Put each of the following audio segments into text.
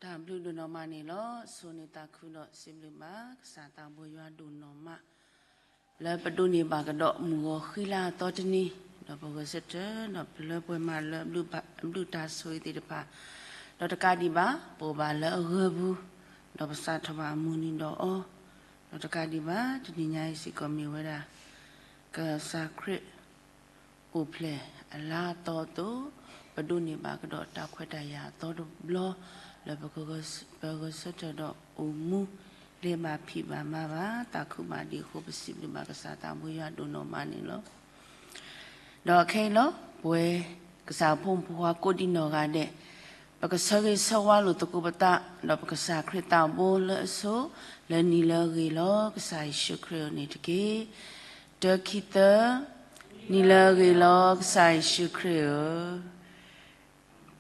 တၢ်ဘျုးဒိၣ်နီၢ်မးန့ၣ်လီၤ. ဆိၣ်ဂ့ၤသးခုဒီးစံးဘျုးဘၣ် ကစၢ်သးဘိယွၤဒိၣ်နီၢ်မး လၢပဒိးန့ၢ်ဘၣ်ကဒီးမုၢ်ဂီၤဃံလၤအသီတနံၤ, ဒီးပဂဲၤဆၢထၢၣ် ဒီးပလၢပှဲၤမးလၢအဘျုးတၢ်ဆိၣ်ဂ့ၤသ့ၣ်တဖၣ်, ဒီးတကးဒံးဘၣ် ပအိၣ်ဘၣ်လၢအဂၢၢ်ပူၤ, ဒီးပစးထီၣ်ဘၣ်မုၢ်နံၤဒီးအီၤ, ဒီးတကးဒံးဘၣ် တနံၤညါအံၤစ့ၢ်ကီးမ့ၢ်ဝဲဒၣ် ကစၢ်ခရံာ် အိၣ်ဖျဲၣ်အလါအသီအသိး, ပဒိးန့ၢ်ဘၣ်ကဒီးတၢ်ခွဲးတၢ်ယာ်အသီတဘျီ, လၢပဂဲၤဆၢထၢၣ်ဒီးအိၣ်မူ, လဲၤဘၣ်ဖံးဘၣ်မၤဘၣ် သးခုဘၣ်ဒံးအဃိ ပစံးဘျုးဘၣ်ကစၢ်သးဘိယွၤဒိၣ်နီၢ်မးန့ၣ်လီၤ. ဒီးခဲအံၤလီၤ ပဝဲကစၢ်ဖိမုၣ်ဖိခွါကိးဒံနီၢ်ဂၤဒဲး, ပကဆၢဂ့ၤဆၢဝါလိာ်သကိးပသး, ဒီးပကစၢ်ခရံာ်သးဘိလၢအဆိ, လၢနံၤလၢအဂ့ၤလီၤ. ကစၢ်ယ့ၣ်ၡူးခရံာ်ဧၢန့ၣ်တက့ၢ်. တၢ ခံ သၢ, နံၤလၢအဂ့ၤလီၤ ကစၢ်ယ့ၣ်ၡူးခရံာ်ဧၢ.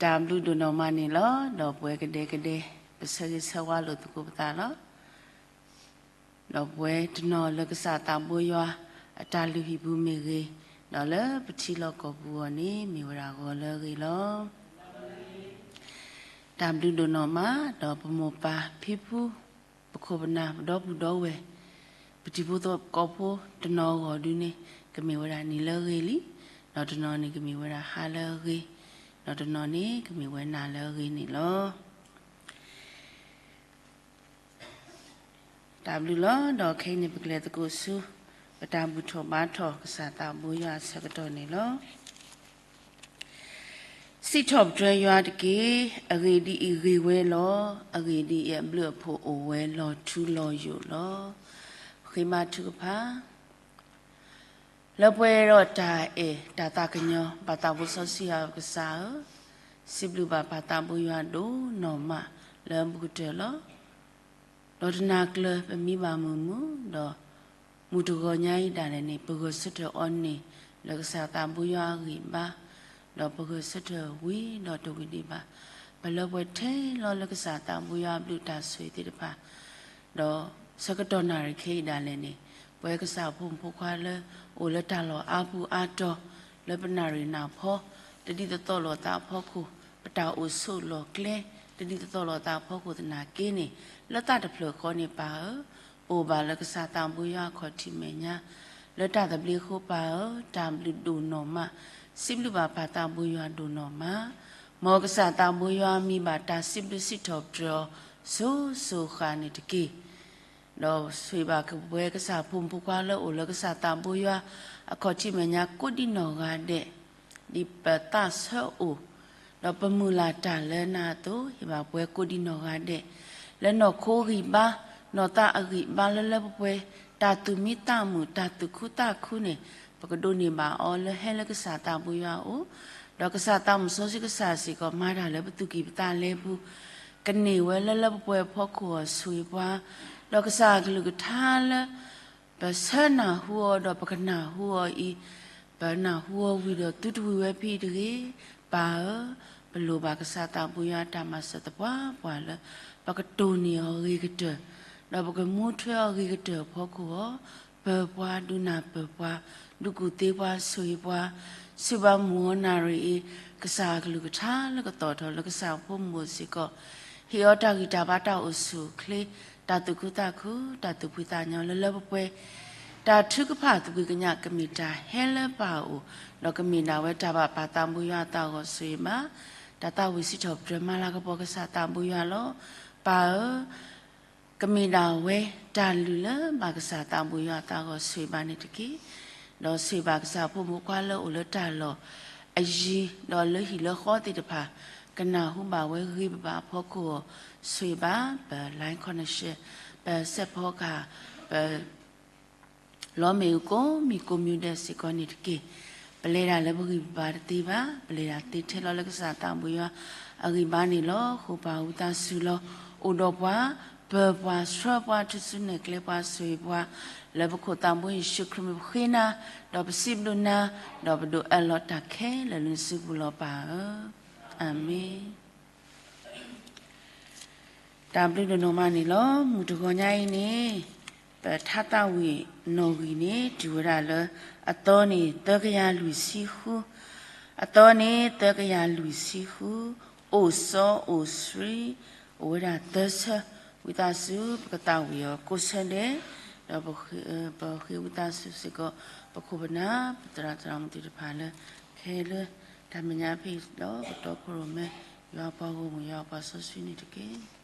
တၢ်ဘျုးဒိၣ်နီၢ်မးန့ၣ်လီၤ. ဒီးပဝဲကဒဲကဒဲ ပဆၢဂ့ၤဆၢဝါလိာ်သကိးပသးလီၤ. ဒီးပဝဲတနီၤလၢကစၢ်သးဘိယွၤ အတၢ်လုၢ်ဟံၣ်ပူၤမ့ၢ်ဂ့ၤ, ဒီးလၢပထံလီၢ်ကီၢ်ပူၤအဂီၢ်န့ၣ် မ့ၢ်ဝဲဒၣ်ဂီၤလၢအဂ့ၤလီၤ. တၢ်ဘျုးဒိၣ်နီၢ်မး, ဒီးပမိၢ်ပၢ်ဖံဖု, ပခိၣ်ပနၢ် ပဒီပုၢ်ဒီဝဲၢ်, ပတံၤဖိသကိးဖိတနီၤအဂီၢ်ဒုန့ၣ် ကမ့ၢ်ဝဲဒၣ်နံၤလၢအဂ့ၤလံ, ဒီးတနီၤန့ၣ်ကမ့ၢ်ဝဲဒၣ်ဟါလၢအဂ့ၤ, ဒီးတနီၤန့ၣ်ကမ့ၢ်ဝဲနၤလၢအဂ့ၤန့ၣ်လီၤ. တၢ်ဘျုးလီၤ. ဒီးခဲအံၤန့ၣ် ပကလဲၤသကိးဆူ ပတၢ်ဘူၣ်ထီၣ်ဘါထီၣ်ကစၢ်သးဘိယွၤအဆၢကတီၢ်န့ၣ်လီၤ. စံးထီၣ်ပတြၢၤယွၤတက့ၢ်. အဂ့ၢ်ဒ်အံၤ, ဂ့ၤဝဲလီၤ. အဂ့ၢ်ဒ်အံၤ, အဘျုးအဖှိၣ်အိၣ်ဝဲလီၤထူလီၤယိာ်လီၤ. ဃ့ဘါထုကဖၣ်. လၢပှဲၤဒီးတၢ်အဲၣ်တၢ်သးကညီၤ ပၢ်သးဘိစီဆှံယွၤကစၢ်ဧၢ, စံးဘျုးဘၣ်ပၢ်သးဘိယွၤဒိၣ်နီၢ်မးလၢအဘူးကတၢၢ်လီၤ. ဒီးတနၤကျၢၤပမံဘၣ်မုာ်မုာ်, ဒီးမုၢ်တဂီၤညါအံၤဒၣ်လဲာ်န့ၣ် ပဂဲၤဆၢထၢၣ်အီၤန့ၣ် လၢကစၢ်သးဘိယွၤအဂံၢ်ဘါ, ဒီးပဂဲၤဆၢထၢၣ်ဝံၤဒီးတဝံၤဒံးဘၣ်, ပလၢပှဲၤထဲလီၤလၢကစၢ်သးဘိယွၤအဘျုးတၢ်ဆိၣ်ဂ့ၤသ့ၣ်တဖၣ်, ဒီးဆၢကတီၢ်နၣ်ရံၣ်ခဲအံၤဒၣ်လဲာ်န့ၣ် ပဝဲကစၢ်ဖိမုၣ်ဖိခွါလၢ အိၣ်လၢတၢ်လီၢ်အါပူၤအါတီၤ, လၢပနၣ်ရံၣ်နၢ်ဖီ, တဒ်သိးသိးလိာ်သးအဖီခိၣ်, ပတၢ်အိၣ်ဆူၣ်လီၢ်ကျဲ, တဒ်သိးသိးလိာ်သးအဖီခိၣ်သနာ်က့န့ၣ်, လၢသးတဖျၢၣ်ဃီန့ၣ်ပၢ်ဧၢ, ပအိၣ်ဘၣ်လၢကစၢ်သးဘိယွၤအခီၣ်ထံးမဲာ်ညါ, လၢတၢ်သဘျ့အဃိပၢ်ဧၢ, တၢ်ဘျုးဒိၣ်နီၢ်မး, စံးဘျုးဘၣ်ပၢ်သးဘိယွၤဒိၣ်နီၢ်မး, မ်ကစၢ်သးဘိယွၤမံဘၣ်တၢ်စံးဘျုးစံးထီၣ်ပတြၢၤအီၤ စိၤစိၤဃၣ်န့ၣ်တက့ၢ်. ဒီးဆိၣ်ဂ့ၤဘၣ်က့ၤပဝဲကစၢ်ဖိမုၣ်ဖိခွါလၢအိၣ်လၢကစၢ်သးဘိယွၤ အခီၣ်ထံးမဲာ်ညါကိးဒံနီၢ်ဂၤဒဲး, ဒ်ပသးဆၢအိၣ်, ဒီးပမုၢ်လၢ်တၢ်လၢနၤအသိး, ဟ့ၣ်ဘၣ်ပဝဲကိးဒံနီၢ်ဂၤဒဲး, လၢနီၢ်ခိဂံၢ်ဘါ, နီၢ်သးအဂံၢ်ဘါလၢလၢပှဲၤပှဲၤ, တၢ်သူၣ်မံသးမုာ်, တၢ်သူၣ်ခုသးခုန့ၣ်, ပကဒိးန့ၢ်ဘၣ်အီၤလၢဟဲလၢကစၢ်သးဘိယွၤအအိၣ်, ဒီးကစၢ်သးမုၢ်စီဆှံကစၢ်စ့ၢ်ကီးမၤတၢ်လၢပသူၣ်ကံၢ်ပသးလဲပူၤ ကန့ၢ်ဝဲလၢလၢပှဲၤပှဲၤအဖီခိၣ်အီၤဆိၣ်ဂ့ၤပှၤ, ဒီးကစၢ်အကလုၢ်ကထါလၢ ပဆၢနၢ်ဟူအီၤဒီးပကနၢ်ဟူအီၤအံၤ, ပနၢ်ဟူအီၤဝံၤဒီးသုတဝံၤဝဲဖဲအံၤတဂ့ၤ, ပၢ်ဧၢ, ပလိၣ်ဘၣ်ကစၢ်သးဘိယွၤတၢ်မၤစၢၤသပှၢ်ပှၢ်လၢ ပကတိၢ်န့ၢ်အီၤအဂ့ၤကတၢၢ်, ဒီးပကမူထွဲအီၤအဂ့ၤကတၢၢ်အဖီခိၣ်အီၤ, ပၢၤပှၤဒုးနၢ်ပၢၤပှၤ, ဒုးကူၣ်သ့ပှၤဆိၣ်ဂ့ၤပှၤ, ဆူၣ်ဘၣ်မုၢ်ဂီၤနၣ်ရံၣ်အံၤ, ကစၢ်အကလုၢ်ကထါလၢကသီၣ်ထီၣ်လၢကစၢ်ဖိမုၣ်စ့ၢ်ကီး, ဟ့ၣ်အီၤတၢ်ဂံၢ်တၢ်ဘါတၢ်အိၣ်ဆူၣ်အိၣ်ချ့, တၢ်သူၣ်ခုသးခု, တၢ်သူၣ်ဖှံသးညီလၢလၢပှဲၤပှဲၤ, တၢ်ထုကဖၣ်သကွံာ်ကညးကမ့ၢ်တၢ်ဟဲလၢပၢ်အအိၣ်, ဒီးကမ့ၢ်ဒၣ်ဝဲတၢ်ဘၣ်ပၢ်သးဘိယွၤအသးအဂီၢ်ဆိၣ်ဂ့ၤဘၣ်, တၢ်သးဝံၣ်စံးထီၣ်ပတြၢၤမၤလၤကပီၤကစၢ်သးဘိယွၤလီၤ. ပၢ်ဧၢ, ကမ့ၢ်ဒၣ်ဝဲတၢ်လုၢ်လၢဘၣ်ကစၢ်သးဘိယွၤအသးအဂီၢ်ဆိၣ်ဂ့ၤဘၣ်န့ၣ်တက့ၢ်. ဒီးဆိၣ်ဂ့ၤဘၣ်ကစၢ်ဖိမုၣ်ဖိခွါလၢအိၣ်လၢတၢ်လီၢ်အယံၤ, ဒီးလၢဟံၣ်လၢဃီသ့ၣ်တဖၣ်, ကနၢ်ဟူဘၣ်ဝဲဂ့ၤဘၣ်ဘၣ်အဖီခိၣ်အီၤ, ဆိၣ်ဂ့ၤဘၣ်ပ line connection, ပစဲးဖီကဟၣ်, ပ လီမ့ၣ်အူကိးမံၤကိးမံၤဒဲးစ့ၢ်ကီးန့ၣ်တက့ၢ်. ပလဲၤတၢ်လၢပဂံၢ်ပဘါတသ့ဘၣ်, ပလဲၤတၢ်သ့ထဲလီၤလၢကစၢ်သးဘိယွၤအဂံၢ်ဘါန့ၣ်လီၤ. ဃိာ်ပှၤဝံသးစူၤလီၤ. အိၣ်ဒီးပှၤ, ပၢၤပှၤ, ဆှၢပှၤ, ထုးစုနဲၣ်ကျဲပှၤ, ဆိၣ်ဂ့ၤပှၤ, လၢပခိၣ်သးဘိယ့ၣ်ၡူးခရံာ်မံၤပဃ့နၤ, ဒီးပစံးဘျုးနၤ, ဒီးပဒိးအၢၣ်လီၤတၢ်ခဲလၢာ်လၢနစုပူၤလီၤပၢ်ဧၢ. အၤမ့ၣ်. တၢ်ဘျုးဒိၣ်နီၢ်မးန့ၣ်လီၤ. မုၢ်တဂီၤညါအံၤန့ၣ်, ပထါသးဝံၣ်နီၣ်ဂံၢ်န့ၣ် တုၤဝဲဒၣ်လၢ အသီန့ၣ်သၢကယၤလွံၢ်ဆံဃု, အသီန့ၣ်သၢကယၤလွံၢ်ဆံဃု, အိၣ်စီအိၣ်ဆှံ, အိၣ်ဝဲဒၣ်သၢဆၢ, ဝံသးစူၤ ပကသးဝံၣ်အီၤကိးဆၢဒဲး, ဒီးပဃ့ဝံသးစူၤစ့ၢ်ကီး ပခိၣ်ပနၢ် ပသရၣ်သရၣ်မုၣ်သ့ၣ်တဖၣ်လၢ ခဲလၢာ်တၢ်မဲာ်ညါဖဲအံၤဒီး ကတီခိၣ်ရိၣ်မဲ ယွၤအပှၤဂီၢ်မုၢ် ယွၤအပှၤစီဆှံန့ၣ်တက့ၢ်.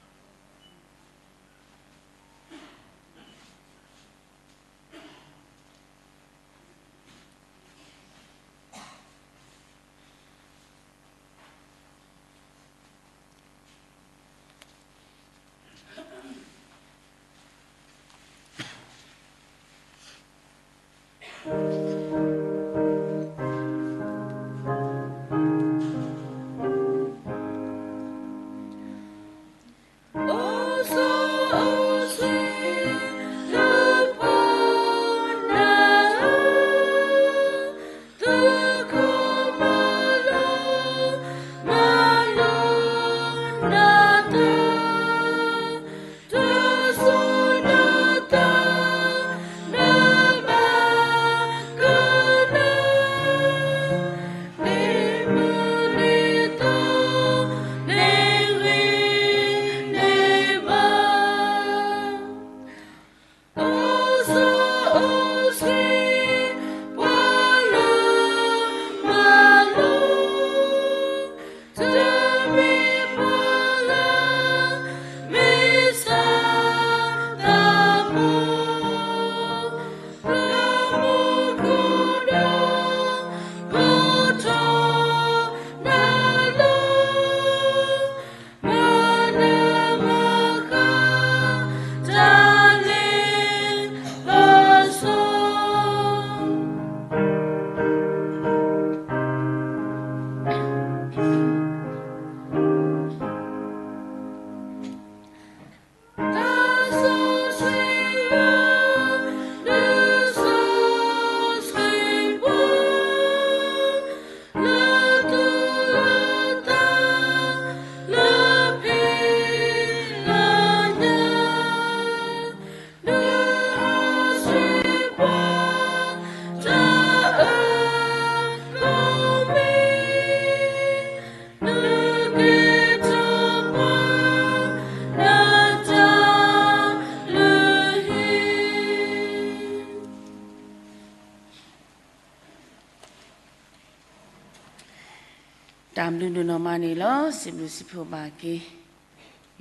တၢ်ဘျုးဒိၣ်နီၢ်မးန့ၣ်လီၤ. စံးဘျုးစံးဖှိၣ်ဘၣ်က့ၤ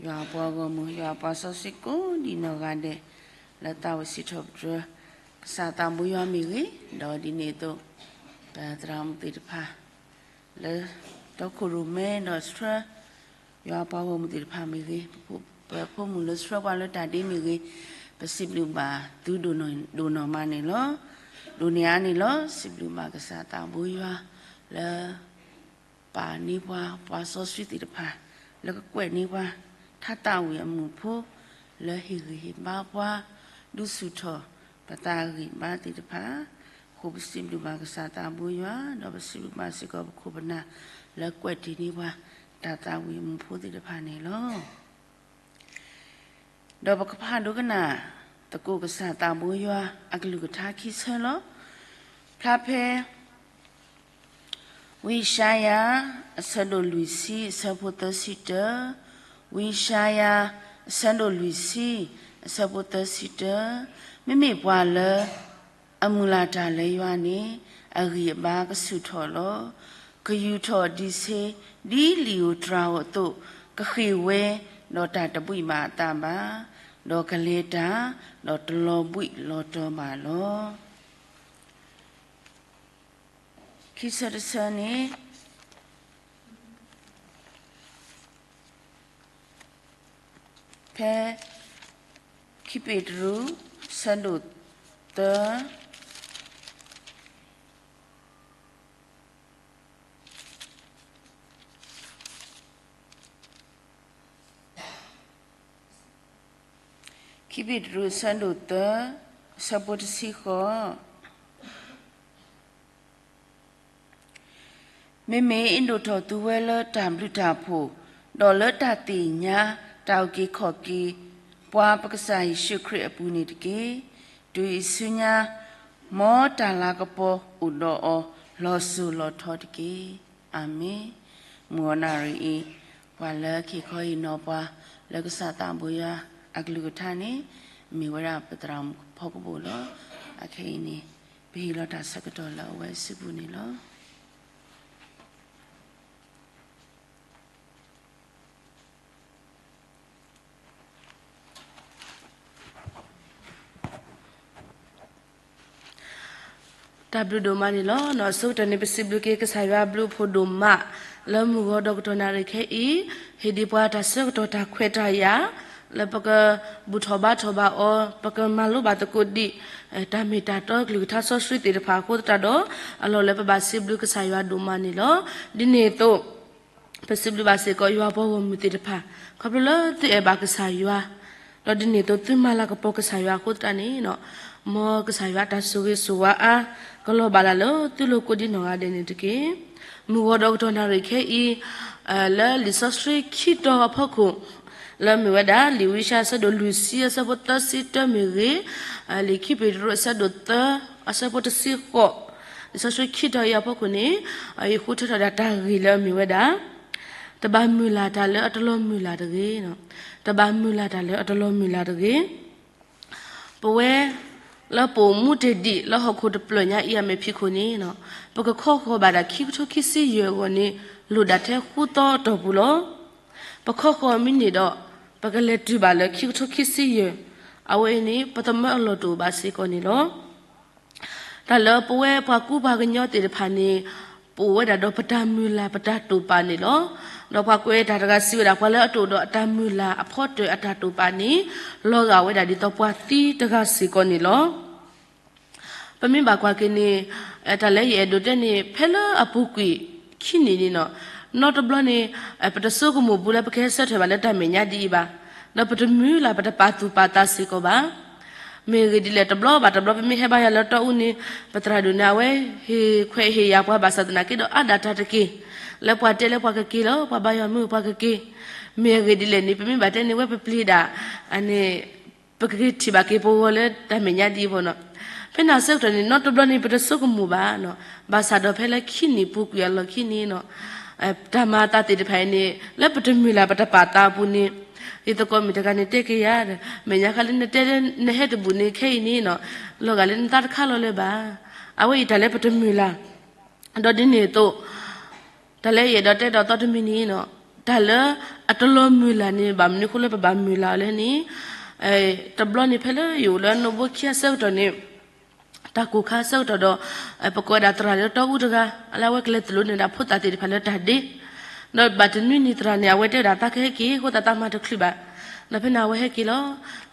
ယွၤအပှၤဂီၢ်မုၢ် ယွၤအပှၤစီဆှံကိးဒံးနီၢ်ဂၤဒဲး လၢသးဝံၣ်စံးထီၣ်ပတြၢၤ ကစၢ်သးဘိယွၤမ့ၢ်ဂ့ၤ, ဒီးဒ်န့ၣ်အသိး ပသရၣ်မုၣ်သ့ၣ်တဖၣ် လၢတီခိၣ်ရိၣ်မဲဒီးဆှၢ ယွၤအပှၤဂီၢ်မုၢ်သ့ၣ်တဖၣ်မ့ၢ်ဂ့ၤ, ပဖိမုၣ်လၢဆှၢပှၤလၢတၢ်ဒ့မ့ၢ်ဂ့ၤ, ပစံးဘျုးဘၣ်သုဒိၣ်နီၢ်မးန့ၣ်လီၤ. ဒိၣ်န့ၢ်အါန့ၣ်လီၤ. စံးဘျုးဘၣ်ကစၢ်သးဘိယွၤ လၢ ပာ်န့ၢ်ပှၤ ပှၤစီဆှံသ့ၣ်တဖၣ် လၢကကွဲးန့ၢ်ပှၤ ထါသးဝံၣ်အမုၢ်ဖိ လၢဟ့ၣ်ဂံၢ်ဟ့ၣ်ဘါပှၤ ဒုးဆူၣ်ထီၣ်ပသးအဂံၢ်ဘါသ့ၣ်တဖၣ်, အဃိပစံးဘျုးဘၣ်ကစၢ်သးဘိယွၤ, ဒီးပစံးဘျုးဘၣ်စ့ၢ်ကီးပခိၣ်ပနၢ် လၢကွဲးတ့ၢ်န့ၢ်ပှၤ တၢ်သးဝံၣ်အမုၢ်ဖိသ့ၣ်တဖၣ်န့ၣ်လီၤ. ဒီးပကဖးဒိကနၣ် သကိးကစၢ်သးဘိယွၤ အကလုၢ်ကထါခံဆၢလီၤ. ဖျါဖဲ ဝံယၡါယၤ အဆၢဒိၣ်လွံၢ်ဆံ အဆၢဖိသၢဆံတၢ, ဝံယၡါယၤ အဆၢဒိၣ်လွံၢ်ဆံ အဆၢဖိသၢဆံတၢ, မ့မ့ၢ်ပှၤလၢ အမုၢ်လၢ်တၢ်လၢယွၤန့ၣ် အဂံၢ်အဘါကဆူၣ်ထီၣ်လီၤ. ကယူာ်ထီၣ်ဒံးဆ့ ဒ်လံာ်ဧိၤတြၤဧိၤအသိး, ကဃ့ၢ်ဝဲ ဒီးတၢ်တဘှံးဘၣ်အသးဘၣ်, ဒီးကလဲၤတၢ် ဒီးတလီၤဘှံးလီၤတီၤဘၣ်လီၤ. ခံဆၢတဆၢန့ၣ် ဖဲ ခံပ့းတရူး ဆၢဒိၣ်သၢ ခံပ့းတရူး ဆၢဒိၣ်သၢ ဆၢဖိတဆံဃိး မ့မ့ၢ်အ့ၣ်ဒိၣ်ထီၣ်သုဝဲလၢတၢ်ဘျုးတၢ်ဖှိၣ်, ဒီးလၢတၢ်သ့ၣ်ညါတၢ်အုၣ်က့ၤခီၣ်က့ၤ ပှၤပကစၢ်ယ့ၣ်ၡူးခရံာ်အပူၤန့ၣ်တက့ၢ်. တုၤအံၤဆူညါ မ်တၢ်လၤကပီၤအိၣ်ဒီးအီၤ လီၤစိၤလီၤထီတက့ၢ်. အၤမ့ၣ်. မုၢ်အီၤနၣ်ရံၣ်အံၤ ပှၤလၢခ့ခီဟ့ၣ်နီၤပှၤ လၢကစၢ်သးဘိယွၤအကလုၢ်ကထါန့ၣ် မ့ၢ်ဝဲဒၣ်ပသရၣ်မုၣ်ဖီကဘိၣ်လီၤ. အခဲအံၤန့ၣ် ပဟ့ၣ်လီၤတၢ်ဆၢကတီၢ်လၢအဝဲစုပူၤန့ၣ်လီၤ. တၢ်ဘျုးဒိၣ်မးန့ၣ်လီၤ. အဆိကတၢၢ်န့ၣ် ပစံးဘျုးက့ၤကစၢ်ယွၤအဘျုးအဖှိၣ်ဒိၣ်မး လၢမုၢ်ဂီၤဒီးကတီၢ်နၣ်ရံၣ်ခဲအံၤ ဟ့ၣ်ဒံးပှၤတၢ်ဆၢကတီၢ်တၢ်ခွဲးတၢ်ယာ် လၢပကဘူၣ်ထီၣ်ဘါထီၣ်ဘၣ်အီၤ ပကမၤလိဘၣ်သကိးဒံး တၢ်မ့ၢ်တၢ်တီကလုၢ်ကထါစီဆှံသ့ၣ်တဖၣ်အဃိသတးဒီး အလီၢ်လၢပဘၣ်စံးဘျုးကစၢ်ယွၤဒိၣ်မးန့ၣ်လီၤ. ဒ်န့ၣ်အသိး ပစံးဘျုးဘၣ်စ့ၢ်ကီးယွၤပှၤဂီၢ်မုၢ်သ့ၣ်တဖၣ် ခီဖျိလၢသုအဲၣ်ဘၣ်ကစၢ်ယွၤ ဒီးဒ်န့ၣ်အသိးသုမၤလၤကပီၤကစၢ်ယွၤအဃိသတးန့ၣ် မ်ကစၢ်ယွၤအတၢ်ဆိၣ်ဂ့ၤဆိၣ်ဝါအါ ကလီၤဘၣ်လၢ်လၢသုလိၤကိးဒံနီၢ်ဂၤဒဲးန့ၣ်တက့ၢ်. မုၢ်ဂီၤဒီးကတီၢ်နၣ်ရံၣ်ခဲအံၤ လၢလံာ်စီဆှံခံတီၤအဖီခိၣ် လၢမ့ၢ်ဝဲဒၣ် လံာ်ဝံယၡါယၤအဆၢဒိၣ်လွံၢ်ဆံအဆၢဖိသၢဆံတၢမ့ၢ်ဂ့ၤ, လံာ်ခံပ့းတရူးအဆၢဒိၣ်သၢ အဆၢဖိတဆံဃိး, လံာ်စီဆှံခံတီၤအံၤအဖီခိၣ်န့ၣ် ယဃုထၢထီၣ်ဒၣ်တၢ်ဂ့ၢ်လၢအမ့ၢ်ဝဲဒၣ် တဘၣ်မုၢ်လၢ်တၢ်လၢအတလီၤမုၢ်လၢ်တဂ့ၤ, တဘၣ်မုၢ်လၢ်တၢ်လၢအတလီၤမုၢ်လၢ်တဂ့ၤ. ပဝဲ လၢပအိၣ်မူတ့ၢ်ဒံးလၢဟီၣ်ခိၣ်တဖျၢၣ်ညါအံၤအမဲာ်ဖံးခိၣ်န့ၣ် ပကခီဃီၤဘၣ်ဒၣ်ခံကထိခံဆံယဲၢ်ဂီၤန့ၣ် လိၣ်ဒၣ်ထဲဃုသီအတီၢ်ပူၤလီၤ. ပခီဃီၤမံးနံးဒီး ပကလဲၤတုၤဘၣ်လၢခံကထိခံဆံယဲၢ်, အဝဲအံၤန့ၣ် ပသမၢအလီၢ်တအိၣ်ဘၣ်စ့ၢ်ကီးန့ၣ်လီၤ. တၢ်လၢပဝဲပှၤကူပှၤကညီသ့ၣ်တဖၣ်န့ၣ် ပအိၣ်ဝဲဒၣ်ဒီးပတၢ်မုၢ်လၢ်ပတၢ်တိာ်ပာ်န့ၣ်လီၤ. ဒီးပှၤကွဲးတၢ်တဂၤစံးဝဲဒၣ် ပှၤလၢအတအိၣ်ဒီးအတၢ်မုၢ်လၢ်အဖီတၢၣ်အတၢ်တိာ်ပာ်န့ၣ် လီၤဂာ်ဝဲဒၣ်ဒ်သိးပှၤသံတဂၤစ့ၢ်ကီးန့ၣ်လီၤ. ပမ့ၢ်ဘၣ်ကွၢ်က့ၤန့ၣ် တၢ်လၢယအဲၣ်ဒိးတဲန့ၣ် ဖဲလၢအပူၤကွံာ်ခံနံၣ်န့ၣ်နီၤ, နီတဘျီန့ၣ် ပတဆိကမိၣ်ဘူးလၢပကဟဲဆၢထၢၣ်ဘၣ်လၢတၢ်မဲာ်ညါဒ်အံၤဘၣ်, ဒီးပတမုၢ်လၢ်ပတပာ်သူၣ်ပာ်သးစ့ၢ်ကီးဘၣ်. မ့ၢ်အဂ့ၢ်ဒ်လဲၣ် တဘျီဘၣ်တဘျီ ပမ့ၢ်ဟဲဘါယွၤလၢတီအူန့ၣ် ပသရၣ်ဒိၣ်န့ၣ် အဝဲဟ့ၣ်ခွဲးဟ့ၣ်ယာ်ပှၤဘၣ်ဆၣ်သနာ်က့ဒီး အါဒၣ်တၢ်တက့ၢ်. လၢပှၤတဲလၢပှၤကက့ၤလီၤ, ပှၤဘါယွၤမုၢ်ပှၤကက့ၤ. မ့ၢ်အဂ့ၢ်ဒ်လဲၣ်န့ၣ် ပမ့ၢ်ဘၣ်တဲန့ၣ် ဝဲပပျံၤဒၣ် န့ၣ် ပကက့ၤထံၣ်ဘၣ်က့ၤပဂီၤလၢတၢ်မဲာ်ညါဒ်အံၤဘၣ်နီၤ. ဖဲန့ၣ်အဆၢကတီၢ်န့ၣ် နီတဘျီန့ၣ် ပတဆိကမိၣ်ဘၣ်နီၤ, ဘၣ်ဆၣ်ဒီးဖဲလၢခံနံၣ်ပူၤကွံာ်အလီၢ်ခံန့ၣ်နီၤ, တၢ်မၤအသးသ့ၣ်တဖၣ်အံၤန့ၣ် လၢပတမုၢ်လၢ်ပတပာ်သးအပူၤန့ၣ် ယသကိးမုၣ်တဂၤန့ၣ်တဲက့ၤယၤဒီး မဲာ်ညါဃါလၢနတဲလၢနဟဲတဘူၣ်န့ၣ်ခဲအံၤန့ၣ်နီၤ, လီၤဂာ်လၢနသးတခါလီၤလၢၤဘၣ်. အဝဲအံၤတၢ်လၢပတမုၢ်လၢ် ဒီးဒ်န့ၣ်အသိး တၢ်လၢယအဲၣ်ဒိးတဲဒီးသီတမံၤန့ၣ်နီၤ, တၢ်လၢအတလီၤမုၢ်လၢ်န့ၣ် ဘၣ်မနုၤအဃိလၢပဘၣ်မုၢ်လၢ်အီၤလဲၣ်န့ၣ်, တဘျီန့ၣ်ဖဲလၢယအိၣ်လၢနိၣ်ဘိခံအဆၢကတီၢ်န့ၣ် တၢ်ကိၢ်ခါအဆၢကတီၢ်ဒီး ပကိးဝဲဒၣ်သရၣ်လၢတီအူတဂၤ လၢအဝဲကလဲၤသလိန့ၢ်ဒၣ်ဖိသၣ်သ့ၣ်တဖၣ်လၢတၢ်ဒ့, ဒီးဘၣ်တနွံန့ၣ်သရၣ်န့ၣ် အဝဲတဲဝဲဒၣ်သးကဟဲက့ၤ အဃိသတးသးမၤတချုးဘၣ်. ဒီးဖဲန့ၣ်အဝဲဟဲက့ၤလီၤ.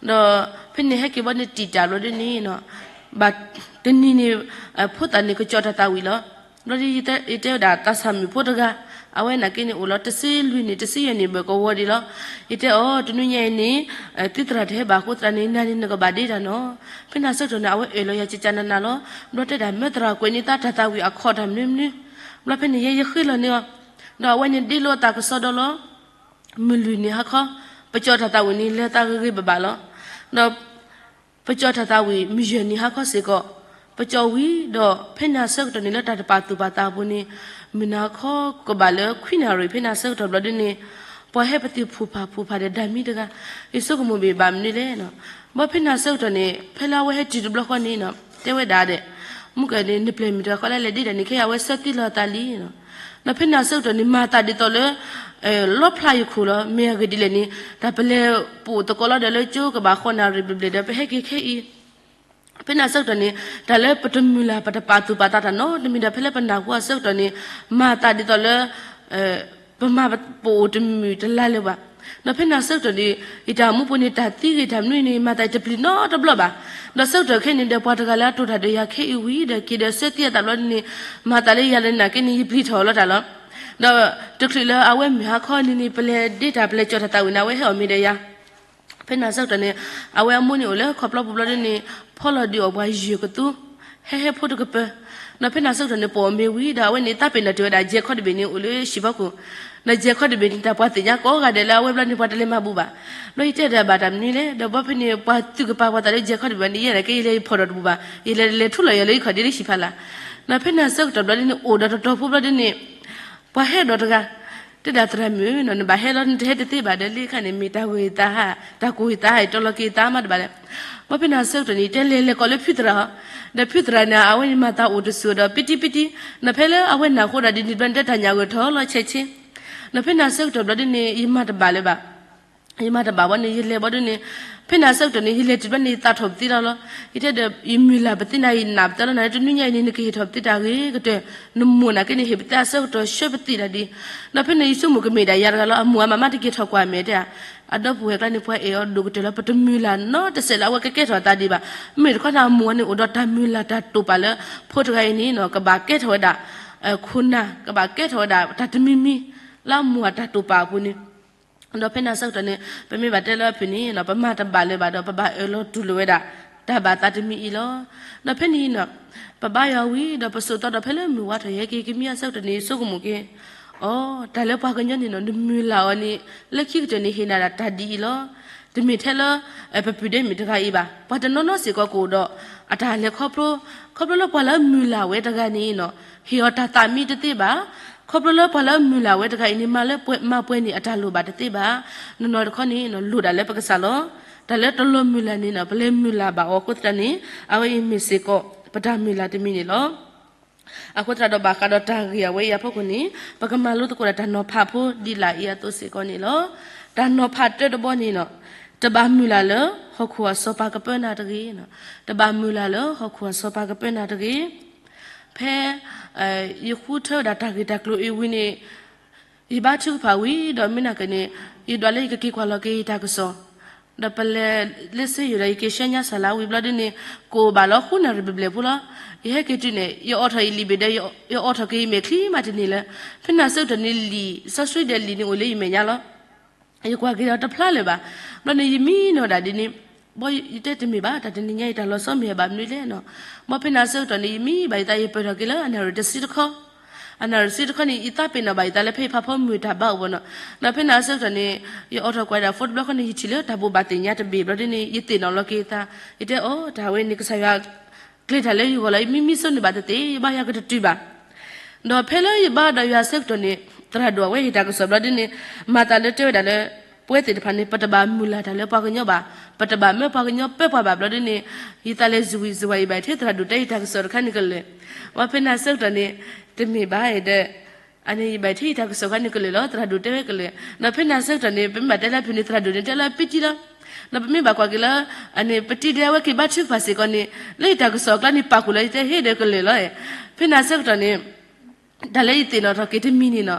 ဒီးဖဲန့ၣ်ဟဲက့ၤဘီန့ၣ်တံာ်တာ်ဘျီဒ်န့ၣ်နီၤ, ဘၣ်တနံၤန့ၣ် ဖိသၣ်န့ၣ်ကကၠီၣ်တၢ်သးဝံၣ်လီၤ. ဘျီဒ်ယတဲဝဲဒၣ်သးစၢ်မုၣ်ဖိတဂၤ, အဝဲနာ်က့န့ၣ်အိၣ်လီၤတဆံလွံၢ်နံၣ် တဆံယဲၢ်နံၣ်ဘၣ်ကဝီၤဒံးလီၤ. ယတဲအီၤ တနွံညါအံၤန့ၣ် သုသရၣ်တဟဲဘၣ်အဃိသတးန့ၣ် နၤန့ၣ်နကဘၣ်ဒ့တၢ်နီၤ. ဖဲန့ၣ်အဆၢကတီၢ်န့ၣ် အဝဲအၢၣ်လီၤယၤကကနနၤလီၤ. ဘျီတဲဒၣ်မၢသရၣ်ကွဲးန့ၢ်သးတၢ်သးဝံၣ်အခီၣ်တၢ်မနုၤမနုၤ. ဘျီဖဲန့ၣ်ယဲယဃ့လီၤန့ၢ်အီၤ, ဒီးအဝဲန့ၣ်ဒ့လိာ်အသးကစီဒီလီၤ. မုၢ်လွံၢ်နံၤဟါခီ, ပကၠီၣ်တၢ်သးဝံၣ်န့ၣ် လဲၤသးဂ့ၤဂ့ၤဘၣ်ဘၣ်လီၤ. ဒီးပကၠီၣ်တၢ်သးဝံၣ် မုၢ်ယဲၢ်နံၤဟါခီစ့ၢ်ကီး, ပကၠီၣ်ဝံၤဒီး ဖဲန့ၣ်အဆၢကတီၢ်န့ၣ် လၢတၢ်တပာ်သူၣ်ပာ်သးအပူၤန့ၣ် မုၢ်နၤခီကဘၣ်လၢခွံနၣ်ရံၣ် ဖဲန့ၣ်အဆၢကတီၢ်ဘျီဒ်န့ၣ် ပှၤဟဲပသံၣ်ဖူၣ်ဖးဖူၣ်ဖးဒီးဒၣ်မံတဂၤ, ယဆိကမိၣ်ဘၣ်ဘၣ်မနုၤလဲၣ်. ဘၣ်ဖဲန့ၣ်အဆၢကတီၢ်န့ၣ် ဖဲလၢအဝဲဟဲတုၤတဘျီဃီန့ၣ် တဲဝဲဒၣ်ဒီး မုၢ်ကၢန့ၣ် နပျဲၢ်မုၣ်တဂၤဃီလၢလဲၤဒ့တၢ်န့ၣ် ခဲအံၤအဝဲဆၢသံလီၤအသးလံ. ဒီးဖဲန့ၣ်အဆၢကတီၢ်န့ၣ် မၤသးဒ်သိးလၢ လီဖျးယခိၣ်လီၤ. မ့ၢ်အဂ့ၢ်ဒ်လဲၣ်န့ၣ် တၢ်ပလဲၤပအိၣ်သကိးလီၤဒီးလၢကၠိကဘၣ်ဃီနၣ်ရံၣ်ဘျဲၣ်ဘျဲၣ်ဒီး ပဟဲက့ၤခဲအံၤ ဖဲန့ၣ်အဆၢကတီၢ်န့ၣ် တၢ်လၢပတမုၢ်လၢ်ပတပာ်သူၣ်ပာ်သးတၢ်နီတမံၤဒီး ဖဲလၢပနၢ်ဟူအဆၢကတီၢ်န့ၣ် မၤသးဒ်သိးလၢ ပမၤပအိၣ်တမုာ်တလၤလၢၤဘၣ်. ဒီးဖဲန့ၣ်အဆၢကတီၢ်န့ၣ် ယတၢ်အိၣ်မူပူၤန့ၣ် တၢ်သံဂ့ၤတၢ်မနုၤန့ၣ် မၤသးတပျံၤနီတဘျီဘၣ်. ဒီးဆၢကတီၢ်ခဲအံၤန့ၣ်ဒီး ပှၤတဂၤလၢအတိၢ်တၢ်ဒီးယၤခဲအံၤဝံၤဒီး က့ၤဒီးဆၢသံအသးဘျီန့ၣ် မၤသးလၢယၤလၢနာ်က့န့ၣ် ယပျံၤထီၣ်အီၤလီၤတၢ်လီၤ. ဒီးတချုးလၢအဝဲမုၢ်ဟါခီန့ၣ်န့ၣ် ပလဲၤဒ့တၢ် ပလဲၤကၠီၣ်တၢ်သးဝံၣ်န့ၣ် အဝဲဟဲအီၣ်မ့ၤဒီးယၤ ဖဲန့ၣ်အဆၢကတီၢ်န့ၣ် အဝဲအမိၢ်န့ၣ်အိၣ်လၢခီၣ်ဖျီပူၤဘျီဒ်န့ၣ် ဖီလီၤဒုးအီၣ်ပှၤယဲၢ်ကသူ ဟဲဟဲဖိတကပၤ. ဒီးဖဲန့ၣ်အဆၢကတီၢ်န့ၣ် ပအီၣ်မ့ၤဝံၤဒီး အဝဲန့ၣ်သးပ့ၤနီၣ်တ့ၢ်ဝဲဒၣ် ယဲၢ်ခီတဘ့ၣ်န့ၣ် အိၣ်လၢဟံၣ်ဖီခိၣ်. ဒီးယဲၢ်ခီတဘ့ၣ်န့ၣ် တၢ်ပှၤသ့ၣ်ညါကိးဂၤဒဲးလၢအဝဲဘျီန့ၣ် ပှၤတလဲၤမၤဘူးဘၣ်. ဘျီယတဲဒၣ်ဘၣ်တၢ်မနုၤလဲၣ်, ဒီးဘၣ်ဖဲန့ၣ် ပှၤသုးကပၤပှၤသးလၢယဲၢ်ခီတဘ့ၣ်ဘၣ်န့ၣ် ယဲဒၣ်က့ ယလဲၤယဖီၣ်ဒီးတဘူးဘၣ်, ယလဲၤလဲၤထူလီၤယၤလၢယခီၣ်ဒ့လၢဟံၣ်ဖီလာ်. ဒီးဖဲန့ၣ်အဆၢကတီၢ်ဘျီဒ်န့ၣ် အိၣ်ဒီးတတီၤဖိဘျီဒ်န့ၣ် ပှၤဟဲဒီးတဂၤ တဲဒၣ်သရၣ်မုၣ်နီၤ နဘၣ်ဟဲလီၤ နတဟဲတသ့ဘၣ်ဒီး လၢခါန့ၣ် မ့ၢ်တၢ်ဂိၢ်တၢ်ဟး တၢ်ကိၢ်တၢ်ဂီၤ တီၤလီၤက့ၤသးမးတဘၣ်လဲၣ်. ဘၣ်ဖဲန့ၣ်အဆၢကတီၢ်န့ၣ် တဲလဲၤလဲၤကိးလၢဖုသရၣ်အီၤ, ဒီးဖုသရၣ်န့ၣ် အဝဲန့ၣ်မၤသးအိၣ်တစူၢ်ဒီး ပံတံပံတံ, ဒီးဖဲလၢအဝဲနၢ်ဟူဒီးဒ်န့ၣ်တဘျီန့ၣ် တဲတၢ်ညၣ်ဂိၢ်ထီၣ်လီၤဆဲးဆ့. ဒီးဖဲန့ၣ်အဆၢကတီၢ်ဘျီဒ်န့ၣ် ယမၤတဘၣ်လၢၤဘၣ် ယမၤတဘၣ်ဘၣ်န့ၣ် ယလဲၤဘၣ်ဒ်န့ၣ်, ဖဲန့ၣ်အဆၢကတီၢ်န့ၣ် ယလဲၤတုၤဘျီန့ၣ် ယသးထီၣ်ပသံလီၤလီၤ. ယတဲဒီး ယမုၢ်လၢ်ပသံနၤ ယနာ်ပသးလီၤနၤ တနွံညါအံၤန့ၣ် နကဟ့ၣ်ထီၣ်ပသံတၢ်ဂ့ၤကတၢၢ်, နမိၢ်နၤက့န့ၣ် ဟ့ၣ်ပသးအဆၢကတီၢ်ဆှၢပသံတၢ်ဒ်. ဒီးဖဲန့ၣ် ယဆိကမိၣ်ကမ့ၢ်ဒၣ်ယၤတဂၤလီၤ အမိၢ်အမးမးတက့ၤထီၣ်ကွၢ်မဲာ်တဲဧါ. အဒီပုၢ်ဝဲၢ်ကျါန့ၣ် ပှၤအဲၣ်အီၤဒိၣ်ကတၢၢ်လီၤ ပတမုၢ်လၢ်နီတစဲးလၢအဝဲကကဲထီၣ်အသးဒံးဘၣ်. မ့ၢ်တခီန့ၣ် အမိၢ်န့ၣ်အိၣ်ဒီးတၢ်မုၢ်လၢ်တၢ်တိာ်ပာ်လၢ ဖိတဂၤအံၤန့ၣ်နီၤ ကဘၣ်ကဲထီၣ်ဝဲဒၣ် ခိၣ်နၢ် ကဘၣ်ကဲထီၣ်ဝဲဒၣ်တၢ်တမံၤမံၤ လၢအမိၢ်အတၢ်တိာ်ပာ်အပူၤန့ၣ် ဒီးဖဲန့ၣ်အဆၢကတီၢ်န့ၣ် ပမ့ၢ်ဘၣ်တဲလၢအဖုၣ်န့ၣ်နီၤ ပမၤတဘၣ်လၢၤဘၣ်ဒီး ပဘၣ်အၢၣ်လီၤတူၢ်လိာ်ဝဲဒၣ် တၢ်ဘၣ်သးတမံၤအံၤလီၤ. ဒီးဖဲန့ၣ်နီၤ ပဘါယွၤဝံၤဒီးပဆိးသီဒီး ဖဲလၢမုၢ်ဝါထီၣ်ယဟဲက့ၤကမံအဆၢကတီၢ်န့ၣ် ဆိကမိၣ်က့ၤ အိ တၢ်လၢပှၤကညီန့ၣ်နီၤ နမုၢ်လၢ်အီၤန့ၣ် လၢခံကတၢၢ်န့ၣ် ဟ့ၣ်နၤဒၣ်တၢ်ဒ်အံၤလီၤ. တမ့ၢ်ထဲလၢ ပပုၢ်ဒဲမုၣ်တဂၤအံၤဘၣ် ပှၤတနီၤနီၤစ့ၢ်ကီးကအိၣ်ဒီး အတၢ်လဲၤခီဖျိ ခီဖျိလၢပှၤလၢမုၢ်လၢ်ဝဲတဂၤန့ၣ်နီၤ ဟ့ၣ်အီၤတၢ်သးမံတသ့ဘၣ်. ခီဖျိလၢပှၤလၢမုၢ်လၢ်ဝဲတဂၤအံၤန့ၣ် မၤလၢပှဲၤမၤပှဲၤန့ၣ် အတၢ်လိၣ်ဘၣ်တသ့ဘၣ်. နီၢ်နီၢ်တခီန့ၣ် လိၣ်ဒၣ်လၢပကစၢ်လီၤ. တၢ်လၢတလီၤမုၢ်လၢ်န့ၣ်နီၤ ပလဲၤမုၢ်လၢ်ဘၣ်အီၤအဃိသတးန့ၣ် အဝဲအံၤမ့ၢ်စ့ၢ်ကီး ပတၢ်မုၢ်လၢ်တမံၤန့ၣ်လီၤ. အဃိသတးဒီးဘၣ်ဃးဒီးတၢ်ဂ့ၢ်အဝဲအံၤအဖီခိၣ်န့ၣ် ပကမၤလိသကိးဒီးတၢ်နီၤဖးဖိဒ်လာ်အံၤအသိးစ့ၢ်ကီးန့ၣ်လီၤ. တၢ်နီၤဖးတၢတဘီန့ၣ်နီၤ တဘၣ်မုၢ်လၢ်လၢဟီၣ်ခိၣ်အစီၤပၤကပၢနၤတဂ့ၤ. တဘၣ်မုၢ်လၢ်လၢဟီၣ်ခိၣ်အစီၤပၤကပၢနၤတဂ့ၤ. ဖဲ ယဃုထၢဝဲဒၣ်တၢ်ဂ့ၢ်တၢ်ကျိၤအံၤဝံၤန့ၣ် ယဘါထုကဖၣ်ဝံၤဒီးမ့ၢ်နာ်က့န့ၣ် ယဒွးလၢယကက့ၤကွၢ်လီၤက့ၤယတၢ်ကစီၣ် ဒီးပလဲၤလၢစ့ယိၤဒီး ယက့ၤဆှၢညါစၢ်လၢဝံၤဘျီဒ်န့ၣ် ကအိၣ်ဘၣ်လီၤဃုနၣ်ရံၣ်ဘျဲၣ်ဘျဲၣ်ဖိလီၤ. ယဟဲက့ၤတုၤန့ၣ် ယအိးထီၣ်ယလံာ်ဘ့ၣ်ဒီး ယအိးထီၣ်က့ၤယမဲာ်ချံမးတန့ၢ်လၢၤ. ဖဲန့ၣ်အဆၢကတီၢ်န့ၣ် လံာ်စီဆှံဒီးလံာ်န့ၣ်အိၣ်လၢယမဲာ်ညါလီၤ. ယကွၢ်က့ၤဒီးတဖျါလၢၤဘၣ်. ဘျီန့ၣ် ယမံနီၢ်ဒၣ်ဒ်န့ၣ် ဘီယတဲတမ့ၢ်ဘၣ် တၢ်တနံၤညါအံၤတၢ်လီၤဆီမ့ၢ်ဟဲဘၣ်မနုၤလဲၣ်နီၤ. ဘီဖဲန့ၣ်အဆၢကတီၢ်န့ၣ် ယမံဘၣ်ယသး ယပၢၢ်ထီၣ်က့ၤလၢအနၣ်ရံၣ်တဆံတခီ အနၣ်ရံၣ်တဆံတခီန့ၣ် ယသးပ့ၤနီၣ်ဘၣ်ယသးလၢဖဲယဖးဖီမုၢ်တၢ်ဘါအိၣ်ဘၣ်နီၤ. ဒီးဖဲန့ၣ်အဆၢကတီၢ်န့ၣ် ယအိးထီၣ်ကွၢ်ဒၣ်ဖိတဘျီခီန့ၣ် ယထံၣ်လၢတၢ်ဘိးဘၣ်သ့ၣ်ညါတဘ့ၣ်ဘျီဒ်န့ၣ် ယသ့ၣ်နီၣ်လီၤက့ၤယသး ယတဲအီၤ တၢ်ဝဲန့ၣ် ကစၢ်ယွၤ ကျဲၤတၢ်လၢယဂီၢ်လီၤ ယမံမံဆိန့ၢ်ဘၣ်သ့ၣ်သ့ၣ် ယဘါယွၤကတတုၤဘၣ်. ဒီးဖဲလၢယဘါဒီးယွၤအဆၢကတီၢ်န့ၣ် သရၣ်ဒိၣ်အဝဲဟ့ၣ်တၢ်ကစီၣ်ဘျီဒ်န့ၣ် မၤသးလၢတဲဝဲဒၣ်လၢ ပဝဲသ့ၣ်တဖၣ်န့ၣ် ပတဘၣ်မုၢ်လၢ်တၢ်လၢပှၤကညီဘၣ်, ပတဘၣ်မၢပှၤကညီပၢပှၤဘၣ်ဘျီဒ်န့ၣ် ယသးလဲၤစံးဝံၤစံးဝါ ယဘၣ်ထံၣ်သရၣ်ဒိၣ်တဲယတၢ်ကစီၣ်တခါန့ၣ်ကလုာ်. ဘၣ်ဖဲန့ၣ်အဆၢကတီၢ်န့ၣ် တမ့ၢ်ဘၣ်ဒီး အန့ၣ်ယဘၣ်ထံၣ်ယတၢ်ကစီၣ်ခါန့ၣ်ကလုာ်လီၤ သရၣ်ဒိၣ်တဲဝဲကလုာ်. ဒီးဖဲန့ၣ်အဆၢကတီၢ်န့ၣ် ပမ့ၢ်ဘၣ်တဲလၢဖုၣ်န့ၣ် သရၣ်ဒိၣ်န့ၣ်တဲလၢပံတံလီၤ. ဒီးပမ့ၢ်ဘၣ်ကွၢ်က့ၤလၢ အန့ၣ်ပတံဒဲအဝဲက့ၤဘါထုကဖၣ်စ့ၢ်ကီးန့ၣ် လၢယတၢ်ကစီၣ်အကျါန့ၣ် ပာ်ဃုာ်လီၤယတဲဟ့ၣ်ဒီးကလုာ်လီၤ. ဖဲန့ၣ်အဆၢကတီၢ်န့ၣ် တၢ်လၢယသ့ၣ်နီၣ်ထီၣ်က့ၤတမံၤန့ၣ်နီၤ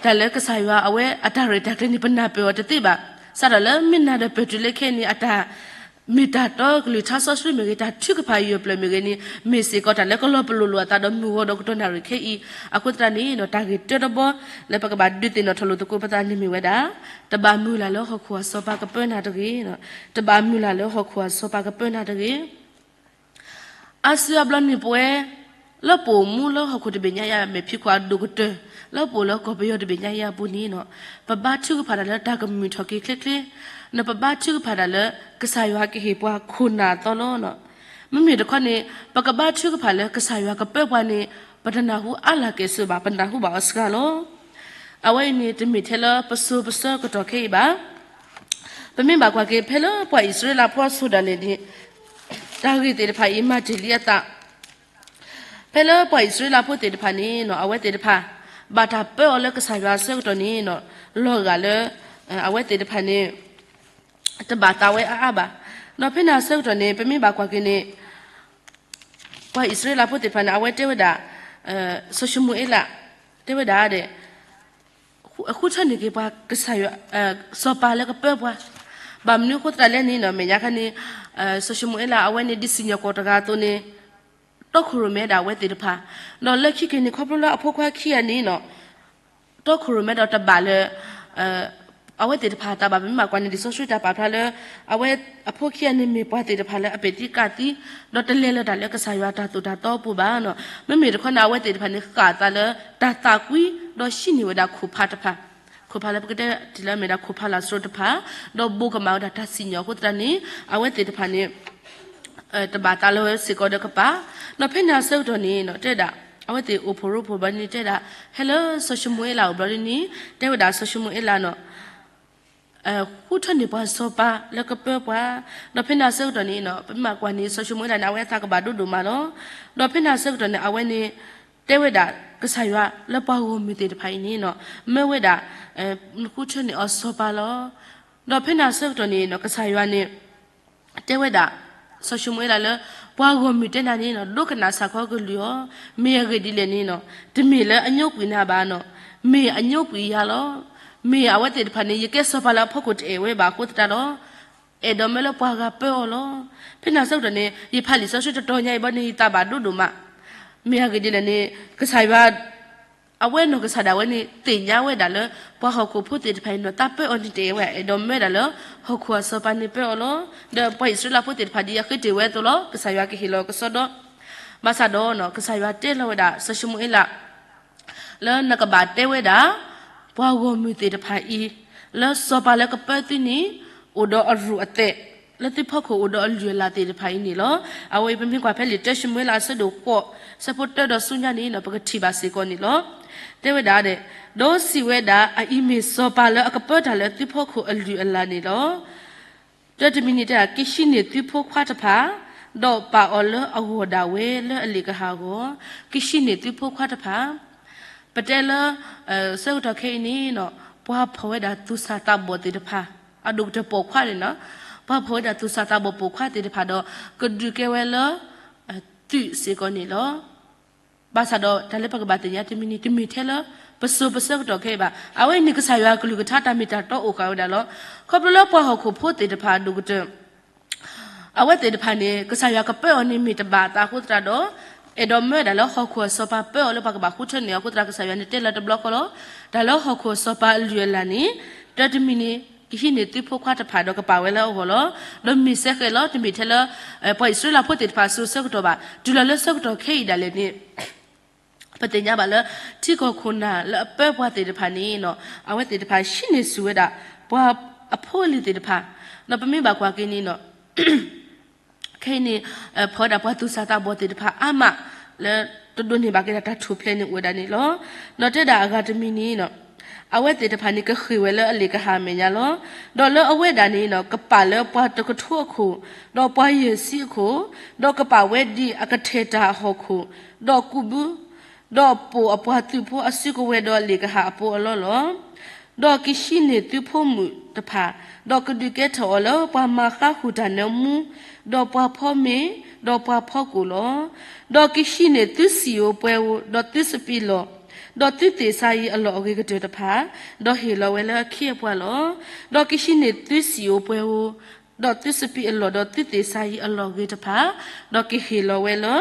တၢ်လၢကစၢ်ယွၤအဝဲအတၢ်ရဲၣ်တၢ်ကျဲၤန့ၣ် ပနၢ်ပၢၢ်အီၤတသ့ဘၣ်. စးထီၣ်လၢမ့ၢ်နၤဒီးပၢၢ်တုၤလၢခဲအံၤန့ၣ် အတၢ်မ့ၢ်တၢ်တီကလုၢ်ထါစီဆှံမ့ၢ်ဂ့ၤ တၢ်ထုကဖၣ်ယိာ်ပျၢၢ်မ့ၢ်ဂ့ၤန့ၣ် မ့ၢ်စ့ၢ်ကီးတၢ်လၢကလီၤပလိာ်လိာ်အသးဒီးမုၢ်ဂီၤဒီးကတီၢ်နၣ်ရံၣ်ခဲအံၤ. အဃိသတးန့ၣ် တၢ်ဂ့ၢ်တၢတဘီ လၢပကဘၣ်ဒုးသ့ၣ်နီၣ်ထီၣ်လိာ်သကိးပသးန့ၣ်မ့ၢ်ဝဲဒၣ် တဘၣ်မုၢ်လၢ်လၢဟီၣ်ခိၣ်အစီၤပၤကပၢနၤတဂ့ၤ. တဘၣ်မုၢ်လၢ်လၢဟီၣ်ခိၣ်အစီၤပၤကပၢနၤတဂ့ၤ. အါစုအါဘျီန့ၣ်ပဝဲ လၢပအိၣ်မူလၢဟီၣ်ခိၣ်တဘ့ၣ်ညါအံၤ မဲာ်ဖံးခွါအဒိၣ်ကတၢၢ် လၢပအိၣ်လၢကီၢ်ပယီၤတဘ့ၣ်ညါအံၤအပူၤန့ၣ်နီၤ ပဘါထုကဖၣ်တၢ်လၢတၢ်ကမုာ်ထီၣ်က့ၤချ့ချ့ ဒီးပဘါထုကဖၣ်တၢ်လၢကစၢ်ယွၤကဟ့ၣ်ပှၤခိၣ်နၢ်အသီလီၤ. မ့မ့ၢ်တခီန့ၣ် ပကဘါထုကဖၣ်လၢကစၢ်ယွၤကပၢပှၤန့ၣ် ပတနၢ်ဟူအါလၢ်ကဲၣ်ဆိးဘၣ် ပနၢ်ဟူဘၣ်အီၤစှၤလီၤ. အဝဲအံၤန့ၣ် တမ့ၢ်ထဲလၢပစိၤပဆၢကတီၢ်ခဲအံၤဘၣ်. ပမ့ၢ်ဘၣ်ကွၢ်က့ၤဖဲလၢပှၤအံၣ်စရ့လးဖိအစိၤဒၣ်လဲာ်န့ၣ် တၢ်ဂ့ၢ်သ့ၣ်တဖၣ်အံၤမၤတ့ၢ်လံအသး ဖဲလၢပှၤအံၣ်စရ့လးဖိသ့ၣ်တဖၣ်န့ၣ်နီၤ အဝဲသ့ၣ်တဖၣ် ဘၣ်တၢ်ပၢအီၤလၢကစၢ်ယွၤအဆၢကတီၢ်န့ၣ်နီၤ လီၤဂာ်လၢ အဝဲသ့ၣ်တဖၣ်န့ၣ် တဘၣ်သးဝဲအါအါဘၣ်. ဒီးဖဲန့ၣ်အဆၢကတီၢ်န့ၣ် ပမ့ၢ်ဘၣ်ကွၢ်က့ၤန့ၣ် ပှၤအံၣ်စရ့လးဖိသ့ၣ်တဖၣ်န့ၣ် အဝဲတဲဝဲဒၣ် စီၤၡမူၤအ့လး တဲဝဲဒၣ်ဒီး ဃုထၢန့ၢ်က့ၤပှၤကစၢ်ယွၤ စီၤပၤလၢကပၢပှၤ ဘၣ်မနုၤအဃိသတးလဲၣ်န့ၣ်နီၤ မဲာ်ညါခါန့ၣ် စီၤၡမူၤအ့လး အဝဲန့ၣ်ဒ်စံၣ်ညီၣ်ကွီၢ်တဂၤအသိးန့ၣ် တီခိၣ်ရိၣ်မဲဒၣ်အဝဲသ့ၣ်တဖၣ်, ဒီးလၢခံက့ၤန့ၣ် ခီဖျိလၢအဖိခွါခံဂၤန့ၣ်နီၤ တီခိၣ်ရိၣ်မဲဒီးတဘၣ်လၢ အဝဲသ့ၣ်တဖၣ်အသးဘၣ်. ပမ့ၢ်ဘၣ်ကွၢ်န့ၣ် လံာ်စီဆှံတၢ်ပာ်ဖျါလၢ အဝဲအဖိခံဂၤန့ၣ်မ့ၢ်ပှၤသ့ၣ်တဖၣ်လၢအပဲာ်သံကၢ်သံ, ဒီးတလဲၤလၢတၢ်လၢကစၢ်ယွၤတၢ်သိၣ်တၢ်သီအပူၤဘၣ်နီၤ. မ့မ့ၢ်တခီန့ၣ် အဝဲသ့ၣ်တဖၣ်န့ၣ် ဃၣ်အသးလၢတၢ်သးကွံ ဒီးဟံးန့ၢ်ဝဲဒၣ်ခိၣ်ဖးတဖၣ်, ခိၣ်ဖးလၢပကတဲတ့ၢ်လၢအမ့ၢ်ဒၣ်ခိၣ်ဖးလၢ်စရိတဖၣ်, ဒီးဘိးကမၣ်ဝဲဒၣ်တၢ်စံၣ်ညီၣ်အဃိသတးန့ၣ် အဝဲသ့ၣ်တဖၣ်န့ၣ် တဘၣ်သးလၢဝဲစ့ၢ်ကီးဒီးကပၤ, ဒီးဖဲန့ၣ်အဆၢကတီၢ်န့ၣ် တဲဒၣ် အဝဲသ့ၣ်အိၣ်ဖှိၣ်ရိဖှိၣ်ဘျီန့ၣ်တဲဒၣ်, ဟဲလၢစီၤၡမူၤအ့လးအိၣ်ဘျီဒ်န့ၣ်, တဲဝဲဒၣ်စီၤၡမူၤအ့လးနီၤ ဃုထၢန့ၢ်ပှၤစီၤပၤလၢကပၢပှၤ, ဒီးဖဲန့ၣ်အဆၢကတီၢ်န့ၣ်နီၤ ပမ့ၢ်ကွၢ်န့ၣ် စီၤၡမူၤအ့လးန့ၣ် အဝဲအသးကဘၣ်ဒိၣ်ဒိၣ်မးလီၤ. ဒီးဖဲန့ၣ်အဆၢကတီၢ်န့ၣ် အဝဲန့ၣ် တဲဝဲဒၣ်ကစၢ်ယွၤလၢပှၤဂီၢ်မုၢ်သ့ၣ်တဖၣ်အံၤန့ၣ်နီၤ မၢဝဲဒၣ် ဃုထၢန့ၢ်အီၤစီၤပၤလီၤ. ဒီးဖဲန့ၣ်အဆၢကတီၢ်န့ၣ်နီၤ ကစၢ်ယွၤန့ၣ် တဲဝဲဒၣ် စီၤၡမူၤအ့လးလၢ ပှၤဂီၢ်မုၢ်တဲနၤန့ၣ်နီၤ ဒိကနၣ်စ့ၢ်ကီးကလုၢ်အီၤ, မ့ၢ်အဂ့ၢ်ဒ်လဲၣ်န့ၣ်နီၤ တမ့ၢ်လၢအညိကွံာ်နၤဘၣ်နီၤ, မ့ၢ်အညိကွံာ်ယၤလီၤ. မ့ၢ်အဝဲသ့ၣ်တဖၣ်န့ၣ် ယကဲစီၤပၤလၢအဖီခိၣ်တအဲၣ်ဝဲဘၣ်အဃိသတးဒီး အဲၣ်ဒိးမၢလၢပှၤဂၤပၢအီၤလီၤ. ဖဲန့ၣ်အဆၢကတီၢ်န့ၣ် ယဖးလံာ်စီဆှံတတီၤညါအံၤဘၣ်န့ၣ် ယသးဘၣ်ဒိၣ်ဒိၣ်မး, မ့ၢ်အဂ့ၢ်ဒ်လဲၣ်န့ၣ် ကစၢ်ယွၤ အဝဲနီၢ်ကစၢ်ဒၣ်ဝဲန့ၣ် သ့ၣ်ညါဝဲဒၣ်လၢ ပှၤဟီၣ်ခိၣ်ဖိသ့ၣ်တဖၣ်အံၤနီၤ တၢ်ပၢအီၤန့ၣ်တအဲၣ်ဝဲ အဲၣ်ဒိးမၢဒၣ်လၢ ဟီၣ်ခိၣ်အစီၤပၤန့ၣ်ပၢအီၤလီၤ. ဒီးပှၤအံၣ်စရ့လးဖိသ့ၣ်တဖၣ်ဒ်အဃ့တ့ၢ်ဝဲအသိးလီၤ ကစၢ်ယွၤကဟ့ၣ်လီၤကစီဒီ, ဘၣ်ဆၣ်ဒီး ကစၢ်ယွၤတဲလီၤဝဲဒၣ် စီၤၡမူၤအ့လး လၢနကဘၣ်တဲဝဲဒၣ် ပှၤဂီၢ်မုၢ်သ့ၣ်တဖၣ်အံၤ လၢစီၤပၤလၢကပၢသုန့ၣ် အိၣ်ဒီးအရူၢ်အသဲး, လၢသုဖီခိၣ်အိၣ်ဒီးအလုၢ်အလၢ်သ့ၣ်တဖၣ်အံၤန့ၣ်လီၤ. အဝဲအံၤပမ့ၢ်ကွၢ်ဖဲလံာ်တၢၡမူၤအ့လးအဆၢဒိၣ်ဃိး ဆၢဖိတၢဒီးဆူညါန့ၣ်နီၤ ပကထံၣ်ဘၣ်စ့ၢ်ကီးန့ၣ်လီၤ. တဲဝဲဒၣ်ဒီး ဒီးစံးဝဲဒၣ် အအံၤမ့ၢ်စီၤပၤလၢအကပၢတၢ်လၢသုဖီခိၣ်အလုၢ်အလၢ်န့ၣ်လီၤ. တၢတမံၤန့ၣ်တဲဒၣ် ကဟံးန့ၢ်သုဖိခွါတဖၣ်, ဒီးပာ်အီၤလၢအဂီၢ်ဒၣ်ဝဲလၢအလ့ၣ်ကဟၣ်အဂီၢ်, ကဟံးန့ၢ်သုဖိခွါတဖၣ်. ပတဲလၢ ဆၢကတီၢ်ခဲအံၤန့ၣ်နီၤ ပှၤဖီၣ်ဝဲဒၣ်သူၣ်စၢ်သးဘီၣ်သ့ၣ်တဖၣ်, အဒိၣ်ကတၢၢ်ပိာ်ခွါန့ၣ်နီၤ, ပှၤဖီၣ်ဝဲဒၣ်သူၣ်စၢ်သးဘီၣ်ပိာ်ခွါသ့ၣ်တဖၣ်ဒီး ကဒုးကဲဝဲလၢ သုးစ့ၢ်ကီးန့ၣ်လီၤ. ဘၣ်ဆၣ်ဒီးတၢ်လၢပကဘၣ်သ့ၣ်ညါတမံၤန့ၣ် တမ့ၢ်ထဲလၢ ပစိၤပဆၢကတီၢ်ခဲအံၤဘၣ်. အဝဲအံၤန့ၣ်ကစၢ်ယွၤအကလုၢ်ကထါတၢ်မ့ၢ်တၢ်တီအိၣ်ဃာ်ဝဲဒၣ်လီၤ. ခီဖျိလၢပှၤဟီၣ်ခိၣ်ဖိသ့ၣ်တဖၣ်အဒိၣ်ကတၢၢ် အဝဲသ့ၣ်တဖၣ်န့ၣ် ကစၢ်ယွၤကပၢအီၤန့ၣ်မ့ၢ်တဘၣ်အသးအဃိသတးဒီး အဲၣ်ဒိးမၢဒၣ်လၢဟီၣ်ခိၣ်အစီၤပၤပၢအီၤလၢပှၤကဘၣ်ဃုထၢန့ၢ်အဃိသတး ကစၢ်ယွၤန့ၣ်တဲလီၤတဘျီဃီလီၤ. တၢ်လၢဟီၣ်ခိၣ်အစီၤပၤအလုၢ်အလၢ်န့ၣ် တၢတမံၤန့ၣ် ကဟံးန့ၢ်သုဖိခွါတဖၣ်ဒီးကပာ်ဝဲလၢအဂီၢ်လီၤ. ဒီးမ့ၢ်စဲဃဲးလီၤ တမ့ၢ်ထဲလၢ ပှၤအံၣ်စရ့လးဖိသ့ၣ်တဖၣ်အစိၤဆၢကတီၢ်ဘၣ်. တုၤလီၤလၢဆၢကတီၢ်ခဲအံၤဒၣ်လဲာ်န့ၣ် ပသ့ၣ်ညါဘၣ်လၢ ထံကီၢ်ခိၣ်နၢ်လၢအပၢပှၤသ့ၣ်တဖၣ်န့ၣ်နီၤ အဝဲသ့ၣ်တဖၣ်ဟံးန့ၢ်ဆူၣ်ဝဲဒၣ် ပှၤအဖိအလံၤသ့ၣ်တဖၣ်, ဒီးပမ့ၢ်ဘၣ်ကွၢ်က့ၤန့ၣ်နီၤ ခဲအံၤန့ၣ် ဖီၣ်ဝဲဒၣ်ပှၤသူၣ်စၢ်သးဘီၣ်သ့ၣ်တဖၣ်အါမး လၢတဒိးန့ၢ်ဘၣ်က့ၤဒၣ်တၢ်ထူၣ်ဖျဲးန့ၣ်အိၣ်ဝဲဒၣ်န့ၣ်လီၤ. ဒီးတဲဒၣ်အဂၤတမံၤန့ၣ်နီၤ အဝဲသ့ၣ်တဖၣ်န့ၣ် ကဃ့ၢ်ဝဲလၢအလ့ၣ်ကဟၣ်အမဲာ်ညါလီၤ. ဒီးလၢအဝဲဒၣ်န့ၣ်နီၤ ကပာ်လၢပှၤတကထိအခိၣ်, ဒီးပှၤယဲၢ်ဆံအခိၣ်, ဒီးကပာ်ဝဲဒ်အကထဲၣ်တၢ်အဟီၣ်ခိၣ်, ဒီးကူးဘု, ဒီးပိာ်အပှၤသုးဖိအစုကဝဲၤဒီးလ့ၣ်ကဟၣ်အပူၤအလီၢ်လီၤ. ဒီးကဟံးန့ၢ်သုဖိမုၣ်တဖၣ်, ဒီးကဒုးကဲထီၣ်အီၤလၢပှၤမၤဃါဃုာ်တၢ်နၢမူ, ဒီးပှၤဖီမ့ၤ, ဒီးပှၤဖီကိၣ်လီၤ. ဒီးကဟံးန့ၢ်သုစံၣ်ဧိၤပှဲၤဧိၤ, ဒီးသုစပံးလီၢ်, ဒီးသုသ့ၣ်စါယံၤအလီၢ်အဂ့ၤကတၢၢ်တဖၣ်, ဒီးဟ့ၣ်လီၤဝဲလၢအခ့အပှၤလီၤ. ဒီးကဟံးန့ၢ်သုစံၣ်ဧိၤပှဲၤဧိၤ, ဒီးသုစပံးအလီၢ်, ဒီးသုသ့ၣ်စါယံၤအလီၢ်အဂ့ၤတဖၣ်, ဒီးကဟ့ၣ်လီၤဝဲလၢ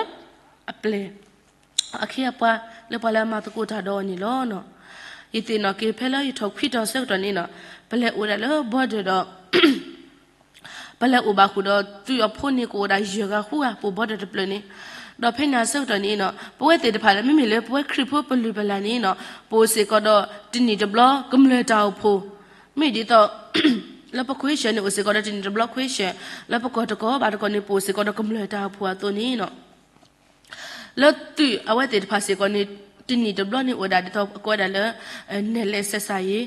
အပျဲၢ် အခ့အပှၤ လၢပှၤလၢအမၤသကိးတၢ်ဒီးအီၤန့ၣ်လီၤ. ယသ့ၣ်နီၣ်က့ၤဖဲလၢယထီၣ်ခွံတီၤဆၢကတီၢ်န့ၣ်နီၤ ပလဲၤအိၣ်ဒၣ်လၢ border ဒီး ပလဲၤအိၣ်ဘၣ်ဃုာ်ဒီးသုးအဖိန့ၣ် ကအိၣ်ဒၣ်ယဲၢ်ဂၤဃုဂၤ ပအိၣ် border တဖျၢၣ်န့ၣ်, ဒီးဖဲန့ၣ်အဆၢကတီၢ်န့ၣ်နီၤ ပဝဲသ့ၣ်တဖၣ်လၢ မ့မ့ၢ်လၢပဝဲခရံာ်ဖိပလုၢ်ပလၢ်န့ၣ်နီၤ ပအိၣ်စ့ၢ်ကီးဒီးတနံၣ်တဘျီကမျၢၢ်တၢ်အိၣ်ဖှိၣ်, မ့ၢ်ဒ်သိး လၢပ question န့ၣ် အိၣ်စ့ၢ်ကီးဒီးတနံၣ်တဘျီ question လၢပကီၢ်တကီၢ်ဘၣ်တကီၢ်န့ၣ် ပအိၣ်စ့ၢ်ကီးဒီးကမျၢၢ်တၢ်အိၣ်ဖှိၣ်အသိးန့ၣ်နီၤ လၢသုးအဝဲသ့ၣ်တဖၣ်စ့ၢ်ကီးန့ၣ် တနံၣ်တဘျီန့ၣ်အိၣ်ဒၣ်ဒ်သိးအကိးဝဲဒၣ်လၢ နဲၣ်လဲးဆက်ဆံရေး,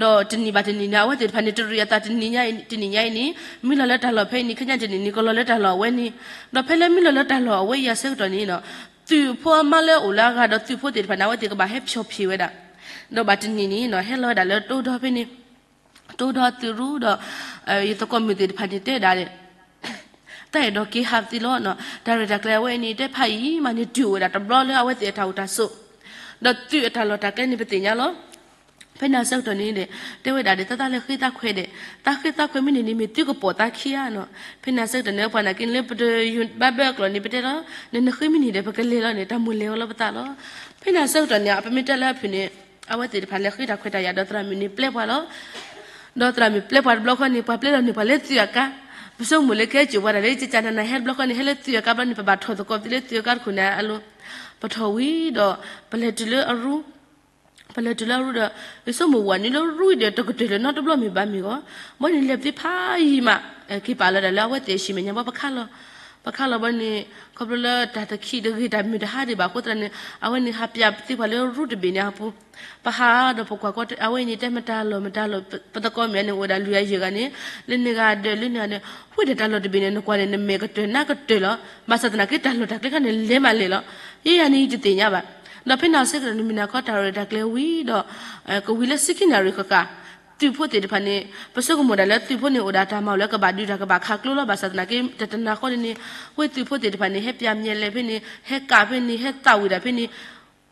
ဒီးတနံၣ်ဘၣ်တနံၣ်န့ၣ် အဝဲသ့ၣ်တဖၣ်န့ၣ် တရံးအသးတနံၤညါအံၤ တနံၤညါအံၤန့ၣ် မ့ၢ်လီၤလၢတၢ်လီၢ်ဖဲအံၤန့ၣ် ခဲညါတနံၣ်န့ၣ် ကလီၤလၢတၢ်လီၢ်အဝဲန့ၣ်, ဒီးဖဲလၢမ့ၢ်လီၤလၢတၢ်လီၢ်အဝဲအံၤအဆၢကတီၢ်န့ၣ်နီၤ သုးဖိအမါလၢအိၣ်လၢအဂၤဒီးသုးဖိသ့ၣ်တဖၣ်န့ၣ် အဝဲသ့ၣ်ကဘၣ်ဟဲဖျိးဖံးဝဲဒၣ်, ဒီးဘၣ်တနံၤန့ၣ်နီၤ ဟဲလီၤဝဲဒၣ်လၢတိဒီဖဲန့ၣ် တိဒီသုးရူဒီး ယသကိးမုၣ်သ့ၣ်တဖၣ်န့ၣ်တဲဒၣ် တၢ်အဲၣ်ဒိးက့ၤဟးသ့လီၤနီၤ, တၢ်ရဲၣ်တၢ်ကျဲၤအဝဲအံၤန့ၣ် တဲဖးယံာ်မးန့ၣ် တုၤအိၣ်ဝဲဒၣ်တဘျီလၢအဝဲသ့ၣ်အတၢ်အိၣ်တၢ်ဆိး, ဒီးသုးအတၢ်လီၢ်တၢ်ကျဲန့ၣ် ပသ့ၣ်ညါလီၤ. ဖဲန့ၣ်အဆၢကတီၢ်န့ၣ်ဒီး တဲဝဲဒၣ်ဒီး တၢ်သးလၢဃ့သးခွဲးဒီး တၢ်ဃ့သးခွဲးမ့ၢ်န့ၣ်န့ၣ် မ့ၢ်သုကပိာ်သးခံဂၤနီၤ, ဖဲန့ၣ်အဆၢကတီၢ်န့ၣ် ပှၤနာ်က့န့ၣ်လၢပတဘၣ်ဘၢအကျိာ်န့ၣ် ပတဲလီၤ, နနဃ့မ့ၢ်န့ၣ်ဒီး ပကလဲၤလီၤန့ၣ် တၢ်မိၣ်လဲၤဝဲလီၤပသးလီၤ. ဖဲန့ၣ်အဆၢကတီၢ်န့ၣ် ပမ့ၢ်တဲလၢအဖုၣ်န့ၣ် အဝဲသ့ၣ်တဖၣ်လဲၤဃ့တၢ်ခွဲးတၢ်ယာ်ဒီးသရၣ်မုၣ်န့ၣ်ပျဲပှၤလီၤ. ဒီးသရၣ်မုၣ်ပျဲပှၤတဘျီဃီန့ၣ် ပှၤပျဲလီၤန့ၢ်ပှၤလၢသုးအကါ, ပဆိကမိၣ်လၢကဲစၢၤပှၤတၢ်လၢကကနနၤဟဲတဘျီဃီန့ၣ် ဟဲလၢသုးအကါဘျီန့ၣ် ပဘၣ်ထီၣ်သကိးသုလၢသုးအကါတခိၣ်န့ၣ်အလိၤ, ပထီၣ်ဝံၤဒီး ပလဲၤတုၤလၢအရူ ပလဲၤတုၤလၢအရူဒီး ယဆိကမိၣ်ဝဲန့ၣ်လၢရူအံၤဒီး တကတၢၢ်လၢၤနီတဘျီမ့ၢ်ဘၣ်မ့ၢ်ဂီၢ်, ဘၣ်န့ၣ်လဲၤသ့ဖးယံာ်မး, က့ၤပာ်လီၤဒၣ်လၢအဝဲသ့ၣ်အဟံၣ်မဲာ်ညါဘၣ်ပခါလီၤ. ပခါလီၤဘီန့ၣ် ခီဖျိလၢတၢ်တခံးတဂ့ၤ တၢ်မုာ်တဟါဒံးဘၣ်အဃိသတးန့ၣ် အဝဲန့ၣ်ဟးပၠးသ့ပှၤလၢရူၢ်တဘ့ၣ်န့ၣ်အပူၤ, ပဟးဒီးပကွၢ်ကီ အဝဲန့ၣ်တဲမတၤလီၤမတၤလီၤ ပသကိးမ့ၢ်န့ၣ် အိၣ်ဒၣ်လွံၢ်ဂၤယဲၢ်ဂၤန့ၣ် လၢန့ၣ်ဂၤဒၢးလၢန့ၣ်ဂၤန့ၣ် ဝံၤဒီးတၢ်လီၢ်တဘ့ၣ်န့ၣ် နကွၢ်န့ၣ် နမဲာ်ကတၢၢ်နါကတၢၢ်လီၤ. ဘၣ်ဆၣ်သနာ်က့တၢ်လီၢ်တၢ်ကျဲခါန့ၣ် လဲၤမးလဲၤလီၤ. ယဲယၤန့ၣ်ယတသ့ၣ်ညါဘၣ်. ဒီးဖဲန့ၣ်အဆၢကတီၢ်န့ၣ် မုၢ်နၤခီတၢ်ရဲၣ်တၢ်ကျဲၤဝံၤဒီး ကဝံၤလၢဆံခံနၣ်ရံၣ်ဃၣ်ဃၣ် သုးဖိသ့ၣ်တဖၣ်န့ၣ် ပဆိကမိၣ်ဒၣ်လၢသုးဖိန့ၣ်အိၣ်ဒၣ်တၢ်မၤလၢကဘၣ်ဒုးတၢ်ကဘၣ်ခးကျိလီၤ. ဘၣ်ဆၣ်သနာ်က့ တတနၤဃီန့ၣ်န့ၣ် ဝဲသုးဖိသ့ၣ်တဖၣ်န့ၣ် ဟဲပၠးမဲာ်လဲၤဖဲန့ၣ် ဟဲကးဖဲန့ၣ် ဟဲသးဝံၣ်ဒၣ်ဖဲန့ၣ်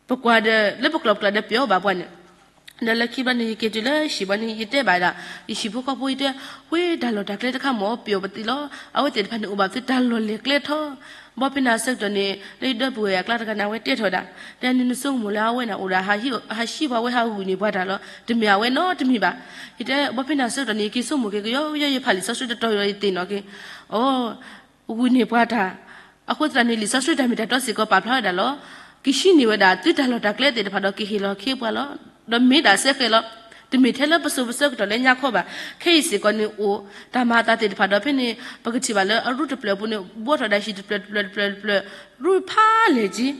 ပကွၢ်ဒီးလၢပကျိာ်ပကျါဒီးပျီဘၣ်ပှၤန့ၣ် ဒီးလၢခံဘျီန့ၣ် ယက့ၤတုၤလၢဟံၣ်ဘီန့ၣ် ယတဲဘၣ်ဒၣ် ယဟံၣ်ဖိဃီဖိယတဲ ဝဲတၢ်လီၢ်တၢ်ကျဲတခါမ့ၢ်ပျီပသံလီၤ. အဝဲသ့ၣ်တဖၣ်န့ၣ်အိၣ်ဘၣ်သုတၢ်လီၢ်လဲၤကျဲထီၣ် ဘီဖဲန့ၣ်အဆၢကတီၢ်န့ၣ် လၢယဒီပုၢ်ဝဲၢ်အကျါတဂၤန့ၣ် အဝဲတဲထီၣ်ဝဲဒၣ် တဲန့ၣ်နဆိကမိၣ်လၢအဝဲန့ၣ်အိၣ်ဒၣ် ဟးဟံးပှၤဝဲဟးဂုာ်န့ၢ်ပှၤတၢ်လီၤ. တမ့ၢ်အဝဲနီတမံၤဘၣ်. ယတဲဘီဖဲန့ၣ်အဆၢကတီၢ်န့ၣ် ယက့ၤဆိကမိၣ်က့ၤကယီကယီ ယဖးလံာ်စီဆှံတတီၤယီၤ ယသ့ၣ်နီၣ်က့ၤ အိ ဂုာ်န့ၢ်ပှၤတၢ် အဃိသတးန့ၣ် လံာ်စီဆှံတၢ်မ့ၢ်တၢ်တီစ့ၢ်ကီးပာ်ဖျါဝဲဒၣ်လီၤ. ကဟံးန့ၢ်ဝဲဒၣ်သုတၢ်လီၢ်တၢ်ကျဲသ့ၣ်တဖၣ်ဒီးကဟ့ၣ်လီၤခ့ပှၤလီၤ. ဒီးမ့ၢ်ဒၣ်စဲဃဲးလီၤ. တမ့ၢ်ထဲလၢပစိၤပဆၢကတီၢ်လၢညါခီဘၣ်. ခဲအံၤစ့ၢ်ကီးန့ၣ်အိၣ် တၢ်မၤအသးသ့ၣ်တဖၣ်ဒီးဖဲန့ၣ် ပကထံၣ်ဘၣ်လၢအရူၢ်တဖျၢၣ်အပူၤန့ၣ် ဘှီထီၣ်ဒၣ်ဟံၣ်တဖျၢၣ်တဖျၢၣ်တဖျၢၣ်တဖျၢၣ် ရူၢ်ဖးလဲၢ်က့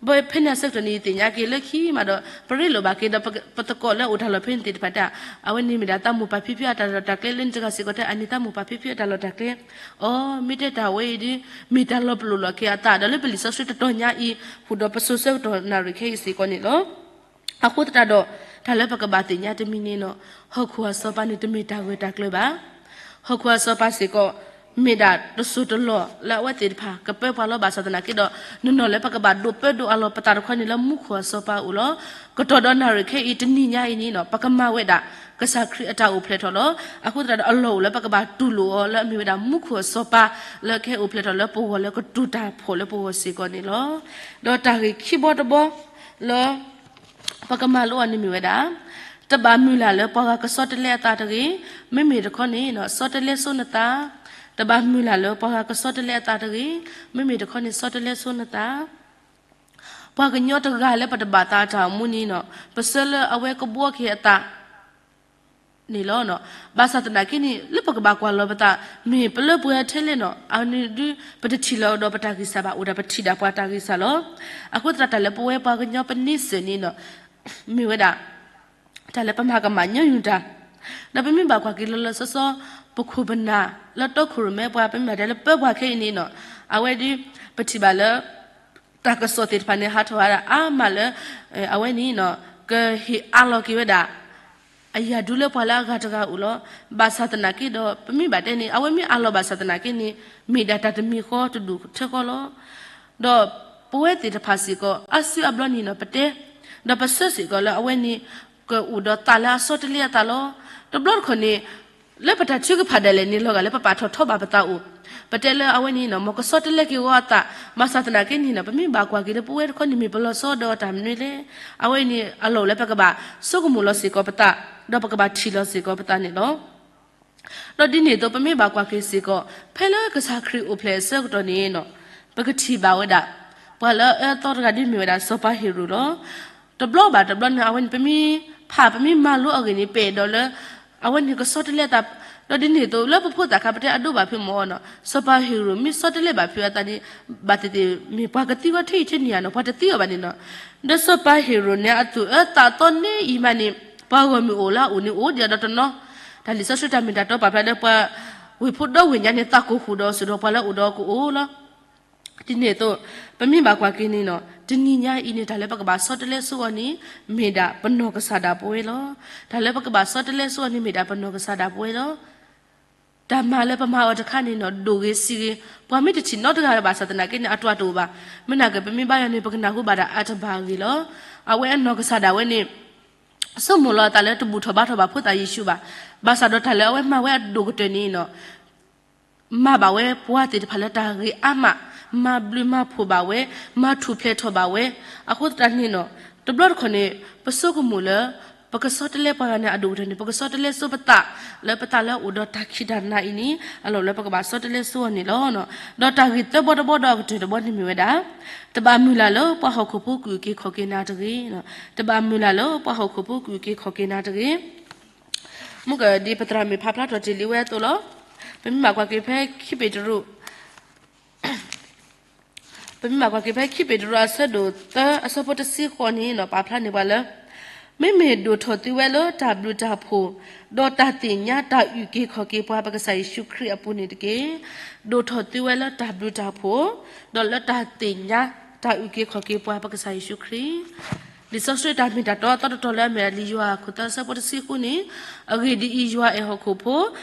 ဘီဖဲန့ၣ်အဆၢကတီၢ်န့ၣ် ယသ့ၣ်ညါက့ၤလၢခံမးဒီး ပရ့လိာ်ဘၣ်က့ၤဒီး ပသကိးလၢအအိၣ်တၢ်လီၢ်ဖဲန့ၣ်သ့ၣ်တဖၣ်တၢ် အဝဲန့ၣ်မ့ၢ်ဒၣ်သးမိၢ်ပၢ်ဖံဖုအတၢ်လီၢ်တၢ်ကျဲ လၢန့ၣ်တဂၤစ့ၢ်ကီးတဲ အန့ၣ်သးမိၢ်ပၢ်ဖံဖုအတၢ်လီၢ်တၢ်ကျဲ အိ မ့ၢ်တဲတၢ်ဝဲအံၤဒ် မ့ၢ်တၢ်လီၤပလိာ်လီၤက့ၤအသးဒီးလၢပလံာ်စီဆှံတတီၤညါအံၤ ဃုာ်ဒီးပစိၤဆၢကတီၢ်နၣ်ရံၣ်ခဲအံၤစ့ၢ်ကီးန့ၣ်လီၤ. အဃိသတးဒီး တၢ်လၢပကဘၣ်သ့ၣ်ညါတမံၤန့ၣ်နီၤ ဟီၣ်ခိၣ်အစီၤပၤန့ၣ် တမ့ၢ်တၢ်ဂၢၢ်တၢ်ကျၢၤဘၣ်. ဟီၣ်ခိၣ်အစီၤပၤစ့ၢ်ကီး မ့ၢ်ဒၣ်တစိၤတလီၢ်လၢအဝဲသ့ၣ်တဖၣ်ကပၢပှၤလီၤ. ဘၣ်ဆၣ်သနာ်က့ဒီး နီၢ်နီၢ်လၢပကဘၣ်ဒိးပၢဒိးအးလီၤပသးတခီန့ၣ် လၢမူခိၣ်အစီၤပၤအအိၣ်လီၤ. ကတီၢ်ဒီးနၣ်ရံၣ်ခဲအံၤတနံၤညါအံၤန့ၣ်နီၤ ပကမၤဝဲဒၣ် ကစၢ်ခရံာ်အတၢ်အိၣ်ဖျဲၣ်ထီၣ်လီၤ. အဃိသတးဒီးအလီၢ်အိၣ်လၢပကဘၣ်တူၢ်လိာ်အီၤလၢအမ့ၢ်ဝဲဒၣ်မူခိၣ်အစီၤပၤ လၢကဟဲအိၣ်ဖျဲၣ်ထီၣ်လၢပဂီၢ်လၢကတူၢ်တၢ်ဖှီၣ်လၢပဂီၢ်စ့ၢ်ကီးန့ၣ်လီၤ. ဒီးတၢ်ဂ့ၢ်ခံဘီတဘီလၢ ပကမၤလိအီၤန့ၣ်မ့ၢ်ဝဲဒၣ် တဘၣ်မုၢ်လၢ်လၢပှၤဂၤကဆီတလဲအသးတဂ့ၤ, မ့မ့ၢ်တခီန့ၣ် ဆီတလဲဆိနသး, တဘၣ်မုၢ်လၢ်လၢပှၤဂၤကဆီတလဲအသးတဂ့ၤ, မ့မ့ၢ်တခီန့ၣ် ဆီတလဲဆိနသး. ပှၤကညီတဂၤလၢပတဘၣ်သးအတၢ်အိၣ်မူန့ၣ် ပဆၢလၢအဝဲကဘှီက့ၤအသး န့ၣ်လီၤ. ဘၣ်ဆၣ်သနာ်က့န့ၣ် လၢပကဘၣ်ကွၢ်လီၤပသး မ့ၢ်ပလၢပှဲၤထဲလဲၣ်နီၤ အန့ၣ်ဒုး ပတထံၣ်လီၤဒီးပတၢ်ဂံၢ်စၢ်ဘၣ် အိၣ်ဒၣ်ပထံၣ်ဒၣ်ပှၤတၢ်ဂံၢ်စၢ်လီၤ. အဃိသတးတၢ်လၢပဝဲပှၤကညီပန့ဆၢၣ်န့ၣ်နီၤ မ့ၢ်ဝဲဒၣ် တၢ်လၢပမၤကမၣ်ညီနုၢ်တၢ်, ဒီးပမ့ၢ်ဘၣ်ကွၢ်က့ၤလီၤလီၤဆီဆီ ပခိၣ်ပနၢ်လၢတီခိၣ်ရိၣ်မဲပှၤ ပမ့ၢ်ဘၣ်တဲလၢပၢပှၤခဲအံၤန့ၣ်နီၤ အဝဲဒုး ပထံၣ်ဘၣ်လၢ တၢ်ကစီၣ်သ့ၣ်တဖၣ်န့ၣ် ဟးထီၣ်ဝဲဒၣ်အါမးလၢ အဝဲန့ၣ်နီၤ ကဟ့ၣ်အးလီၤက့ၤဝဲဒၣ် အယၢ်ဒူလၢပှၤလၢအဂၤတဂၤအိၣ်လီၤ. ဘၣ်ဆၣ်သနာ်က့ဒီး ပမ့ၢ်ဘၣ်တဲန့ၣ် အဝဲမ့ၢ်အးလီၤဘၣ်ဆၣ်သနာ်က့န့ၣ် မ့ၢ်ဒၣ်တၢ်တမံၤဃီတဒူၣ်ထဲဃီလီၤ. ဒီးပဝဲသ့ၣ်တဖၣ်စ့ၢ်ကီး အါစုအါဘျီန့ၣ်နီၤ ပတဲ ဒီးပဆၢစ့ၢ်ကီးလၢအဝဲန့ၣ် ကအိၣ်ဒီးသးလၢအဆီတလဲအသးလီၤ. တဘျီတခီၣ်န့ၣ် လၢပတၢ်ထုကဖၣ်ဒၣ်လဲာ်န့ၣ် လီၤဂာ်လၢပပာ်ထီၣ်ထီဘၣ်ပသးအိၣ်, ပတဲလၢအဝဲန့ၣ်နီၤ မ်ကဆီတလဲက့ၤဝဲအသး, ဘၣ်ဆၣ်သနာ်က့န့ၣ်နီၤ ပမ့ၢ်ဘၣ်ကွၢ်က့ၤလၢပဝဲတခီန့ၣ် မ့ၢ်ပလီၤဆီဒီးတၢ်မနုၤလဲၣ်. အဝဲန့ၣ်အလီၢ်အိၣ်လၢပကဘၣ်ဆိကမိၣ်လီၤစ့ၢ်ကီးပသး, ဒီးပကဘၣ်ထံၣ်လီၤစ့ၢ်ကီးပသးန့ၣ်လီၤ. ဒီးဒ်န့ၣ်အသိး ပမ့ၢ်ဘၣ်ကွၢ်က့ၤစ့ၢ်ကီး ဖဲလၢကစၢ်ခရံာ်အိၣ်ဖျဲၣ်အဆၢကတီၢ်န့ၣ်နီၤ ပကထံၣ်ဘၣ်ဝဲဒၣ် ပှၤလၢအအၢအသီတဂၤဒ်မ့ၢ်ဝဲဒၣ်စီၤပၤဟ့ၤရိာ်လီၤ. တဘျီဘၣ်တဘျီန့ၣ် အဝဲန့ၣ် ပမ့ၢ်ဖးပမ့ၢ်မၤလိအဂ့ၢ်န့ၣ် ပအဲၣ်ဒိးလၢ အဝဲန့ၣ်ကဆီတလဲသး, ဒီးဒ်န့ၣ်အသိး လၢပဖိသၣ်ခါပတဲအဒိဘၣ်ဖုးမ့ၢ်နီၤ စီၤပၤဟ့ၤရိာ်မ့ၢ်ဆီတလဲဘၣ်ဖုးအသးန့ၣ် ဘၣ်သ့ၣ်သ့ၣ်မ့ၢ်ပှၤကသံဝဲထဲအံၤထဲန့ၣ်ဧါနီၤ ပှၤတသံအီၤဘၣ်န့ၣ်နီၤ. ဒီးစီၤပၤဟ့ၤရိာ်န့ၣ် အသူၣ်အၢသးသီန့ၣ်အံၤမးန့ၣ် ပှၤဂီၢ်မုၢ်အိၣ်လၢအအိၣ်န့ၣ်အိၣ်ဒံးဒီးတနီၤ, တၢ်လံာ်စီဆှံတၢ်မ့ၢ်တၢ်တီပာ်ဖျါလၢပှၤ ဝ့ၢ်ဖိဒီဝ့ၢ်ညါန့ၣ် သးကိၢ်ဃုာ်ဒီးစိာ်ဒီးပှၤလၢအအိၣ်ဒီးကအိၣ်လီၤ. ဒ်န့ၣ်အသိး ပမ့ၢ်ဘၣ်ကွၢ်က့ၤန့ၣ်နီၤ တနံၤညါအံၤန့ၣ် တၢ်လၢပကဘၣ်ဆီတလဲဆိအီၤန့ၣ် မ့ၢ်ဒၣ်ပနီၢ်ကစၢ်ဒၣ်ပဝဲလီၤ. တၢ်လၢပကဘၣ်ဆီတလဲဆိအီၤန့ၣ် မ့ၢ်ဒၣ်ပနီၢ်ကစၢ်ဒၣ်ပဝဲလီၤ. တၢ်မၤလၢပမၤအီၤတခါန့ၣ်နီၤ ဒိၣ်ဂ့ၤဆံးဂ့ၤ ပှၤမ့ၢ်တထံၣ်နီတဂၤဘၣ်ဆၣ်သနာ်က့န့ၣ် အတၢ်တအိၣ်ဘၣ်. မ့ၢ်နာ်က့ ပမ့ၢ်ဘါယွၤန့ၣ် ပကနၢ်ဟူဘၣ်ဒၣ်အါတဘၣ်အဂ့ၢ်လီၤ. အဝဲအနီၢ်ကစၢ်ဒၣ်ဝဲန့ၣ် ဆိကမိၣ်လီၤအသးလၢတဘူၣ်ထီၣ်ဘါထီၣ်ဘၣ်ဖိသၣ်ယ့ၣ်ၡူးဘၣ်. ဘၣ်ဆၣ်ဒီးတၢ်လၢအဝဲမၤဝဲအဒိၣ်ကတၢၢ်န့ၣ်နီၤ မၤဘၣ်ဝဲပှၤသ့ၣ်တဖၣ်လၢတၢ်ဂ့ၤအါမး, မၤဘျုးမၤဖှိၣ်ဘၣ်ဝဲ, မၤထူၣ်ဖျဲးထီၣ်ဘၣ်ဝဲ. အဃိသတးန့ၣ်နီၤ တဘျီတခီၣ်န့ၣ် ပဆိကမိၣ်လၢ ပကဆီတလဲပှၤဂၤန့ၣ်အဒိၣ်ကတၢၢ်န့ၣ် ပကဆီတလဲဆိပသးလၢပသးလၢအအိၣ်ဒီးတၢ်ခံးတၢ်နၤအံၤန့ၣ် အလီၢ်လၢပကဘၣ်ဆီတလဲဆိအီၤန့ၣ်လီၤ. ဒီးတၢ်ဂ့ၢ်သၢဘီတဘီဒီးအကတၢၢ်တဘီန့ၣ်မ့ၢ်ဝဲဒၣ် တဘၣ်မုၢ်လၢ်လၢပှၤဟီၣ်ခိၣ်ဖိကအုၣ်က့ၤခီၣ်က့ၤနၤတဂ့ၤ. တဘၣ်မုၢ်လၢ်လၢပှၤဟီၣ်ခိၣ်ဖိကအုၣ်က့ၤခီၣ်က့ၤနၤတဂ့ၤ. မ့ၢ်ကဒ်ပသရၣ်မုၣ်ဖးဖျါထီၣ်တ့ၢ်လံဝဲအသိးလီၤ. ပမ့ၢ်ဘၣ်ကွၢ်က့ၤဖဲခံပ့းတရူး ပမ့ၢ်ဘၣ်ကွၢ်က့ၤဖဲခံပ့းတရူးအဆၢဒိၣ်သၢအဆၢဖိတဆံဃိးန့ၣ် ပာ်ဖျါန့ၢ်ပှၤလၢ မ့မ့ၢ်ဒိၣ်ထီၣ်သုဝဲလၢတၢ်ဘျုးတၢ်ဖှိၣ် ဒီးတၢ်သ့ၣ်ညါတၢ်အုၣ်က့ၤခီၣ်က့ၤပှၤ ပကစၢ်ယ့ၣ်ၡူးခရံာ်အပူၤန့ၣ်တက့ၢ်. ဒိၣ်ထီၣ်သုဝဲလၢတၢ်ဘျုးတၢ်ဖှိၣ် ဒီးလၢတၢ်သ့ၣ်ညါတၢ်အုၣ်က့ၤခီၣ်က့ၤပှၤ ပကစၢ်ယ့ၣ်ၡူးခရံာ် လံာ်စီဆှံတၢ်မ့ၢ်တၢ်တီအသီတတီၤလၢအမ့ၢ်ဒၣ်လံာ်ယိၤဟၣ်အခိၣ်သၢအဆၢဖိတဆံဃုန့ၣ်, အဂ့ၢ်ဒ်အံၤ, ယွၤအဲၣ်ဟီၣ်ခိၣ်ဖိ,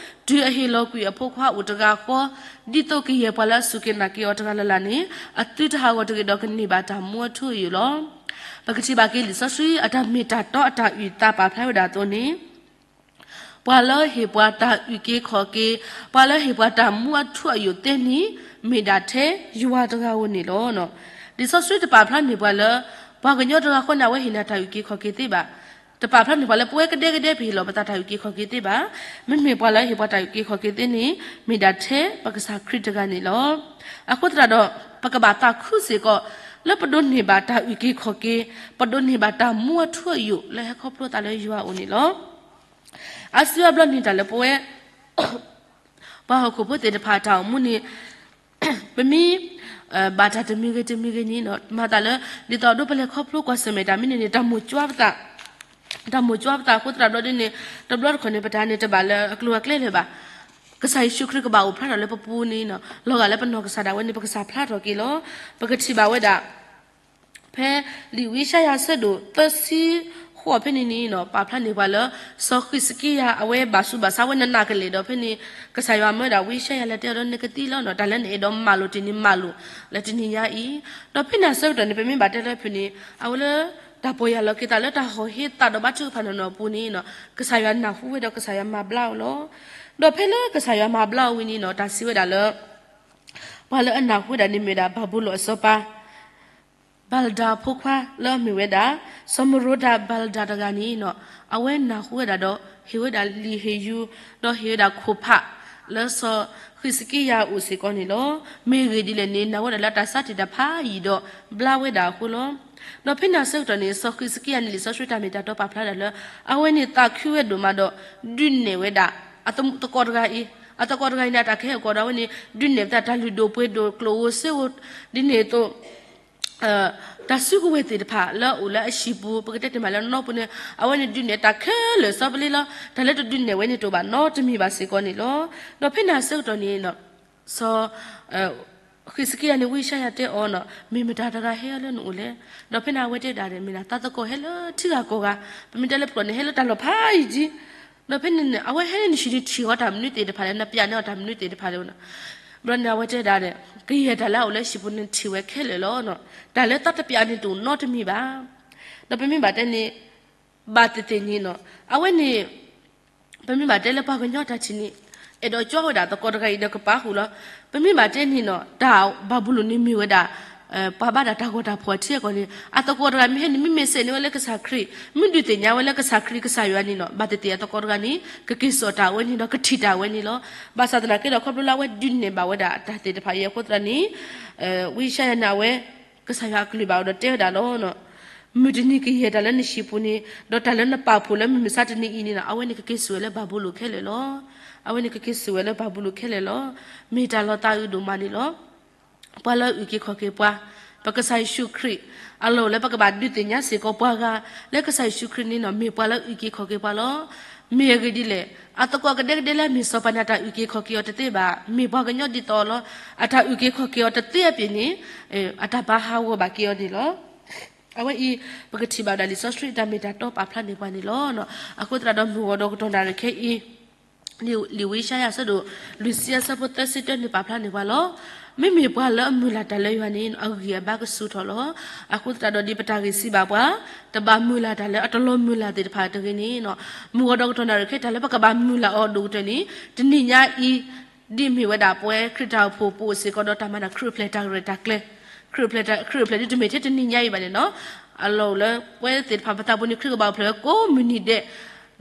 တုၤအဟ့ၣ်လီၤကွံာ်အဖိခွါအိၣ်တဂၤဃီ, ဒ်သိးကယဲၢ်ပှၤလၢအစူၢ်က့ၤနာ်က့ၤအီၤတဂၤလၢ်လၢ်န့ၣ်, အသုတဟးဂီၤတဂ့ၤဒီးကန့ၢ်ဘၣ်တၢ်မူအထူအယိာ်လီၤ. ပကထံၣ်ဘၣ်က့ၤလံာ်စီဆှံအတၢ်မ့ၢ်တၢ်တီအတၢ်အုၣ်သးပာ်ဖျါဝဲဒၣ်အသိးန့ၣ် ပှၤလၢဟ့ၣ်ပှၤတၢ်အုၣ်က့ၤခီၣ်က့ၤ, ပှၤလၢဟ့ၣ်ပှၤတၢ်မူအထူအယိာ်သ့န့ၣ်, မ့ၢ်ဒၣ်ထဲယွၤတဂၤဧိၤန့ၣ်လီၤ. လံာ်စီဆှံတပာ်ဖျါန့ၢ်ပှၤလၢ ပှၤကညီတဂၤဃီန့ၣ် အဝဲဟ့ၣ်နၤတၢ်အုၣ်က့ၤခီၣ်က့ၤသ့ဘၣ်. တပာ်ဖျါန့ၢ်ပှၤလၢပဝဲကဒဲကဒဲပဟ့ၣ်လီၤပသးတၢ်အုၣ်က့ၤခီၣ်က့ၤသ့ဘၣ်. မ့မ့ၢ်ပှၤလၢဟ့ၣ်ပှၤတၢ်အုၣ်က့ၤခီၣ်က့ၤသ့န့ၣ်, မ့ၢ်ဒၣ်ထဲပကစၢ်ခရံာ်တဂၤန့ၣ်လီၤ. အဃိသတးဒီး, ပကဘၣ်သးခုစ့ၢ်ကီး, လၢပဒိးန့ၢ်ဘၣ်တၢ်အုၣ်က့ၤခီၣ်က့ၤ, ပဒိးန့ၢ်ဘၣ်တၢ်မူအထူအယိာ်လၢဟဲခီဖျိသးလၢယွၤအအိၣ်န့ၣ်လီၤ. အါစုအါဘျီန့ၣ်တၢ်လၢပဝဲ ပှၤဟီၣ်ခိၣ်ဖိသ့ၣ်တဖၣ်အတၢ်အိၣ်မူန့ၣ်, ပမ့ၢ် ဘၣ်တၢ်တမံၤဂ့ၤတမံၤဂ့ၤန့ၣ် မၤသးလၢ ဒ်သိးဒိပလဲၤခီဖျိကွၢ်ဆၢၣ်မဲာ်တၢ်မနုၤန့ၣ် တၢ်မိၣ်ကၠွပသး, တၢ်မိၣ်ကၠွပသးအဃိသတးဘျီဒ်န့ၣ်, တဘျီတခီၣ်န့ၣ် ပတၢ်န့ၣ်တဘၣ်လၢအကျိၤအကျဲလၢၤဘၣ်. ကစၢ်ယ့ၣ်ၡူးခရံာ်ကဘၣ်အိၣ်ဖျါထီၣ်လၢပပူၤန့ၣ်, လီၤဂာ်လၢပနီၢ်ကစၢ်ဒၣ်ဝဲန့ၣ် ပကစၢ်ဖျါထီၣ်က့ၤလီၤ. ပကထံၣ်ဘၣ်ဝဲဒၣ် ဖဲလံာ်ဝံယၡါယၤအဆၢဒိၣ်သၢဆံဃိးဖဲန့ၣ်န့ၣ် ပာ်ဖျါန့ၢ်ပှၤလၢ စီၤဃံးစကံယၤအဝဲဘၣ်ဆူးဘၣ်ဆါဝဲနးနးကလဲာ်ဒီးဖဲန့ၣ် ကစၢ်ယွၤမၢဝဲဒၣ်ဝံယၡါယၤလၢတဲအီၤဒီး နကသံလီၤနီၤ, တၢ်လၢနအဲၣ်ဒိးမၤလိာ်တ့ၢ်န့ၣ်မၤလိာ် လၢတနံၤညါအံၤ, ဒီးဖဲန့ၣ်အဆၢကတီၢ်န့ၣ် ပမ့ၢ်ဘၣ်တဲလၢဖုၣ်န့ၣ် အဝဲလၢတၢ်ပီၢ်ယၢ်လီၤက့ၤသးလၢတၢ်ဟီၣ်ဟ့သးဒီးဘါထုကဖၣ်နီၢ်နီၢ်အပူၤန့ၣ် ကစၢ်ယွၤနၢ်ဟူဝဲဒီးကစၢ်ယွၤမၤဘျါအီၤလီၤ. ဒီးဖဲလၢကစၢ်ယွၤမၤဘျါအီၤဝံၤန့ၣ် တၢ်စံးဝဲဒၣ်လၢ ပှၤလၢအနၢ်ဟူဝဲဒၣ်န့ၣ်မ့ၢ်ဝဲဒၣ် ဘၤဘူလိၣ်အစီၤပၤ ဘၤလဒၤအဖိခွါလၢအမ့ၢ်ဝဲဒၣ် စီၤမရိဒၤဘၤလဒၤတဂၤန့ၣ် အဝဲနၢ်ဟူဝဲဒၣ်ဒီး ဟ့ၣ်ဝဲဒၣ်လံာ်ဟ့ၣ်ယုၢ် ဒီးဟ့ၣ်ဝဲဒၣ်ခိၣ်ဖးလၢစီၤဃံးစကံယၤအအိၣ်စ့ၢ်ကီးန့ၣ်လီၤ. မ့ၢ်ဂ့ၢ်ဒ်လဲၣ်န့ၣ် နာ်ဝဲဒၣ်လၢတၢ်ဆါတံၢ်တၢ်ဖးယံာ်ဒီးဘျါဝဲဒၣ်အဃိလီၤ. ဒီးဖဲန့ၣ်အဆၢကတီၢ်န့ၣ် စီၤဃံးစကံယၤန့ၣ် လံာ်စီဆှံတၢ်မ့ၢ်တၢ်တီပာ်ဖျါဒၣ်လၢ အဝဲန့ၣ်သးခုဝဲဒိၣ်မးဒီး ဒုးနဲၣ်ဝဲဒၣ် အသကိးတဂၤအံၤ, အသကိးတဂၤအံၤန့ၣ် အတၢ်ကဟဲအိၣ်ကီးဒီးအဝဲန့ၣ် ဒုးနဲၣ်ပသးတၢ်လုၢ်ဒိၣ်ပှ့ၤဒိၣ်ကျိၣ်ဧိၤစ့ဧိၤ ဒ်န့ၣ်အသိး တၢ်စုကဝဲၤသ့ၣ်တဖၣ်လၢအအိၣ်လၢအဟံၣ်ပူၤ ပကတဲတ့ၢ်မးလၢနီၢ်ပူၤန့ၣ် အဝဲန့ၣ်ဒုးနဲၣ်တၢ်ခဲလၢာ်စီပလ့လီၤ. တၢ်လၢတဒုးနဲၣ်ဝဲန့ၣ်တအိၣ်ဘၣ်နီတမံၤဘၣ်စ့ၢ်ကီးန့ၣ်လီၤ. ဒီးဖဲန့ၣ်အဆၢကတီၢ်န့ၣ် စီၤ ဃံးစကံယၤန့ၣ် ဝံယၡါယၤတဲအီၤနီၤ မ့ၢ်မတၤတဂၤဟဲအီၤလၢနအိၣ်လဲၣ်. ဒီးဖဲန့ၣ်အဝဲတဲဒၣ်ဒီး မ့ၢ်ဒၣ်သးသကိးဟဲလၢထံဂၤကီၢ်ဂၤ, ပမ့ၢ်တဲလၢပကျိာ်န့ၣ် ဟဲလၢတၢ်လီၢ်ဖးယံာ်ကံ ဒီးဖဲန့ၣ်န့ၣ် အဝဲဟဲလၢနဟံၣ်န့ၣ်ထံၣ်အီၤတၢ်မနုၤသ့ၣ်တဖၣ်လဲၣ်, နပျးန့ၢ်အီၤတၢ်မနုၤသ့ၣ်တဖၣ်လဲၣ်နီၤ. ဘျီန့ၣ်အဝဲတဲဒၣ်ဒီး ကယဲၢ်တၢ်လၢအအိၣ်လၢဟံၣ်ပူၤန့ၣ်ထံၣ်ဝဲခဲလၢာ်လီၤ. တၢ်လၢသးတပျးန့ၣ်တအိၣ်နီတမံၤဘၣ်. ဒီးပမ့ၢ်ဘၣ်တဲန့ၣ် ဘၣ်သ့ၣ်သ့ၣ်န့ၣ်နီၤ အဝဲန့ၣ် ပမ့ၢ်ဘၣ်တဲလၢပှၤကညီတၢ်ထံၣ်န့ၣ် အဲၣ်ဒိးကၠီဝဲဒၣ်သကိးတဂၤအံၤဒီးကပာ်ဃုာ်လီၤ. ပမ့ၢ်ဘၣ်တဲန့ၣ်နီၤ တၢ်ဘၤဘူလိၣ်န့ၣ်မ့ၢ်ဝဲဒၣ် ပှၤဘၣ်ဒၣ်တၢ်ဂီၤတၢ်ဖီၣ်အထံအကီၢ်န့ၣ် အသကိးတဂၤမ့ၢ်ဟဲန့ၣ် မ့ၢ်မ့ၢ်စဲးန့ၢ်ဝဲလၢကစၢ်ခရံာ် မ့ၢ်ဒုးသ့ၣ်ညါဝဲလၢကစၢ်ခရံာ်ကစၢ်ယွၤန့ၣ်နီၤ ဘၣ်သ့ၣ်သ့ၣ်အသကိးတဂၤန့ၣ် ကက့ၤစိာ်တၢ်ဝဲန့ၣ်ဒီးကထံၣ်တၢ်ဝဲန့ၣ်လီၤ. ဘၣ်ဆၣ်သနာ်က့ဒီးခီဖျိလၢအဝဲဒုးနဲၣ်ဘၣ်ဝဲဒၣ်အတၢ်သ့ၣ်တဖၣ်အံၤအဃိသတးန့ၣ် ဝံယၡါယၤန့ၣ်အဝဲ ကစၢ်ယွၤအကလုၢ်ဘၣ်အီၤဒီးတဲဝဲဒၣ်လီၤ. မုၢ်တနံၤကယဲၢ်တၢ်လၢနဟံၣ်ပူၤန့ၣ် ဒီးတၢ်လၢနပာ်ဖှိၣ်လၢမုၢ်မဆါတနံၤအံၤန့ၣ်နီၤ အဝဲန့ၣ်ကက့ၤစိာ်ဝဲလၢဘၤဘူလိၣ်ခဲလၢာ်လီၤ. အဝဲန့ၣ်ကက့ၤစိာ်ဝဲလၢဘၤဘူလိၣ်ခဲလၢာ်လီၤ. မ့ၢ်တၢ်လီၤသးအုးဒိၣ်မးန့ၣ်လီၤ. ပှၤလၢအအုၣ်က့ၤခီၣ်က့ၤပှၤ ပကစၢ်ယ့ၣ်ၡူးခရံာ် အလီၢ်အိၣ်လၢပကဘၣ်ဒုးသ့ၣ်ညါစ့ၢ်ကီးပှၤဂၤ လၢကစၢ်ယ့ၣ်ၡူးခရံာ်န့ၣ်နီၤ မ့ၢ်ပှၤလၢအအုၣ်က့ၤခီၣ်က့ၤပှၤလီၤ. မ့ၢ်အဂ့ၢ်ဒ်လဲၣ် အသကိးကဒဲကဒဲလၢအမ့ၢ်စီၤပၤန့ၣ် အတၢ်အုၣ်က့ၤခီၣ်က့ၤအီၤတသ့ဘၣ်. မ့ၢ်ပှၤကညီဒ်သိးအီၤလီၤ. အတၢ်အုၣ်က့ၤခီၣ်က့ၤအီၤတသ့အပျ့ၤန့ၣ် အတၢ်ဘၣ်ဟးဂီၤဘၣ်က့ၤအီၤန့ၣ်လီၤ. အဝဲအံၤ ပကထံၣ်ဘၣ်ဝဲဒၣ်လံာ်စီဆှံတၢ်မ့ၢ်တၢ်တီပာ်ဖျါန့ၢ်ပှၤန့ၣ်လီၤ. အဃိသတးဒီးမုၢ်ဂီၤဒီးကတီၢ်နၣ်ရံၣ်ခဲအံၤ လံာ်ဝံယၡါယၤအဆၢဒိၣ် လွံၢ်ဆံအဆၢဖိသၢဆံတၢန့ၣ်ပာ်ဖျါန့ၢ်ပှၤလီၤ. မ့မ့ၢ်ပှၤလၢအမုၢ်လၢ်တၢ်လၢယွၤန့ၣ် အဂံၢ်အဘါကဆူၣ်ထီၣ်လီၤ. အဃိသတးဒီးဒ်ပတၢ်ဂ့ၢ်စံးဘၣ်ပှၤ တဘၣ်မုၢ်လၢ်တၢ်လၢအတလီၤမုၢ်လၢ်သ့ၣ်တဖၣ်တဂ့ၤန့ၣ် မုၢ်ဂီၤဒီးကတီၢ်နၣ်ရံၣ်ခဲတၢ်လၢပကဘၣ်မုၢ်လၢ်အီၤဒိၣ်ကတၢၢ်န့ၣ် တနံၤညါအံၤ ဒ်မ့ၢ်ဝဲဒၣ်ပဝဲခရံာ်တၢ်အိၣ်ဖှိၣ်ပအိၣ်စ့ၢ်ကီးဒီးတၢ်မၤနၢၤခရံာ်အိၣ်ဖျဲၣ်တၢ်ရဲၣ်တၢ်ကျဲၤ ခရံာ်အိၣ်ဖျဲၣ်တၢ် ခရံာ်အိၣ်ဖျဲၣ်ဒ်တမ့ၢ်ထဲတနံၤညါအံၤဘၣ်န့ၣ်နီၤ အလီၢ်အိၣ်လၢပဝဲသ့ၣ်တဖၣ်ပသးပူၤန့ၣ် ခရံာ်ကဘၣ်အိၣ်ဖျဲၣ်ဝဲကိးမုၢ်နံၤဒဲး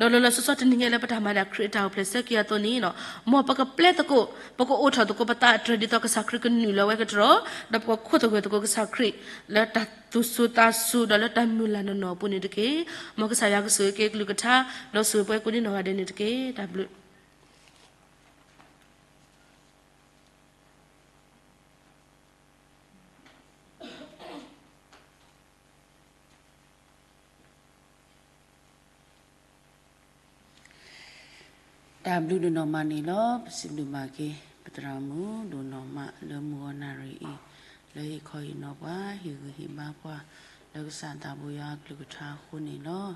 ဒီးလီၤလီၤဆီဆီတနံၤညါလၢပတၢ်မၤနၢၤခရံာ်အတၢ်အိၣ်ဖျဲၣ်ဆၢက့ၤအသိးန့ၣ်နီၤ မ်ပကပျဲသကိး ပကအိးထီၣ်သကိးပသးအတြဲၤဒ်သိးကစၢ်ခရံာ်ကနုာ်လီၤဝဲကတြီ ဒီးပကခိးသဂၢၢ်သကိးကစၢ်ခရံာ် လၢတၢ်သူၣ်စူၤသးစူၤဒီးလၢတၢ်မုၢ်လၢ်နီၢ်နီၢ်အပူၤန့ၣ်တက့ၢ်. မ်ကစၢ်ယွၤကဆိၣ်ဂ့ၤက့ၤကလုၢ်ကထါ ဒီးဆိၣ်ဂ့ၤပှၤကိးဒံနီၢ်ဂၤဒဲးန့ၣ်တက့ၢ်. တၢ်ဘျုး တၢ်ဘျုးဒိၣ်နီၢ်မးန့ၣ်လီၤ. ပစံးဘျုးဘၣ်က့ၤ ပသရၣ်မုၣ်ဒိၣ်နီၢ်မးလၢမုၢ်ဂီၤနၣ်ရံၣ်အံၤ လၢဟ့ၣ်ခီဟ့ၣ်နီၤပှၤ ဟ့ၣ်ဂံၢ်ဟ့ၣ်ဘါပှၤ လၢကစၢ်သးဘိယွၤအကလုၢ်ကထါအဃိန့ၣ်လီၤ.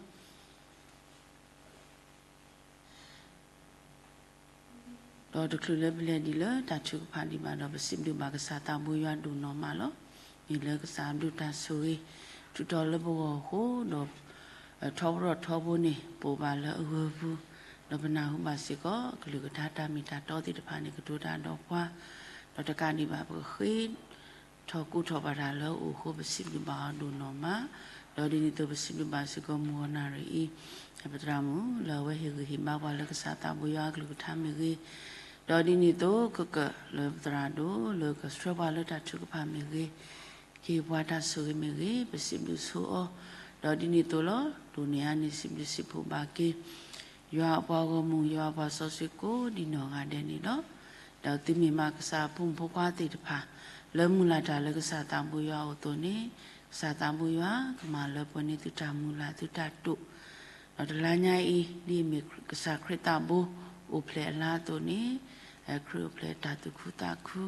ဒီးတချုးလၢပလဲၤဒံးလၢတၢ်ထုကဖၣ်ဒံးဘၣ်ဒီး ပစံးဘျုးဘၣ်ကစၢ်သးဘိယွၤဒိၣ်နီၢ်မးလီၤ. မ့ၢ်လၢကစၢ်အဘျုးတၢ်ဆိၣ်ဂ့ၤ ထုးထီၣ်လၢပဂီၢ်အဃိဒီး ထီဘိထီဘိန့ၣ် ပအိၣ်ဘၣ်လၢအဂၢၤပူၤ, ဒီးပနၢ်ဟူဘၣ်စ့ၢ်ကီး ကလုၢ်ကထါတၢ်မ့ၢ်တၢ်တီသ့ၣ်တဖၣ်န့ၣ် ကတိၤတၢ်ဒီးပှၤ, ဒီးတကးဒံးဘၣ် ပကဃ့ ထီၣ်ကူၣ်ထီၣ်ဘၣ်တၢ်လၢအအိၣ်အဃိ ပစံးဘျုးဘၣ်အီၤဒိၣ်နီၢ်မး, ဒီးဒ်န့ၣ်အသိး ပစံးဘျုးဘၣ်စ့ၢ်ကီးမုၢ်ဂီၤနၣ်ရံၣ်အံၤ ပသရၣ်မုၣ်လၢအဝဲဟ့ၣ်ဂံၢ်ဟ့ၣ်ဘါပှၤလၢကစၢ်သးဘိယွၤအကလုၢ်ကထါမ့ၢ်ဂ့ၤ, ဒီးဒ်န့ၣ်အသိး ကကၢၣ်လၢပသရၣ်ဒိၣ် လၢကဆှၢပှၤလၢတၢ်ထုကဖၣ်မ့ၢ်ဂ့ၤ, ကဟ့ၣ်ပှၤတၢ်ဆိၣ်ဂ့ၤမ့ၢ်ဂ့ၤ, ပစံးဘျုးဆိအီၤ, ဒီးဒ်န့ၣ်အသိးလီၤ. ဒိၣ်န့ၢ်အါန့ၣ် စံးဘျုးစံးဖှိၣ်ဘၣ်က့ၤ ယွၤအပှၤဂီၢ်မုၢ် ယွၤအပှၤစီဆှံကိးဒံနီၢ်ဂၤဒဲးန့ၣ်လီၤ. ဒီးသုမ့ၢ်မးကစၢ်အဖိမုၣ်ဖိခွါသ့ၣ်တဖၣ် လၢမုၢ်လၢ်တၢ်လၢကစၢ်သးဘိယွၤအအိၣ်အသိးန့ၣ်, ကစၢ်သးဘိယွၤကမၤလၢပှဲၤန့ၢ်သုတၢ်မုၢ်လၢ်သုတၢ်တိာ်, ဒီးတလါညါအံၤ ဒ်အမ့ၢ်ကစၢ်ခရံာ်သးဘိအိၣ်ဖျဲၣ်အလါအသိးန့ၣ်, ခရံာ်အိၣ်ဖျဲၣ်တၢ်သူၣ်ခုသးခု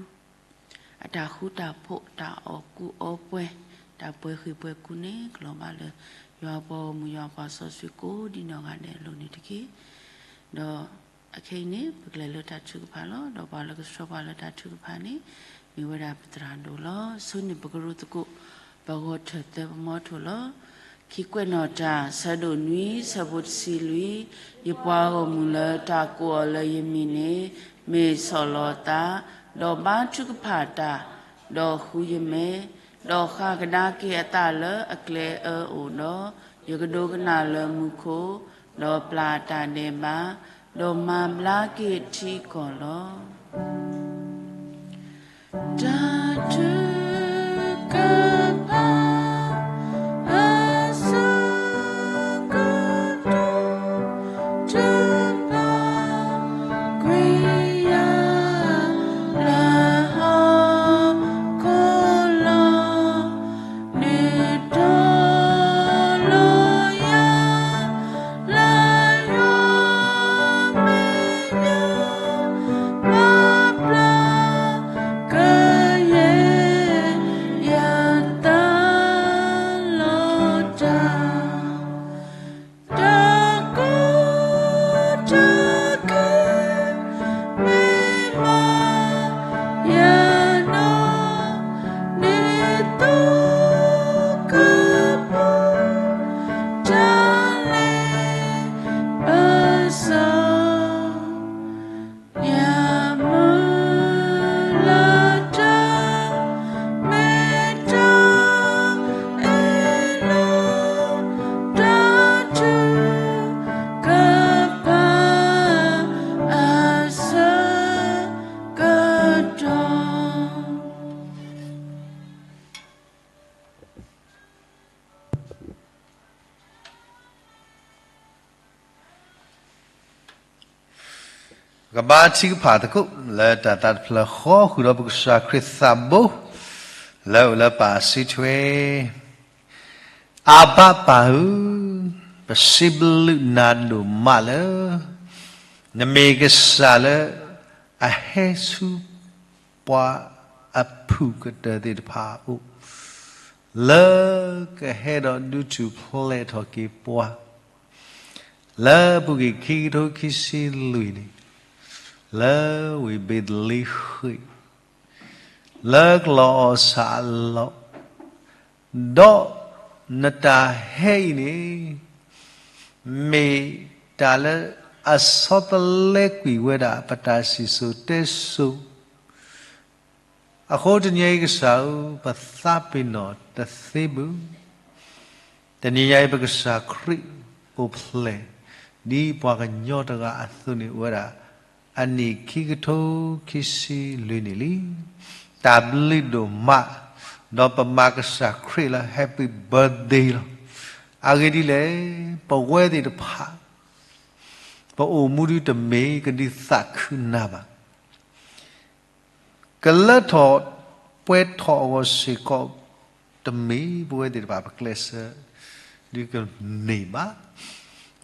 အတၢ်ဃူတၢ်ဖိး တၢ်အီၣ်ကူအီပှဲၤ တၢ်ပှဲၤဃံးပှဲၤကူန့ၣ် ကလီၤဘၣ်လၢ ယွၤအပှၤဂီၢ်မုၢ် ယွၤအပှၤစီဆှံကိးဒံနီၢ်ဂၤဒဲးအလိၤန့ၣ်တက့ၢ်. ဒီးအခဲအံၤန့ၣ် ပကလဲၤလၢတၢ်ထုကဖၣ်လီၤ. ဒီးပှၤလၢကဆှၢပှၤလၢတၢ်ထုကဖၣ်န့ၣ် မ့ၢ်ဝဲဒၣ်ပသရၣ်ဒိၣ်လီၤ. ဆိန့ၢ်ပကရူၢ်သကိး ပဂီၤထၢၣ်သၢပမီထိၣ်လီၤ. ခံကွဲးနီၣ်တၢ် ဆၢဒိၣ်နွံ ဆၢဖိတဆံလွံၢ်, ယပှၤဂီၢ်မုၢ်လၢတၢ်ကိးအီၤလၢယမံၤန့ၣ် မ့ၢ်ဆီၣ်လီၤသး, ဒီးဘါထုကဖၣ်တၢ်, ဒီးဃုယမဲာ်, ဒီးဃၣ်ကဒါက့ၤအသးလၢအကျဲအၢအိၣ်ဒီး, ယကဒိကနၣ်လၢမူခိၣ်, ဒီးပျၢ်အတၢ်ဒဲးဘး, ဒီးမၤဘျါက့ၤထံကီၢ်လီၤ. တၢ်ထုကဖၣ် အဆၢကတီၢ် ထုကဖၣ်ကွံာ်ယၤ လၢဟီၣ်ခိၣ်လီၤ. နုာ်ထီၣ်လီၤယၤ လၢယွၤမ့ၢ်ယွၤ ပာ်ဖျါကယဲၢ်ယသးလီၤ တၢ် တၢ်ကူၣ်တၢ်က့ၤ မ့ၢ်မၤယၤနီၢ် ဒ်သိးကပူၤ တၢ်လ့ပစီ ယမုၢ်လၢ်တၢ် မ့ၢ်တၢ်အ့ၣ်လိာ် တၢ်ထုကဖၣ် အဆၢကတီၢ် ပကဘါထုကဖၣ်သကိး လၢတၢ်သးတဖျၢၣ်ဃီ ဃုာ်ဒီးပကစၢ်ခရံာ်သးဘိ လၢအအိၣ်လၢပၢ်အစုထွဲ, အဘၤပၢ်ဧၢ, ပစံးဘျုးနၤဒိၣ်မးလၢ နမ့ၢ်ကစၢ်လၢ အဟဲဆူပှၤအဖုၣ်ကတၢၢ်သ့ၣ်တဖၣ်အအိၣ်, လၢကဟဲဒီးဒုးထူၣ်ဖျဲးထီၣ်က့ၤပှၤ လၢပူၤကွံာ်ခံကထိခံဆံလွံၢ်နံၣ်, လၢဝ့ၢ်ဘ့းလ့ဟ့ၣ်, လၢကလီၤအီၣ်ဆၣ်အလီၢ်, ဒီးနတၢ်ဟဲအံၤန့ၣ် မ့ၢ်တၢ်လၢအဆီတလဲကွံာ်ဝဲဒၣ် ပတၢ်စံၣ်စိၤတဲစိၤ အဃိတနံၤအံၤကစၢ်ဧၢ, ပသးပ့ၤနီၣ်တသ့ဘၣ်. တနံၤညါအံၤ ပကစၢ်ခရံာ်အိၣ်ဖျဲၣ် ဒ်ပှၤကညီတဂၤအသိးန့ၣ် အိၣ်ဝဲဒၣ် အနံၣ်ခံကထိခံဆံလွံၢ်နံၣ်လံ. တၢ်ဘျုးဒိၣ်မး, ဒီးပမၤကစၢ်ခရံာ်လၢ Happy Birthday လီၤ. အဂ့ၢ်ဒ်လဲၣ်, ပဝဲသ့ၣ်တဖၣ် ပအိၣ်မူဒုတမ့ၢ်ကဒုးသးခုနၤဘၣ်. ကလၢထီၣ်ပှဲၤထီၣ်အဂီၢ်စ့ၢ်ကီး တမ့ၢ်ပဝဲသ့ၣ်တဖၣ်ပကျဲးစၢးဒုးကန့ၢ်ဘၣ်.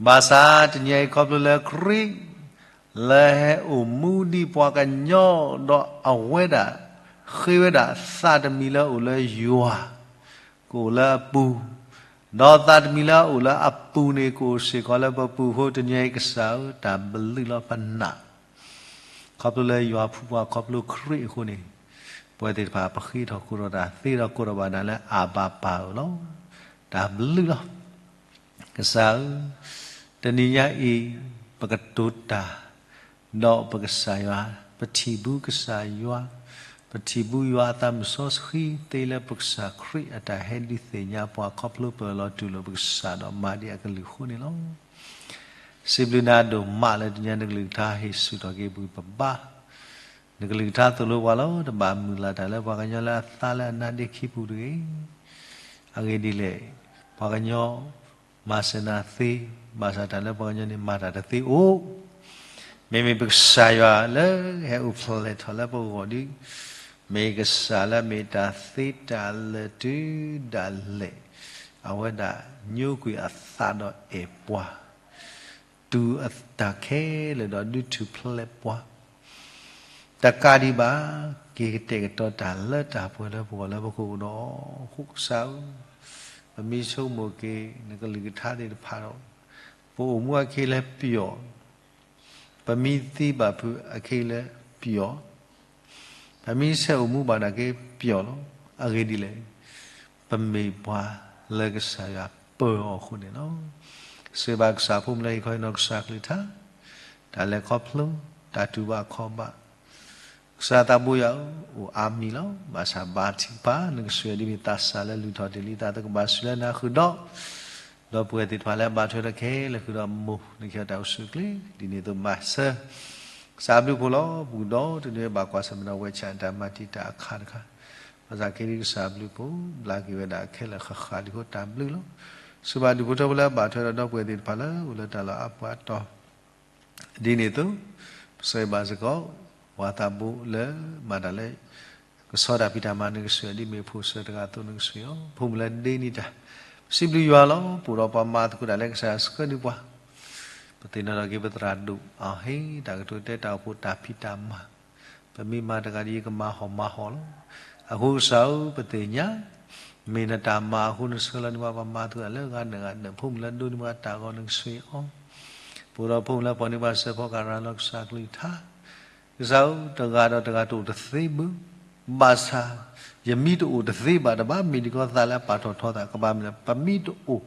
ဘၣ်ဆၣ်တနံၤအံၤခီဖျိလၢခရံာ် လၢဟဲအိၣ်မူဒ်ပှၤကညီဒီးအဝဲဒၣ် ဃ့ဝဲဒၣ်သးတမံၤလၢအိၣ်လၢယွၤ ကအိၣ်လၢအပူၤ, ဒီးသးတမံၤလၢအအိၣ်လၢအပူၤန့ၣ် ကအိၣ်စ့ၢ်ကီးလၢပပူၤအဃိ တနံၤအံၤကစၢ်ဧၢ တၢ်ဘျုးလီၤပနၢ် ခီဖျိလၢယွၤဖှူပှၤခီဖျိခရံာ်အဃိန့ၣ်, ပဝဲသ့ၣ်တဖၣ်ပဃ့ထီၣ်ကိးထီၣ်တၢ်သ့ဒီးကိးထီၣ်ဘၣ်နၤလၢအဘၤပၤဧၢလီၤ. တၢ်ဘျုးလီၤ. ကစၢ်ဧၢ, တနံၤညါအံၤ ပကတိၤတၢ် ဒီးပကစၢ်ယွၤ, ပထံၣ်ဘူးကစၢ်ယွၤ, ပထံၣ်ဘူးယွၤအသးမုၢ်စီဆှံ သ့လၢပကစၢ်ခရံာ်အတၢ်ဟဲဒုးသ့ၣ်ညါပှၤခီဖျိပၢၢ်လီၤတူၢ်လိာ်ပကစၢ်ဒီးမၤဒ်အကလုၢ်အဃိန့ၣ်လီၤ. စံးဘျုးနၤဒိၣ်မးလၢတနံၤညါနကလုၢ်ကထါဟ့ၣ်ဆူၣ်ထီၣ်က့ၤပှၤပဘါ နကလုၢ်ကထါသိၣ်လိပှၤလီၤ. တဘၣ်မုၢ်လၢ်တၢ်လၢပှၤကညီလၢအသးလၢအနါဒ့ခံပူၤတဂ့ၤ. အဂ့ၢ်ဒ်လဲၣ်, ပှၤကညီ မၤစၢၤနၤသ့, ဘၣ်ဆၣ်တၢ်လၢပှၤကညီန့ၣ် မၤတၢ်တသ့အိၣ်, မ့မ့ၢ်ပကစၢ်ယွၤလၢဟဲအိၣ်ဖျဲၣ်ထီၣ်လၢပဂီၢ်ဒီး, မ့ၢ်ကစၢ်လၢမ့ၢ်တၢ်သ့တၢ်လၢာ်တုၤဒၣ်လဲာ်, အဝဲဒၣ်ညိကွံာ်အသးဒီးအဲၣ်ပှၤ တူၢ်တၢ်ခဲလၢာ်ဒီးဒုးထူၣ်ဖျဲးပှၤ တကးဒံးဘၣ် က့ၤကတဲာ်ကတီၤတၢ်လၢတၢ်ပှဲၤလၢပဂီၢ်လၢပကအိၣ်ဒီးအဃိကစၢ်ဧၢ, ပမ့ၢ်ဆိကမိၣ်က့ၤနကလုၢ်ကထါသ့ၣ်တဖၣ်ဒီး, ပအိၣ်မူအခံလၢပျီၣ်, ပမ့ၢ်သံဘၣ်ဖုးအခံလၢပျီၣ် ပမ့ၢ်ဆဲးအိၣ်မူဘၣ်နာ်က့ပျီၣ်လီၤ. အဂ့ၢ်ဒ်လဲၣ်, ပမ့ၢ်ပှၤလၢကစၢ်ယွၤပၢၤအီၤအဃိန့ၣ်လီၤ. စံးဘၣ်ကစၢ်ဖိမုၣ်လၢဟ့ၣ်ခီဟ့ၣ်နီၤကစၢ်ကလုၢ်ကထါ, တၢ်လဲၤခီဖျိ, တၢ်တူၢ်ဘၣ်ခီၣ်ဘၣ်, ကစၢ်သးဘိယွၤဧၢ, အိၣ်အါမံၤလီၤ. ဘၣ်ဆၣ်ဘါထုကဖၣ် နကစၢ်ဒ်မ့ၢ်သးစၢ်လၢလုၢ်ထီၣ်တ့ၢ်လံ သးသကဘၣ်စူၢ်လၢနၤဃုာ်ဒီး ဒီပုၢ်ဝဲၢ်သ့ၣ်တဖၣ်လၢအဘၣ်ထွဲဒီးခဲလၢာ်ဃုာ်ဒီးမိၢ် နကဟ့ၣ်တၢ်အိၣ်ဆူၣ်အိၣ်ချ့ ဒ်န့ၣ်အသိးမၤစၢၤ ကစၢ်အဘျုးအဖှိၣ်လီၤ. ပူၤဒီးတနွံဘၣ်ကွၢ်ဆၢၣ်မဲာ်ဒီးဝဲဆၣ်တၢ်မၤတံာ်တာ်အခါတခါ, ဘၣ်ဆၣ်ခဲအံၤကစၢ်အဘျုးအဖှိၣ် ဘျါက့ၤဝဲဒၣ်ခဲလၢာ်ဃၣ်ဃၣ်ဒ်အဃိတၢ်ဘျုးလီၤ. စံးဘၣ်ဒူၣ်ဖိထၢဖိလၢအဘၣ်ထွဲဒီးဒီပုၢ်ဝဲၢ်သ့ၣ်တဖၣ်လၢအိၣ်လၢတၢ်လီၢ်အါပှၤတီၤ ဒ်န့ၣ်အသိး, ပဆၢဂ့ၤဘၣ်စ့ၢ်ကီး ပှၤသးဘိလၢမၤတၢ်လၢ ကဆီတၢ်ဖံးတၢ်မၤ နကစၢ်ဒ်မ့ၢ်ဖိဆၢတဂၤအသိးနကစၢ်အီၤ ဖိမုၣ်လၢဒ့နံၤတၢ်, ပစံးဘျုးယွၤလီၤ. ပအိၣ်ဒီးပှၤမၤသကိးတၢ်လၢကစၢ်ယွၤဆှၢဒံးပှၤ, ပသ့ၣ်နီၣ်ထီၣ်က့ၤပသရၣ်ဒိၣ်အဟ့ၣ် တၢ်ကတိၤတဲတၢ်အိၣ်ဖှိၣ်တၢ်ဖံးတၢ်မၤ, ပမ့ၢ်မၤတဂၤဒီးယကမၤဟီၣ်မၤဟီၣ်လီၤ. အဃိကစၢ်ဧၢ ပသ့ၣ်ညါ မ့ၢ်နတၢ်မၤအဃိ နဆှၢလီၤန့ၢ်ပှၤပှၤမၤသကိးတၢ်လၢဂၤနဂၤန ဖိမုၣ်လၢဒိးန့ၢ်ပှၤတၢ်ဂီၤနကစၢ်အီၤ, ပအိၣ်ဒီးဖိမုၣ်လၢဖီၣ်န့ၢ်ပှၤစၢဖီကၤရၤလီၤကစၢ်ကလုၢ်ကထါ, ကစၢ်ဧၢ တဂၤဒီးတဂၤတအိၣ်တသ့ဘၣ်, ဘၣ်ဆၣ် ယမံတအိၣ်တသ့ဘၣ် တဘၣ်မ့ၢ်ဒ်ကီသးလၢအပာ်ထီၣ်ထီသး ကဘၣ်မ့ၢ်လၢ ပမံတအိၣ်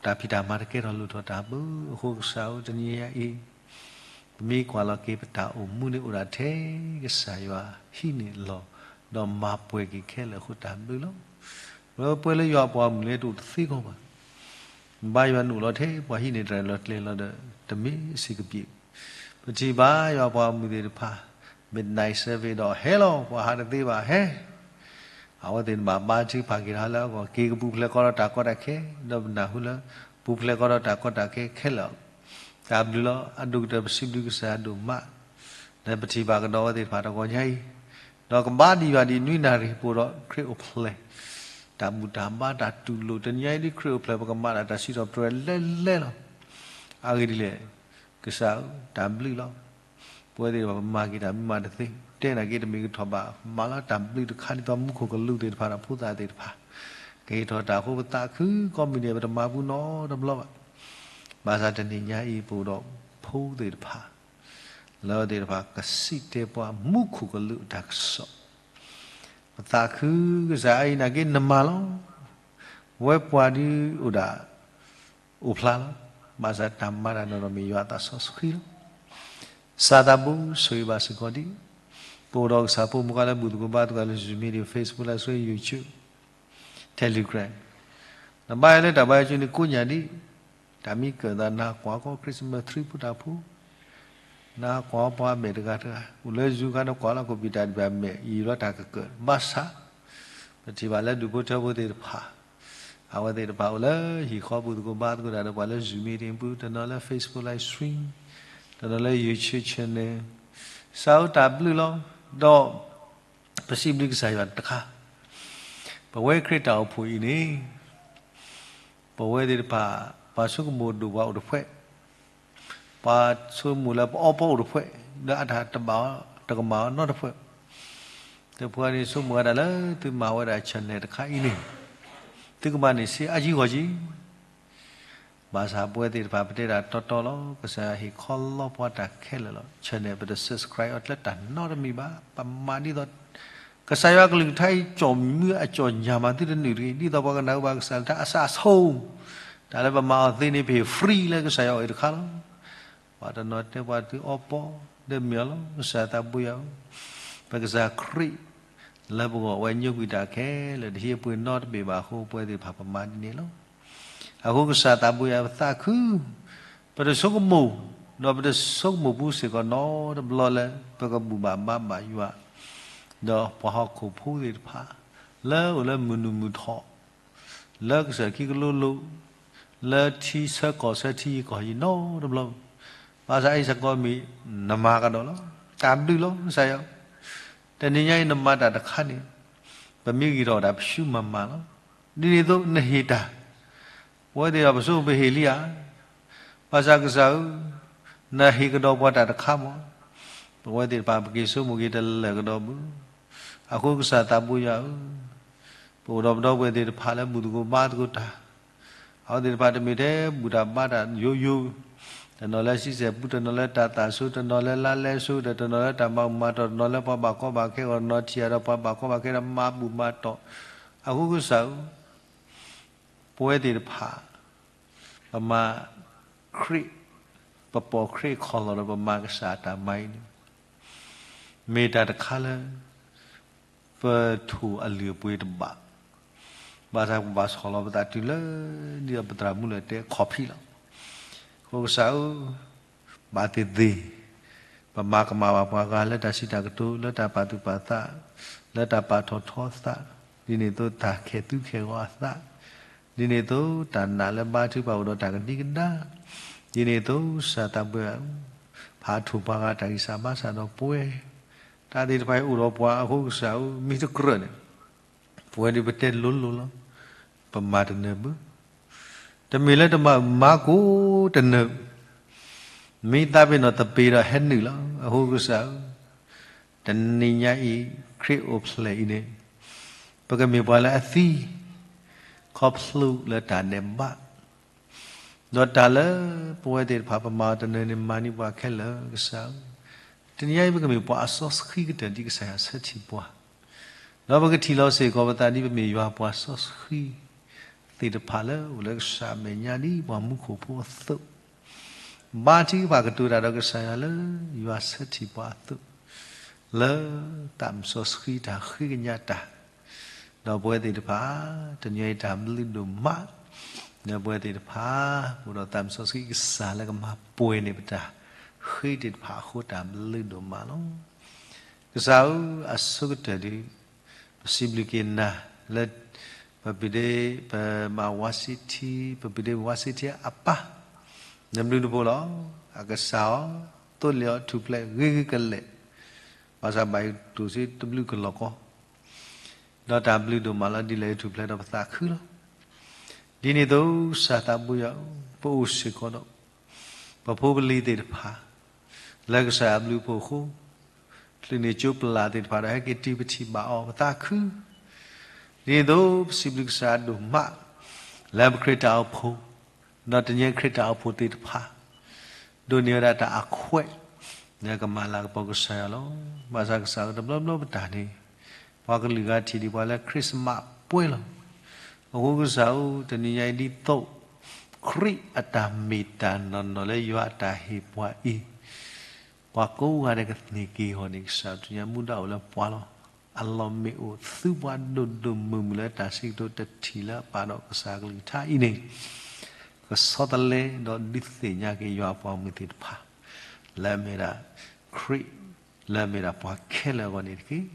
တၢ်ဖံးတၢ်မၤတကဲထီၣ်လိၣ်ထီၣ်တၢ်ဘၣ်. အဃိကစၢ်ဧၢ တနံၤအံၤ ပမ့ၢ်ကွၢ်လီၤက့ၤပတၢ်အိၣ်မူန့ၣ်အိၣ်ဒၣ်ထဲကစၢ်ယွၤဟံးန့ၢ်လီၤ ဒီးမၤပှဲၤက့ၤခဲလၢာ်အဃိတၢ်ဘျုးလီၤ. ပဝဲလၢယွၤပှၤမုၣ်လၢတအိၣ်တသ့ကီးဘၣ် ဘါယွၤနအိၣ်လီၤထဲ ပှၤဟံးန့ၢ်တၢ်လီၤကျဲၤလီၤဒီး တမ့ၢ်စ့ၢ်ကပ့ၤ, ပထံၣ်ဘၣ်ယွၤပှၤမုၣ်သ့ၣ်တဖၣ် midnight service ဒီးဟဲလီၤ ပှၤဟးတသ့ဘၣ်ဟဲ, အဝဲသ့ၣ်တဘၣ်ဘါထုကဖၣ်က့ၤတၢ်လၢအဂီၢ် က့ၤကပူၤဖျဲးကီးဒီးတၢ်ကီတၢ်ခဲ ဒီးပနၢ်ဟူလၢ ပူၤဖျဲးကီးဒီးတၢ်ကီတၢ်ခဲခဲလၢာ်, တၢ်ဘျုးလီၤ. အဒိၣ်ကတၢၢ်ပစံးဘျုးကစၢ်ယွၤဒိၣ်မး လၢပထံၣ်ဘၣ်ကဒီးအဝဲသ့ၣ်တဖၣ်တဂီၤညါအံၤ, ဒီးကဘါဒံးယွၤဒ်နွံနၣ်ရံၣ် ပအိၣ်ဒီးခရံာ်အိၣ်ဖျဲၣ် တၢ်ဘူၣ်တၢ်ဘါတၢ်တူၢ်လိာ် တနံၤအံၤဒ်ခရံာ်အိၣ်ဖျဲၣ် ပကမၤတၢ်တၢ်စံးထီၣ်ပတြၢၤလဲၣ်လဲၣ်လီၤ. အဂ့ၢ်ဒ်လဲၣ်, ကစၢ်ဧၢ တၢ်ဘျုးလီၤ. ပဝဲသ့ၣ်တဖၣ်ပမၤက့ၤတၢ်မ့ၢ်မၤတသ့ တဲနာ်က့တမ့ၢ်ကထီၣ်ဘၣ် မၤလၢတၢ်ဘျုးတခါဒ်သိးမူခိၣ်ကလူးသ့ၣ်တဖၣ်ဒီးဖိသၣ်သ့ၣ်တဖၣ် ကဟ့ၣ်ထီၣ်တၢ်အဃိ ပသးခုကိးမုၢ်နံၤ ပတမၤဘူးနီတဘျီဘၣ်. ဘၣ်ဆၣ်တနံၤညါအံၤ ပအိၣ်ဒီးဖိသ့ၣ်တဖၣ် လၢအဝဲသ့ၣ်တဖၣ်ကစံးတဲပှၤမူခိၣ်ကလူးအတၢ်ကစီၣ်, ပသးခုကစၢ်အံၤနာ်က့နမၤလီၤ. ဝဲပှၤဒုးအိၣ်ဒၣ် အိၣ်ဖျါလီၤ. ဘၣ်ဆၣ်တၢ်မၤတၢ်နီၢ်နီၢ်မ့ၢ်ယွၤအသးစီဆှံလီၤ. ကစၢ်သးဘိဆိၣ်ဂ့ၤဘၣ်စ့ၢ်ကီးဒံး ပအိၣ်ဒီးကစၢ်ဖိမုၣ်ခွါလၢဘူၣ်သကိးဘါသကိးလၢ Zoom meeting, Facebook Live Stream, YouTube, Telegram, နဘါယွၤလၢတၢ်ဘါယွၤကၠူန့ၣ်ကိးညၣ်ဒံး, တၢ်မံကၢၢ်သးနၤကွၢ်ကီ Christmas tree ဖိတၢ်ဖိ နကွၢ်ပှၤမဲာ်တဂၤတဂၤ အိၣ်လၢ Zoom ခါနကွၢ်လီၤ computer တဘၣ်မဲာ် ယံာ်လီၤတၢ်ကကၢၢ် ဘၣ်ဆၣ် ပထံၣ်ဘၣ်လၢဒူၣ်ဖိထၢဖိသ့ၣ်တဖၣ် အဝဲသ့ၣ်တဖၣ်အိၣ်လၢဟံၣ်ဃီဘူၣ်သကိးဘါသကိးတၢ်ဒီးပှၤလၢ Zoom meeting ပူၤ တနီၤလၢ Facebook Live Stream, တနီၤလၢ YouTube channel, ကစၢ်ဧၢတၢ်ဘျုးလီၤ. ဒီးပစံးဘျုးကစၢ်ယွၤတခါ, ပဝဲခရံာ်တၢ်အိၣ်ဖှိၣ်အံၤန့ၣ် ပဝဲသ့ၣ်တဖၣ် ပှၤဆိကမိၣ်ဒိၣ်ပှၤအိၣ်တဖှဲး ပှၤဆိကမိၣ်လၢပအီပီအိၣ်တဖှဲး, ဒီးအတၢ်တဘၣ်အီၤ တကမၣ်အီၤနီတဖှဲး. တဖှဲးန့ၣ် ဆိကမိၣ်ဝဲဒၣ်လၢသုမၤဝဲဒၣ် channel တခါအံၤန့ၣ်, သုကမၤန့ၢ်ဆံးအါယံၤဂီၢ်ယံၤ ဘၣ်ဆၣ်ပဝဲသ့ၣ်တဖၣ်ပတဲဒၣ်တီတီလီၤ. ကစၢ်ယွၤဟ့ၣ်ခီလီပှၤတၢ်ခဲလၢာ်လီၤ. channel ပတ subscribe အီၤတလၢတၢ်နီတမံၤဘၣ်. ပမၤဒ်သိး ကစၢ်ယွၤကလုၢ်ကထါအံၤ ကၠီၣ်မံအကၠီၣ်ညၣ်မၤသုတနုာ်တဂ့ၤ. ဒ်သိးပှၤကနၣ်ဝဲဘၣ်ကစၢ်ယွၤကလုၢ်ကထါအစးအဆိ, တၢ်လၢပမၤအီၤသ့န့ၣ် ပဟ့ၣ် free လၢကစၢ်ယွၤအံၤတခါလီၤ. ပှၤတနီၤတဲပှၤသုအီပီ, ဒီးမ့ၢ်အီၤလီၤ. ကစၢ်သးဘိယွၤဧၢ, ပကစၢ်ခရံာ် လၢပဂီၢ်ဝဲညိကွံာ်တၢ်ခဲလၢာ် တဟံးအပှ့ၤနီတဘ့ၣ်ဘၣ်အဃိ ပဝဲသ့ၣ်တဖၣ်ပမၤဒ်န့ၣ်လီၤ. အဃိကစၢ်သးဘိယွၤ ပသးခု, ပတဆိကမိၣ်, ဒီးပတဆိကမိၣ်ပူၤစ့ၢ်ကီးနီတဘျီလၢ ပကဘူၣ်ဘၣ်ဘါဘၣ်ယွၤ, ဒီးပှၤဟီၣ်ခိၣ်ဖိသ့ၣ်တဖၣ် လၢအိၣ်လၢမုၢ်နုာ်မုၢ်ထီၣ် လၢကစၢၢ်ခံကလိလိၤ, လၢထံဆၢကီၢ်ဆၢထံယံၤကီၢ်ယံၤနီတဘျီ, ဘၣ်ဆၣ်အံၤစ့ၢ်ကီးမ့ၢ်နမၤကဒီးလီၤ. တၢ်ဘျုးလီၤ ကစၢ်ယွၤ, တနံၤညါအံၤနမၤတၢ်တခါန့ၣ် ပမ့ၢ်ဂံၢ်ထီၣ်တၢ်ပရှုးမၤမၤလီၤ. ဒ်န့ၣ်အသိးနဟ့ၣ်တၢ် ပဝဲသ့ၣ်တဖၣ်ပဆိကမိၣ်ပဟ့ၣ်လံဧါ. ဘၣ်ဆၣ်ကစၢ်ဧၢ, နဟ့ၣ်ကဒီးပှၤတၢ်တခါမး, ပဝဲသ့ၣ်တဖၣ်ပက့ၤဆိကမိၣ်က့ၤတလၢာ်ကဒီးဘၣ်. အဃိကစၢ်သးဘိယွၤဧၢ, ပအိၣ်ဒီးပဒီပုၢ်ဝဲၢ်သ့ၣ်တဖၣ်လၢဘူၣ်သကိးဘါသကိးတၢ်, အဝဲသ့ၣ်တဖၣ်တမ့ၢ်ထဲဘူၣ်တၢ်ဘါတၢ်ယိယိ, တနီၤလၢဆံဆဲၣ်ပူၤ, တနီၤလၢတၢ်သၣ်ဆိ, တနီၤလၢလါလဲဆိ, ဒီးတနီၤလၢတၢ်မၤဘူၣ်မၤတီၢ်, တနီၤလၢပှၤဘၣ်ကီဘၣ်ခဲအဂီၢ်, တနီၤထံၣ်အဒီးပှၤဘၣ်ကီဘၣ်ခဲဒီးမၤဘူၣ်မၤတီၢ်. အဃိကစၢ်ဧၢ, ပဝဲသ့ၣ်တဖၣ် ပမၤခရံာ်, ပပိာ်ခရံာ်ခီၣ်လီၤဒီးပမၤကစၢ်အတၢ်မၤအံၤန့ၣ်, မ့ၢ်တၢ်တခါလၢ ပထိၣ်အလုၢ်အပှ့ၤတဘၣ်, ဘၣ်ဆၣ်ပဘၣ်ဆီၣ်လီၤပသးတုၤလၢ ဒ်သိးပသရၣ်မုၣ်လၢတဲခီၣ်ဖံးလီၤ. အဃိကစၢ်ဧၢ, ဘၣ်သ့ၣ်သ့ၣ် ပမၤကမၣ်ဘၣ်ပှၤဂၤလၢတၢ်စံးတၢ်ကတိၤ, လၢတၢ်ပာ်သူၣ်ပာ်သး, လၢတၢ်ပာ်ထီၣ်ထီသး, ဒ်န့ၣ်အသိးတၢ်ခဲၣ်သူခဲၣ်ဂီၤအသး, ဒ်န့ၣ်အသိးတၢ်နာ်လၢဘါထုကဖၣ်အိၣ်ဒီးတၢ်ကဒံကဒါ, ဒ်န့ၣ်အသိးကစၢ်သးဘိယွၤဧၢ, ဖးထိၣ်ပှၤဂၤတၢ်ဂံၢ်စၢ်ဘါစၢ်ဒီးပဝဲ, တၢ်သ့ၣ်တဖၣ်အံၤအိၣ်ဒီးပှၤအဃိကစၢ်ဧၢ, မ့ၢ်တကြၢးန့ၣ် ပဝဲဒၣ်ပတဲလိၤလိၤလီၤ. ပမၤတနၢၤဘၣ်, တမ့ၢ်လၢတမၤမၤကိးတနၢၤ, မ့ၢ်သးပ့ၤနီၣ်သပ့ၤဒီးဟဲနုာ်လီၤ. အဃိကစၢ်ဧၢ, တနံၤညါအံၤ ခရံာ်အိၣ်ဖျဲၣ်အံၤန့ၣ် ပကမ့ၢ်ပှၤလၢအသံ ခီဖျိလၢတၢ်ဒဲးဘး ဒီးတၢ်လၢပဝဲသ့ၣ်တဖၣ်ပမၤအီၤတနၢၤန့ၣ် မၤန့ၢ်ပှၤခဲလၢာ်ကစၢ်ဧၢ, တနံၤညါအံၤ ပကမ့ၢ်ပှၤအစီဆှံကတၢၢ်ဒ်ကစၢ်ယွၤဆၢထံၣ်ပှၤ, ဒီးပကထံၣ်လီၤစ့ၢ်ကီးပသးဒ်ပမ့ၢ်ယွၤပှၤစီဆှံသ့ၣ်တဖၣ်လၢအိၣ်လၢကစၢ်အမဲာ်ညါဒ်ပှၤမူခိၣ်ဖိအသိး, ဘါထုကဖၣ်ကတိၤတၢ်ဒီးကစၢ်ယွၤလၢယွၤဆၢထံၣ်ပှၤအသိး, လၢသးစီဆှံတၢ်ဃ့ကညးတၢ် ဒီးပဝဲသ့ၣ်တဖၣ် တနံၤအံၤတၢ်ဘျုးဒိၣ်မး, ဒီးပဝဲသ့ၣ်တဖၣ် အိၣ်ဒီးသးစီဆှံကစၢ်လၢကမၤပှဲၤန့ၢ်ပတၢ်ဃ့သ့ၣ်တဖၣ်အဃိ တၢ်ဘျုးဒိၣ်မးလီၤ. ကစၢ်ဧၢ, အဆိကတၢၢ်ဒုး ပစံးဘျုးက့ၤနၤလၢ ပပဒ့ ပမၤဝါစံထံ ပပဒ့ဝါစံထံအပၢ်, နဘျုးနဖှိၣ်လီၤ. အကစၢ်ဧၢ, သိလ့ၣ်အီၤထူၣ်ဖျဲးဂ့ၤဂ့ၤကလဲာ်, ဘၣ်ဆၣ်ဘၣ်ယတိၢ်စ့တဘျုးကလီၢ်ကီ ဒီးတၢ်ဘျုးဒိၣ်မးလီၤ. ဒ်လဲၣ်ထူၣ်ဖျဲးဒီးပသးခုလီၤ. ဒ်န့ၣ်အသိး ကစၢ်သးဘိယွၤဧၢ, ပအိၣ်စ့ၢ်ကီးဒီး ပဖိပလံၤသ့ၣ်တဖၣ် လၢကစၢ်အဘျုးအဖှိၣ်အဃိ, ချုးန့ၢ်ကၠိပလၢ်သ့ၣ်တဖၣ်ဒီး ဟဲက့ၤတုၤပထံၣ်ဘၣ်အီၤ ပသးခု. ဒ်န့ၣ်အသိး ပစံးဘျုးကစၢ်ဒိၣ်မး လၢပခရံာ်တၢ်အိၣ်ဖှိၣ် ဒီးတနံၤခရံာ်တၢ်အိၣ်ဖှိၣ်သ့ၣ်တဖၣ် ဒိးန့ၢ်ဝဲဒၣ်တၢ်အခွဲး လၢကမၤလၤကပီၤကစၢ်ယွၤလီၤ. ဘၣ်ဆၣ်ကစၢ်ဧၢ တဘျီဘျီပတၢ်န့ၣ် ပှၤကလုာ်ဂၤထံၣ်ဒံးပှၤလၢ Christmas ပှဲၤလီၤ. အဃိကစၢ်ဧၢ တနံၤညါအံၤဒ်သိး ခရံာ်အတၢ်မ့ၢ်တၢ်နီၢ်နီၢ်လၢယွၤအတၢ်ဟ့ၣ်ပှၤအံၤ ပှၤကိးဂၤဒဲးကသ့ၣ်က့ၤအဂီၢ်န့ၣ် ကစၢ်ယွၤဒုးညါမူဒါအိၣ်လၢပှၤလီၤ. အလီၢ်မ့ၢ်အိၣ်သုပှၤဒိၣ်ဒိၣ်မုၢ်မုၢ်လၢတၢ်စံးကတိၤတထံၣ်လၢအပာ်ဒီးကစၢ်အကလုၢ်ကထါအံၤန့ၣ် ကဆီတလဲဒီးဒုးသ့ၣ်ညါက့ၤယွၤအပှၤမုၢ်သ့ၣ်တဖၣ် လၢအမ့ၢ်ဒၣ်ခရံာ် လၢအမ့ၢ်ဒၣ်ပှၤခဲလၢာ်အဂီၢ်န့ၣ်တက့ၢ်.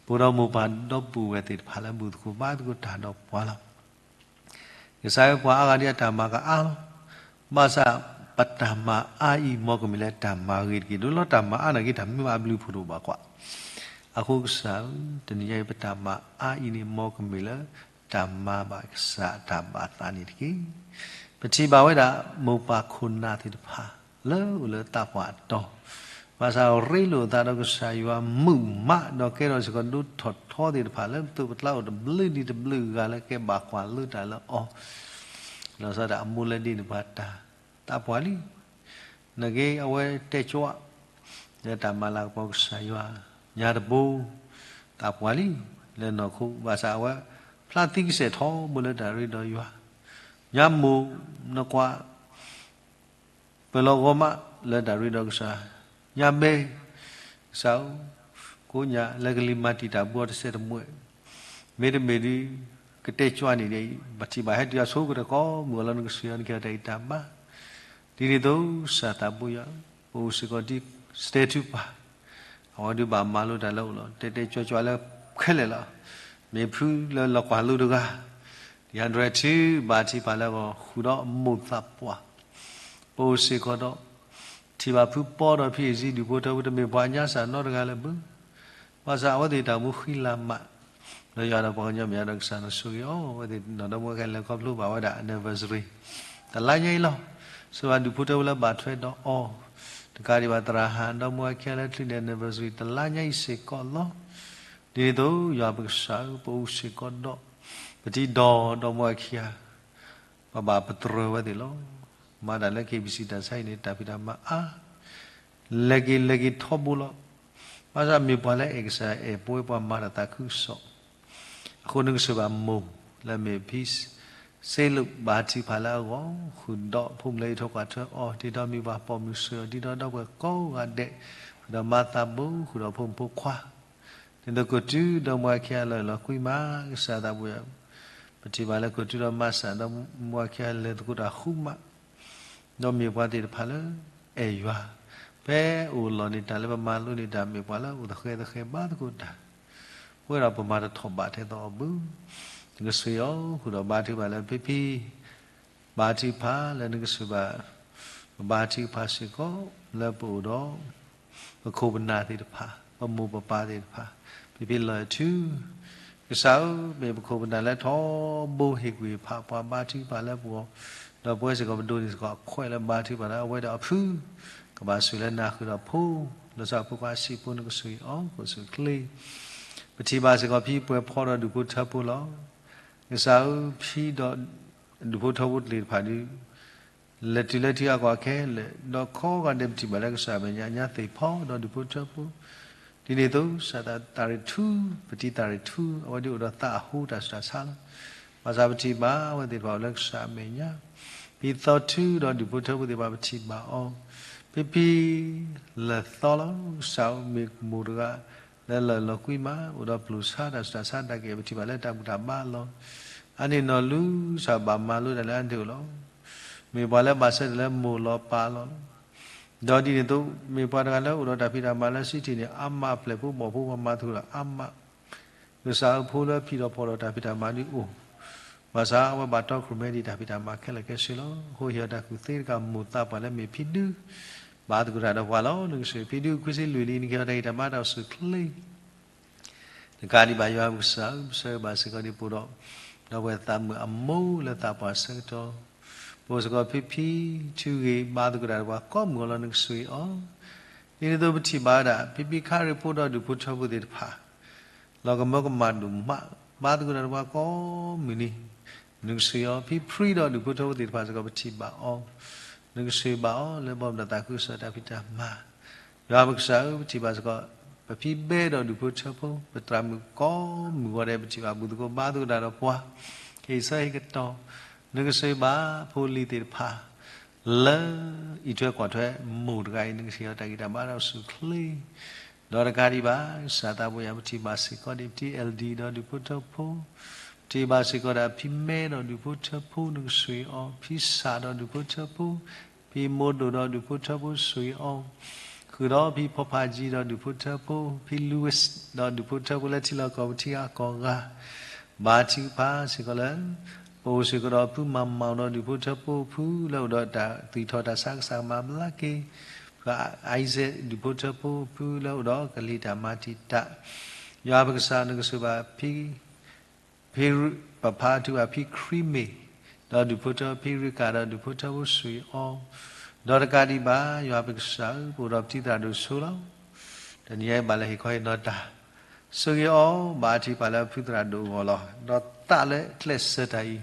ပအိၣ်ဒီးမိၢ်ပၢ်ဒီပုၢ်ဝဲၢ်သ့ၣ်တဖၣ်လၢဘူၣ်သကိးဘါသကိးတၢ်ဒီးပှၤလီၤ. ကစၢ်ယွၤပှၤအါဂၤဒ်အတၢ်မၤကအါလီၤ. ဘၣ်ဆၣ်ပတၢ်မၤအါအံၤ မ်ကမ့ၢ်လၢတၢ်မၤဂ့ၤတက့ၢ်. ဒ်လီၤတၢ်မၤအါနာ်က့ တၢ်မ့ၢ်ဘၣ်အဘျုးအဖှိၣ်တအိၣ်ဘၣ်ကွၢ်. အဃိကစၢ်ဧၢ, တနံၤညါအံၤပတၢ်မၤအါအံၤန့ၣ် မ်ကမ့ၢ်လၢတၢ်မၤဘၣ်ကစၢ်အတၢ်ဘၣ်သးန့ၣ်တက့ၢ်. ပထံၣ်ဘၣ်ဝဲဒၣ် မိၢ်ပၢ်ခိၣ်နၢ်သ့ၣ်တဖၣ် လၢအိၣ်လၢသးပှၢ်အတီၤ, ဘၣ်ဆၣ်ရ့လိာ်အသးဒီးကစၢ်ယွၤမုာ်မး ဒီးကဲထီၣ်စ့ၢ်ကီးဒိထီၣ်ထီသ့ၣ်တဖၣ် လၢပသိးပကျါအိၣ်တဘျုးဒံးတဘျုးဂၤလၢကဲဘၣ်ကွၢ်လိတၢ်လၢအီၤ, လီၤဆီဒၣ်တၢ်အမိၢ်လၢဒ့ၣ်တဖၣ်တၢ်, သးပှၢ်လံ, နက့အဝဲတဲကၠီ လၢတၢ်မၤလၤကပီၤကစၢ်ယွၤ, ညါတဘိ, သးပှၢ်လံ, လၢနီၢ်ခိ ဘၣ်ဆၣ်အဝဲ ဖျါသံကစဲာ်ထီဘိလၢတၢ်ရ့ဒီးယွၤ, ညါမိၢ်နကွၢ် ပၢၤလီၤဂီၤမးလၢတၢ်ရ့ဒီးကစၢ်, ညါဘဲ, ကစၢ်ဧၢ, ကိးညါလၢကလံၤမၤတံာ်တာ်ဘှီတစဲးတမှဲၢ်, မ့တမ့ၢ်ဒုး ကတဲကၠီန့ၣ်ဒီး ပထံၣ်ဘၣ်ဟဲတုၤအဆိကတၢၢ်ကိးမုၢ်အလီၢ် နကစၢ်ယွၤနကဟ့ၣ်တၢ်အံၤတၢ်ဘါ, ဒ်န့ၣ်အသိး ကစၢ်သးဘိယွၤ, ပအိၣ်စ့ၢ်ကီးဒ် စတဲထူပၢ်, အဝဲဒုးဘၣ်မၤလိတၢ်လၢအိၣ်လီၤ တဲတဲကၠီကၠီလၢခဲလၢာ်လီၤ, မ့ၢ်ဖုလၢလီၤကွၢ်လိတဂၤ ဒီးဟးဒြဲထူဘါထုကဖၣ်လၢအဂီၢ် ဃုာ်ဒီးမိၢ်သးပှၢ်, ပအိၣ်စ့ၢ်ကီးဒီး ထံၣ်ဘၣ်ဖုပီဒီးဖံအ့ၣ်စံဒူၣ်ဖိထၢဖိ တမ့ၢ်ပှၤညါစၢ်နီတဂၤလၢၤဘၣ်, ဘၣ်ဆၣ်အဝဲသ့ၣ်တၢ်မူဃံလၤမး, ဒီးယွၤဒီးပှၤကညီမ့ၢ်အဲၣ်ဒိးကစၢ်နဆိၣ်ဂ့ၤအီၤ, အဝဲသ့ၣ်နီၢ်ဒီမါဝၤခံဂၤလဲၤခီဖျိဘၣ်ဝဲဒၣ် anniversary တလါညါအံၤလီၤ, ဆိၣ်ဂ့ၤဒူၣ်ဖိထၢဖိလၢဘၣ်ထွဲဒီးအီၤ, တကးဒံးဘၣ်သရၣ်ဟၣ်ဒီမါဝၤခံဂၤလၢချုးန့ၢ် anniversary တလါညါအံၤစ့ၢ်ကီးလီၤ. ဒ်န့ၣ်အသိး ယွၤပကစၢ်ဧၢ, ပအိၣ်စ့ၢ်ကီးဒီး ပတံၤဒီဒီမါဝၤခံဂၤ ပဘၣ်ပတြၢၤဝဲသ့ၣ်လီၤ. မၤတၢ်လၢ KBC တၢ်ဆါဟံၣ်န့ၣ် တၢ်ဖံးတၢ်မၤအါ, လဲၤက့ၤလဲၤက့ၤထီဘိလီၤ. ဘၣ်ဆၣ်မ့ၢ်ပှၤလၢအဲၣ်ကစၢ်အဲၣ်ပဝဲ ပှၤမၤတၢ်သးခုကစီၣ်, အဃိနကစၢ်ဘၣ်မိၢ် လၢမ့ၢ်ဖံ စ့လိာ်ဘါထုကဖၣ်လၢအဂီၢ်, ဃုာ်ဒီးဖိမုၣ်လၢအံးထွဲကွၢ်ထွဲအီၤ, ဒ်သိးမံၤပှၢ်ပိာ်မုၣ်ဆှၢအီၤ, ဒ်သိးဒီပုၢ်ဝဲၢ်ကိးဂၤဒဲး, ဃုာ်ဒီးမါသးဘိ, ဃုာ်ဒီးဖိမုၣ်ဖိခွါ ဒ်သိးကီၢ်သူဒီမါဝၤခံဂၤလီၤအဲၣ်လီၤကွံမး, ကစၢ်သးဘိယွၤ, ပထံၣ်ဘၣ်လၢကီၢ်သူဒီမါစၢ်ဒီမါဝၤခံဂၤလဲၤသကိးတၢ်ဃူမး, ဒီးမ့ၢ်ပှၤသ့ၣ်တဖၣ်လၢအဲၣ်ယွၤ, ဖဲအိၣ်လီၤန့ၢ်တၢ်လၢပမၤလိန့ၢ်တၢ် မ့ၢ်ပှၤလၢအိၣ်သဃဲသဃဲဘါသကိးတၢ်, ပဝဲဒီးပမၤတထီၣ်ဘးထဲသိးအီၤဘၣ်, နကစၢ်ဧၢ, ဃုာ်ဒီးဘါထုကဖၣ်လၢဖံဖံ ဘါထုကဖၣ်လၢနကစၢ်ဘၣ်, ပဘါထုကဖၣ်စ့ၢ်ကီး လၢပအိၣ်ဒီး ပခိၣ်ပနၢ်သ့ၣ်တဖၣ်, ပမိၢ်ပပၢ်သ့ၣ်တဖၣ်, ဖံဖံလီၤအဲၣ်ထူ, ကစၢ်ဧၢ, မ့ၢ်ပခိၣ်ပနၢ်လၢထီဘိဟ့ၣ်ကွံာ်ဖးပှၤဘါထုကဖၣ်လၢပဂီၢ်, ဒီးပဝဲစ့ၢ်ကီးပဒိးန့ၢ်စ့ၢ်ကီးအခွဲးလၢဘါထုကဖၣ်လၢ အဝဲဒီးအဖု, ကဘၣ်ဆိၣ်လၢနၤဃုာ်ဒီးဖိ, လီၤဆီဖိခွါအဆံးဖိ နကစၢ်အီၤ ခိၣ်စူၣ်ချ့ ပထံၣ်ဘၣ်စ့ၢ်ကီးဖံပှဲၤဖီဒီးဒူၣ်ဖိထၢဖိလီၤ. ကစၢ်ဧၢ, ဖံဒီးဒူၣ်ဖိထၢဖိသ့ၣ်တဖၣ်ဒုး လဲၤတုၤလၢထံအကီၢ်ခဲလၢာ်, ဒီးကိးဂၤဒဲးပထံၣ်ဘၣ်လၢကစၢ်အမဲာ်ညါ ညါသ့ၣ်ဖီဒီးဒူၣ်ဖိထၢဖိ, ဒ်န့ၣ်အသိး ကစၢ်သးရ့ၣ်ထူ, ပတံၤသးရ့ၣ်ထူ, အဝဲဒုးအိၣ်ဒီးသးအဟူတၢ်ဆူးတၢ်ဆါလီၤ. ဘၣ်ဆၣ်ပထံၣ်ဘၣ်အဝဲသ့ၣ်တဖၣ်အိၣ်လၢကစၢ်အမဲာ်ညါ, ဖံသီထူဒီးဒူၣ်ဖိထၢဖိသ့ၣ်တဖၣ် ပထံၣ်ဘၣ်အီၤ, ဖံဖံ လၢာ်သီလီၤ. ကစၢ်ဧၢ, မ့ၢ်မိၢ်တဂၤ လၢလီၤအဲၣ်လီၤကွံမး, အိၣ်ဒီးပျိၢ်ဆါတၢ်ဆူးတၢ်ဆါ တၢ်ကအဲၣ်ပထံၣ်ဘၣ်လၢတၢ်ဘူၣ်တၢ်ဘါလီၤ. အန့ၣ်နီၢ်လူစၢ်ဘၣ်မၤလိတၢ်လၢအဒိၣ်လီၤ. မ့ၢ်ပှၤလၢဘၣ်ဆၢထၢၣ်လၢမိၢ်လီၤပၢ်လီၤ. ဒီးဒ်န့ၣ်အသိး မ့ၢ်ပှၤတဂၤလၢအိၣ်ဒီးတၢ်ဖံးတၢ်မၤလၢစံးထံၣ်န့ၣ် အါမးအပျဲၢ်ဖိဘီၣ်ဖိ ပှၤမၤသကိးတၢ်အါမး ကစၢ်ဧၢ, ဖိလၢဖံးဒီးဖီၣ်ဒီးတၢ်ဖံးတၢ်မၤဒုးအိၣ်, ဘၣ်ဆၣ်အဝဲဘၣ်တီခိၣ်ရိၣ်မဲဒ်တၢ်ဖံးတၢ်မၤခဲလၢာ်ခဲဆ့လီၤ. အဃိဟ့ၣ်အီၤတၢ်ကူၣ်သ့တကး မိၢ်သးပှၢ်လၢမ့ၢ်ဖံဒု ဘါသကိးတၢ်ဒီးပှၤလီၤ. နကစၢ်ဧၢ, ဖံဒုခွံဆံလွံၢ်နံၣ် နကဟ့ၣ်အီၤတၢ်ဂံၢ်တၢ်ဘါတၢ်အိၣ်ဆူၣ်အိၣ်ချ့ တကးဒံးဘၣ်ယွၤပကစၢ်ဧၢ, ပဆၢဂ့ၤဘၣ်စ့ၢ်ကီးဒ်ပအိၣ်ဒီး ဒီပုၢ်ဝဲၢ်သးမုာ်အမိၢ်လၢသးပှၢ်ဆၢကတီၢ်, ပအိၣ်စ့ၢ်ကီးဖံဖံ ထူဂ့ၤ ဘါသကိးတၢ်ဒီးပှၤကိးမုၢ်အလီၢ် နကစၢ်ဧၢ. ဒ်န့ၣ်အသိးပထံၣ်ဘၣ်ဝဲဒၣ် ဖံဖံခါရ့ၣ်ဖိဒီးဒူၣ်ဖိထၢဖိသ့ၣ်တဖၣ် လီၤကမၢကမၣ်ဒိၣ်မး, ဘါသကိးတၢ်ဒီးပှၤကိးမုၢ်နံၤ, နကစၢ်ဧၢ, ဖံဖံဒီးဒူၣ်ဖိထၢဖိသ့ၣ်တဖၣ်စ့ၢ်ကီး ပထံၣ်ဘၣ်အီၤ, နကစၢ်ဘၣ်အီၤလၢဘီမုၢ်ဒီးသးခုကစီၣ်တၢ်ဖံးတၢ်မၤ, ယွၤပကစၢ်ဧၢ, ပထံၣ်ဘၣ်စ့ၢ်ကီး ပဖံဘဲဒီးဒူၣ်ဖိထၢဖိ, ပသရၣ်မုၣ်ကိးမုၢ်ဂီၤဒဲး ပထံၣ်ဘၣ်ဘူၣ်သကိးဘါသကိးတၢ်ဒီးပှၤ, ကဟ့ၣ်ဆၢဟ့ၣ်ကတီၢ်, နကစၢ်ဘၣ်ဖိလံၤသ့ၣ်တဖၣ် လၢအံးထွဲကွၢ်ထွဲမိၢ်တဂၤအံၤ နကဟ့ၣ်အီၤတၢ်ဂံၢ်တၢ်ဘါတၢ်အိၣ်ဆူၣ်အိၣ်ချ့, ဒီးတကးဒံးဘၣ် ကစၢ်သးဘိယွၤ ပထံၣ်ဘၣ်စ့ၢ်ကီးဒ် ဖံ အဲလ်ဒံ ဒီးဒူၣ်ဖိထၢဖိ, ပထံၣ်ဘၣ်စ့ၢ်ကီးဒၣ် ဖံမဲဒီးဒူၣ်ဖိထၢဖိ နကစၢ်ဧၢ, ဖံစၢ်ဒီးဒူၣ်ဖိထၢဖိ, ဖံမိၢ်ဒိၣ်ဒီးဒူၣ်ဖိထၢဖိ နကစၢ်ဧၢ, ဃုာ်ဒီးဖံဖီဖးကၠံဒီးဒူၣ်ဖိထၢဖိ, ဖံလူဝ့ၢ်ဒီးဒူၣ်ဖိထၢဖိလၢထံလီၢ်ကီၢ်ပူၤထံဂၤကီၢ်ဂၤ, ဘါထုကဖၣ်စ့ၢ်ကီးလၢ ပအိၣ်စ့ၢ်ကီးဒီးဖုမၤမီၤဒီးဒူၣ်ဖိထၢဖိအဖုလၢအိၣ်ဒီးတၢ်သူၣ်ထီၣ်တၢ်ဆါကစၢ်ကမၤဘျါက့ၤ, ဖုအံၤစဲးဒူၣ်ဖိထၢဖိအဖုလၢအိၣ်ဒီးကလံၤတၢ်မၤတံာ်တာ်, ယွၤပကစၢ်နကစၢ်ဘၣ်ဖံ ဖံရူ ပဖါထုကဖၣ်ဖံခရံမ့ၢ်, ဒီးဒူၣ်ဖိထၢ ဖံရူကၤဒီးဒူၣ်ဖိထၢဖိ နကစၢ်ဧၢ, ဒီးတကးဒံးဘၣ် ယွၤပကစၢ်ဧၢ, ပအိၣ်ဒီးပထံသရၣ်ဒိၣ်ဆိလီၤ. တနံၤအံၤဘၣ်လၢဟ့ၣ်ခီဟ့ၣ်နီၤတၢ်, ဆိၣ်ဂ့ၤအီၤ ဘါထုကဖၣ်လၢဖုသရၣ်ဒိၣ်အဂီၢ်လီၤ. ဒီးသးလၢကျဲးစၢးတၢ်အံၤ,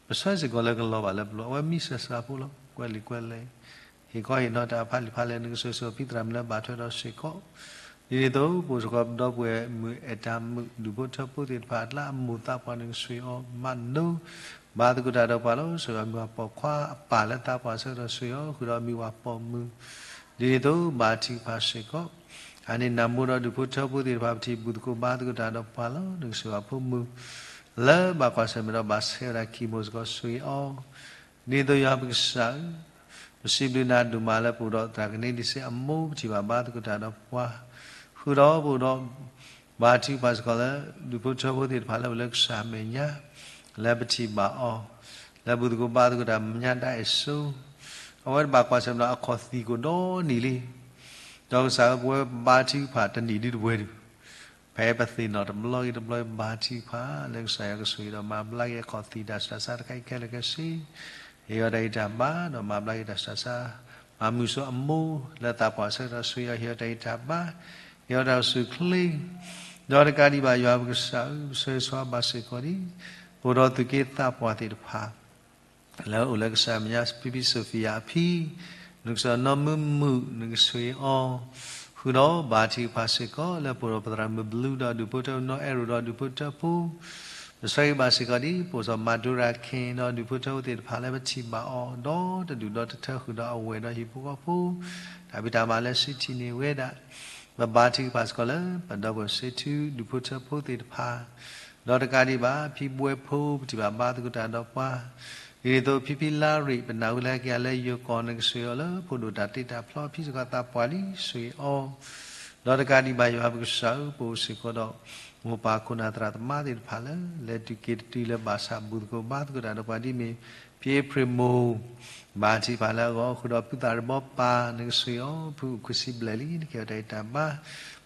ပဆၢစ့ၢ်ကီးလၢကလီၤဘၣ်လၢပလိၤ, အဝဲမံစၢၤစှၤဖိလီၤ. ကွဲးလံာ်ကွဲးလဲၢ်, ဟ့ၣ်ခီဟ့ၣ်နီၤတၢ်အဖးလံာ်ဖးလဲၢ် နကစၢၢ်စ့ၢ်ကီးဖံသရၣ်မုၣ်လၢဘၣ်ထွဲဒီးစ့ၢ်ကီး, ဒ်န့ၣ်အသိး ပအိၣ်စ့ၢ်ကီးဒီပုၢ်ဝဲၢ်မုၣ်အဲၣ်တၢ်မုၣ် ဒူၣ်ဖိထၢဖိသ့ၣ်တဖၣ်အကျါ အမိၢ်သးပှၢ် နကစၢၢ်အီၤမၤလိ ဘါသကိးတၢ်ဒီးပှၤလီၤ. စ့ၢ်ကီးမ့ၢ်ပှၤပိာ်ခွါအပၢ်လၢသးပှၢ်ဆၢကတီၢ် စ့ၢ်အီၤဃုာ်ဒီးမ့ၢ်ပှၤပိာ်မုၣ်, ဒ်န့ၣ်အသိး ဘါထုကဖၣ်စ့ၢ်ကီး အန့ၣ်နးမိၢ်ဒီးဒူၣ်ဖိထၢဖိသ့ၣ်တဖၣ် ပထံၣ်ဘူၣ်သကိးဘါသကိးတၢ်ဒီးပှၤလီၤ. နကစၢၢ်ဘၣ်ဖိမုၣ် လၢဘၣ်ကွၢ်ဆၢၣ်မဲာ်ဒီးဘၣ်ဆဲးဝဲဒၣ် chemo စ့ၢ်ကီး စ့ၢ်အီၤ, ဒ်န့ၣ်အသိးယွၤပကစၢ်ဧၢ, ပစံးဘျုးနၤဒိၣ်မးလၢပအိၣ်ဒီးသရၣ်ကန့ဒံးစ့အမိၢ် ပထံၣ်ဘၣ်ဘါသကိးတၢ်ဒီးပှၤ, ဃုာ်ဒီးပအိၣ်ဒီး ဘါထုကဖၣ်စ့ၢ်ကီးလၢ ဒူၣ်ဖိထၢဖိသ့ၣ်တဖၣ်လၢအိၣ်လၢကစၢ်အမဲာ်ညါ လၢပထံၣ်ဘၣ်အီၤ လၢဘူၣ်သကိးဘါသကိးတၢ်မဲာ်ညါဒၣ်အဲၣ်စိ အဝဲတဘၣ်ကွၢ်ဆၢၣ်မဲာ်ဒီးအခီၣ်သံၣ်ကိၣ်ဒီနံၤလံ. ဒီးကစၢ်ဧၢ ပဝဲဘါထုကဖၣ်တနံၣ်ဒုတဝဲဒုး ဖဲပသ့ၣ်နီၣ်တဘျီဂ့ၤတဘျီ ဘါထုကဖၣ်လၢကစၢ်ယွၤကဆိၣ်ဂ့ၤဒီးမၤဘျါက့ၤအခီၣ်သံၣ်တၢ်ဆူးတၢ်ဆါတခါအံၤခဲလၢာ်ခဲဆ့, ဟ့ၣ်အီၤတၢ်ဂံၢ်တၢ်ဘါ ဒီးမၤဘျါက့ၤတၢ်ဆူးတၢ်ဆါ, မၤမုာ်ဆိအမိၢ်လၢသးပှၢ်ဆၢကတီၢ် စ့ၢ်အီၤဟ့ၣ်အီၤတၢ်ဂံၢ်တၢ်ဘါ, ဟ့ၣ်အီၤတၢ်အိၣ်ဆူၣ်အိၣ်ချ့, ဒီးတကးဒံးဘၣ်ယွၤပကစၢ်ဧၢ ပဆၢဂ့ၤဆၢဝါဘၣ်စ့ၢ်ကီးဒံး ပအိၣ်ဒီးသူၣ်က့သးပှၢ်သ့ၣ်တဖၣ် လၢအိၣ်လၢကစၢ်အမဲာ်ညါ ဖံဖံ Sophia အဖံ, နကစၢ်နီၢ်မုာ်မုာ် နကဆိၣ်ဂ့ၤအီၤ, ဃုာ်ဒီးဘါထုကဖၣ်စ့ၢ်ကီးလၢပအိၣ်ဒီးပသရၣ်မုၣ်ဘျုးဒီးဒူၣ်ဖိထၢဖိ နီၢ်အဲၣ်ရိၣ်ဒီးဒူၣ်ဖိထၢဖိ, ပဆၢဂ့ၤဘၣ်စ့ၢ်ကီးဒ် ပအိၣ်စီၤမၤဒိရၤခ့ၣ်ဒီးဒူၣ်ဖိထၢဖိသ့ၣ်တဖၣ်လၢပထံၣ်ဘၣ်အီၤ ဒီးတဒူၣ်ဒီးတထၢဃုာ်ဒီးအဝဲၢ်ဒီးဟံၣ်ဖိဃီဖိ တၢ်ဖံးတၢ်မၤလၢစုထံၣ်န့ၢ်ဝဲဒၣ် ပဘါထုကဖၣ်စ့ၢ်ကီးလၢ ပဒီပုၢ်ဝဲၢ်စ့ထူ ဒူၣ်ဖိထၢဖိသ့ၣ်တဖၣ်, ဒီးတကးဒံးဘၣ် ဖံဘှဲဖိ ပထံၣ်ဘၣ်ဘါသကိးတၢ်ဒီးပှၤ, ဒ်န့ၣ်အသိး ဖံဖံလါရံၣ် ပနၢ်ဟူလၢက့ၤလၢယိၤကီၢ် နကဆိၣ်ဂ့ၤအီၤလၢ ဖိဒိၣ်တၢ်တ့တၢ်ဖျီ ဖံစ့ၢ်ကီးသးပှၢ်လံ ဆိၣ်ဂ့ၤအီၤ, ဒီးတကးဒံးဘၣ်ယွၤပကစၢ်ဧၢ ပအိၣ်စ့ၢ်ကီးဒီး မိၢ်ပၢ်ခိၣ်နၢ်သရၣ်သမါသ့ၣ်တဖၣ်လၢ လဲၤတုၤက့ၤတတုၤလၢဘၣ်ဆၣ်ဘူၣ်သကိးဘါသကိးတၢ်ဒီးပှၤဒ်မ့ၢ် ဖံအ့ဖြ့ၣ်မိၢ် ဘါထုကဖၣ်လၢအဂီၢ် ဃုာ်ဒီးဖုသၣ်ရဘီပၢ် နကဆိၣ်ဂ့ၤအီၤ ဖုအိၣ်ခွံဆံဘျဲၣ်လံ နကဟ့ၣ်အီၤတၢ်ဂံၢ်တၢ်ဘါ,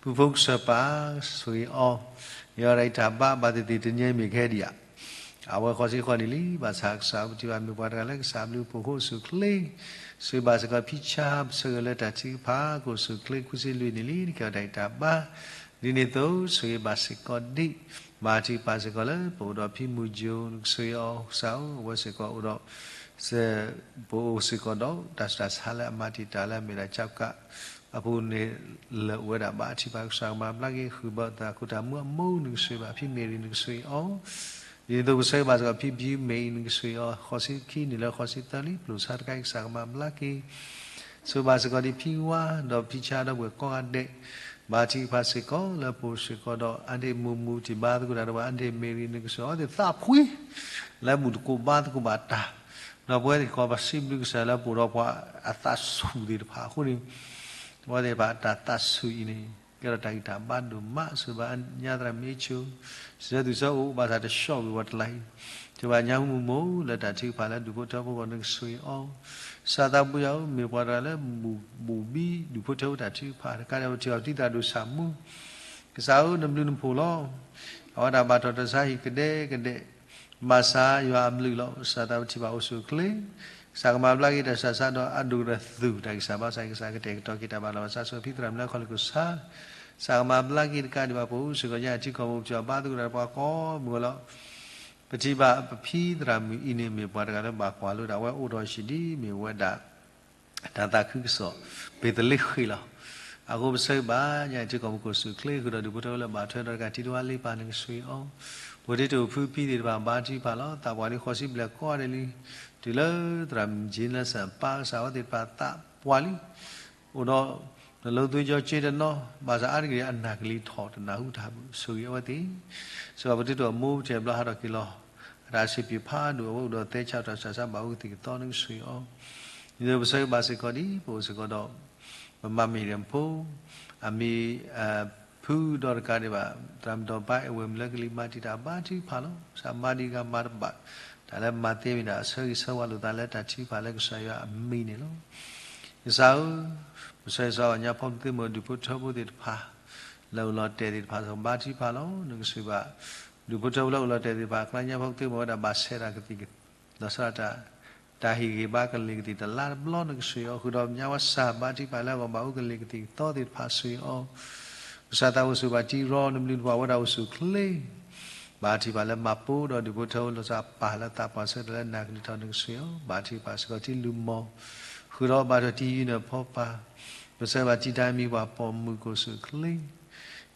ဖုဖိကစၢၢ်ပၢ် ဆိၣ်ဂ့ၤအီၤ, ဟ့ၣ်အီၤတၢ်ဂံၢ်တၢ်ဘါ ဘၣ်သ့ၣ်သ့ၣ်တနံၤအံၤမ့ၢ်ကဟဲဒံးဧါ အဝဲဃီၤစ့ဃီၤန့ၣ်လံ ဘၣ်ဆၣ်ကစၢ်ပထံၣ်ဘၣ်မ့ၢ်ပှၤတဂၤလၢကစၢ်ဘျုးဖှိၣ်ဃိ အိၣ်ဆူၣ်အိၣ်ချ့, ဆိၣ်ဂ့ၤဘၣ်စ့ၢ်ကီးဖံဆါ ပဆၢဂ့ၤလၢတၢ်ထုကဖၣ် ကအိၣ်ဆူၣ်အိၣ်ချ့ခွံဆံလွံၢ်နံၣ်လံ နကဟ့ၣ်အီၤတၢ်ဂံၢ်တၢ်ဘါ, ဒ်န့ၣ်အသိး ဆိၣ်ဂ့ၤဘၣ်စ့ၢ်ကီးဒံး, ဘါထုကဖၣ်စ့ၢ်ကီးလၢ ပအိၣ်ဒီးဖံမုၢ်ယိၤ နကဆိၣ်ဂ့ၤအီၤကစၢ်ဧၢ အဝဲစ့ၢ်ကီးအိၣ်ဒီး ပအိၣ်စ့ၢ်ကီးဒီး တၢ်ဆူးတၢ်ဆါလၢအမၤတံာ်တာ်လၢအမ့ၢ်ဒၣ်ကၠီကး အပူၤန့ၣ် လၢအိၣ်ဝဲဒၣ်ဘၣ်ထုကဖၣ်ကစၢ်ကမၤဘျါက့ၤ ဃုာ်ဘၣ်သးခိၣ်တၢ်မူအမိၢ် နကဆိၣ်ဂ့ၤဘၣ်ဖံမ့ၢ်ရံၣ် နကဆိၣ်ဂ့ၤအီၤ, ဒ်န့ၣ်အသိးပဆၢဂ့ၤဘၣ်စ့ၢ်ကီးဖံဘံမ့ၢ်အံၤ နကဆိၣ်ဂ့ၤအီၤ ဃီၤစ့ခံနံၣ်လၢဃီၤစ့သၢလံ ပျိၢ်ဆါတခါအံၤကစၢ်ကမၤဘျါက့ၤ ဆိၣ်ဂ့ၤဘၣ်စ့ၢ်ကီးဒ်ဖံဝါ ဒီးဖံဆါဒီပုၢ်ဝဲၢ်ကိးဂၤဒဲး, ဘါထုကဖၣ်စ့ၢ်ကီးလၢပအိၣ်စ့ၢ်ကီးဒီး အါဒ့ၣ်မူမူ ထံၣ်ဘါသကိးတၢ်ဒီးပှၤ အါဒ့ၣ်မ့ၢ်ရံၣ် နကဆိၣ်ဂ့ၤအီၤသ့ၣ်သးဖှံ လၢဘူၣ်သကိးဘါသကိးဘၣ်တၢ်, ဒီးပဝဲသ့ၣ်ကီးပစံးဘျုးကစၢ်လၢပအိၣ်ဒီးပှၤအသးဆူၣ်သ့ၣ်တဖၣ်အဃိန့ၣ်, ပဝဲသ့ၣ်တဖၣ်အတၢ်သးဆူၣ်အံၤန့ၣ် ကဲထီၣ်တၢ်ဂံၢ်တၢ်ဘါဒိၣ်မး ဆိၣ်ဂ့ၤဘၣ်ညါသရၣ်မ့ၢ်ဆိ စံးဆၢသူၣ်ဆၢအိၣ် ဘၣ်ဆၣ်တဆှီဝံၤဝီၤတလါအံၤ, ဆိၣ်ဂ့ၤဘၣ်ညါမူမူလၢတၢ်ထုကဖၣ်လၢဒူၣ်ဖိထၢဖိအဂီၢ် နကဆိၣ်ဂ့ၤအီၤ, ကစၢ်သးဘိယွၤဧၢ မ့ၢ်ပှၤတဂၤလၢ ဘူၣ်ဘံဒူၣ်ဖိထၢဖိတၢ်ထုကဖၣ်တခါဒီး ပထံၣ်အီၤပထံသရၣ်ဒိၣ်ဆၣ်မူ ကစၢ်ဧၢ နဘျုးနဖှိၣ်လီၤ. အဝဲဒၣ်ဘၣ်ထီၣ်တၢ်ဆါဟံၣ်ကဒဲကဒဲ, ဘၣ်ဆၣ်ယွၤအဘျုးလီၤ. ကစၢ်သးပထံၣ်ဘၣ်အိၣ်ဆူၣ်အိၣ်ချ့, ကစၢ်ကမၤဘျါက့ၤတၢ်ဆူးတၢ်ဆါဒီးအဒိၣ်ကတၢၢ်သူၣ်တၢ်ကစၢ်ဘၣ်ဆၣ် ကစၢ်ကတဲာ်ကတီၤက့ၤတၢ်ဘၣ်လီၤဘၣ်ဆၣ် ဆိၣ်ဖံသရၣ်မုၣ်လၢခီၣ်လ့ၢ်ခိၣ်ဆါ, ကစၢ်ကမၤဘျါက့ၤတကးဒံးဘၣ် ပအိၣ်ဆူၣ်ကီၢ်ညါထံကီၢ်ပူၤ ပထံၣ်ဘၣ်ဘါသကိးတၢ်ဒီးပှၤကိးမုၢ်ဂီၤလီၤ. ပထံၣ်ဘၣ်ပဖံသရၣ်မုၣ်အံၤန့ၣ် မ့ၢ်ပှၤတဂၤလၢဘၣ်ကွၢ်လိတၢ် အဝဲအိၣ်ထီၣ်ဆံးဒ်မ့ၢ်ဝဲဒၣ် တၢ်သးခုကစီၣ် ဘ့းသလ့ဃ့ၣ်လီၤ. အဃိပဆၢဂ့ၤဘၣ် ညါအံၤထံကီၢ်ပူၤကအိၣ်ဆူၣ်အိၣ်ချ့ ဃုာ်ဒီးဒူၣ်ဖိထၢဖိလၢဘၣ်ထွဲဒီးတကးထံတဝၢလ့ပၢ် နကဆိၣ်ဂ့ၤအီၤ, ပှၤတံၤတအိၣ်ဖုဖံသ့ၣ်တဖၣ်ဘါထုကဖၣ်လီၤ. သးပှၢ်လံဃိးဆံဘျဲၣ်ကိးဂၤဒဲးလံ, တုၤလၢသရၣ်မုၣ်ကၠ့လၢစၢၣ်ပၢ်ကစၢ်ဝဲသ့ၣ်တဖၣ်သးပှၢ်လံ အိၣ်ဒီး နလိသွံကၠီကၠ့တနီၤ ဘၣ်ဆၣ်အါတက့ၢ်အနၢ်ကလံၤထီၣ်တနၢ်ဟူတၢ်ဘၣ် ဆိၣ်ဂ့ၤအဝဲသ့ၣ်, စၢၤဘၣ်ပတံၤတအိၣ်မိၢ်ပထံၣ်ဘျီဟးထီၣ်က့ၤလီၤ, အတၢ်ဆံးပျံၤဖးဒိၣ် အဝဲအိၣ်ဒီးသဲဆးတၢ်ဆူးတၢ်ဆါဘၣ်အူကသံၣ်ကသီ နကဆိၣ်ဂ့ၤအီၤ, ဒ်သိးပဆၢဂ့ၤဘၣ်စ့ၢ်ကီးဒ် ပအိၣ်စ့ၢ်ကီးဒီး ပမၤမ့ၢ်ဒၣ်ဖိ အမံၤ ဖုဒီးတကးဒံးဘၣ် သရၣ်မုၣ်ဒီးဘါအဲၣ်ဝဲၢ်မုၢ်လၢကလံၤမၤတံာ်တာ်ဘါထုကဖၣ်လီၤ. ကစၢ်မၤဒံးဂၤမၤတဘၣ်, တၢ်လၢမၤသ့မ့ၢ်ဒၣ်အဆၢဂ့ၤဆၢဝါလိာ်သးလၢတၢ်ထုကဖၣ်လၢကစၢ်ယွၤအမံၤန့ၣ်လီၤ. ကစၢ်ဧၢ, ပဆၢဂ့ၤဆၢဝါညါဖီမုၢ်သ့ၣ်မုၢ်ဒူၣ်ဖိထၢဖိသ့ၣ်တဖၣ် လၢအိၣ်လီၤတဲာ်သ့ၣ်တဖၣ် ဘါထုကဖၣ်လီၤ. နကဆိၣ်ဂ့ၤဘၣ် ဒူၣ်ဖိထၢဖိလၢအိၣ်လီၤတဲာ်သ့ၣ်တဖၣ် အကျါညါဖီမုၢ်သ့ၣ်မုၢ်ဝဲဒၣ်ဘၣ်ဆဲးတၢ်ကသံၣ်ကသီ ဒီးဆၢတၢ် တၢ်ဟ့ၣ်ဂံၢ်ဘါကလံၤကသံၣ်တလါတဘျီ နကဆိၣ်ဂ့ၤအီၤ, ဃုာ်ဒီးညါဝဲစၢ် ဘါထုကဖၣ်လၢအဂီၢ် ဘၣ်အိၣ်ကလံၤကသံၣ်ကသီသ့ၣ်တဖၣ် ဆိၣ်ဂ့ၤအီၤ, ကစၢ်သးဘိၣ်ဆိၣ်ဂ့ၤဘၣ်တံၢ်ရီ နဘျုးနဖှိၣ် အဝဲဒၣ်အိၣ်ဆူၣ်အိၣ်ချ့ ဘါထုကဖၣ်လၢမၤပိာ်ဒီးဒူၣ်ဖိထၢဖိ လီၤဆီအပၢ်လၢသးပှၢ်ဆၢကတီၢ်လၢနၢ်ကလုၢ်ထီၣ် နကဆိၣ်ဂ့ၤအီၤ, ဘါထုကဖၣ်စ့ၢ်ကီးတံၢ်လူၤမီၢ်, ဃုာ်ဒီးဘါထုကဖၣ်တံၢ်ယုၢ်နၢ်ဖီပၢ်, ပဆၢဂ့ၤဘၣ်တံၢ်တၢ်မံၤပှၢ်ပိာ်မုၣ် ကအိၣ်ဆူၣ်အိၣ်ချ့,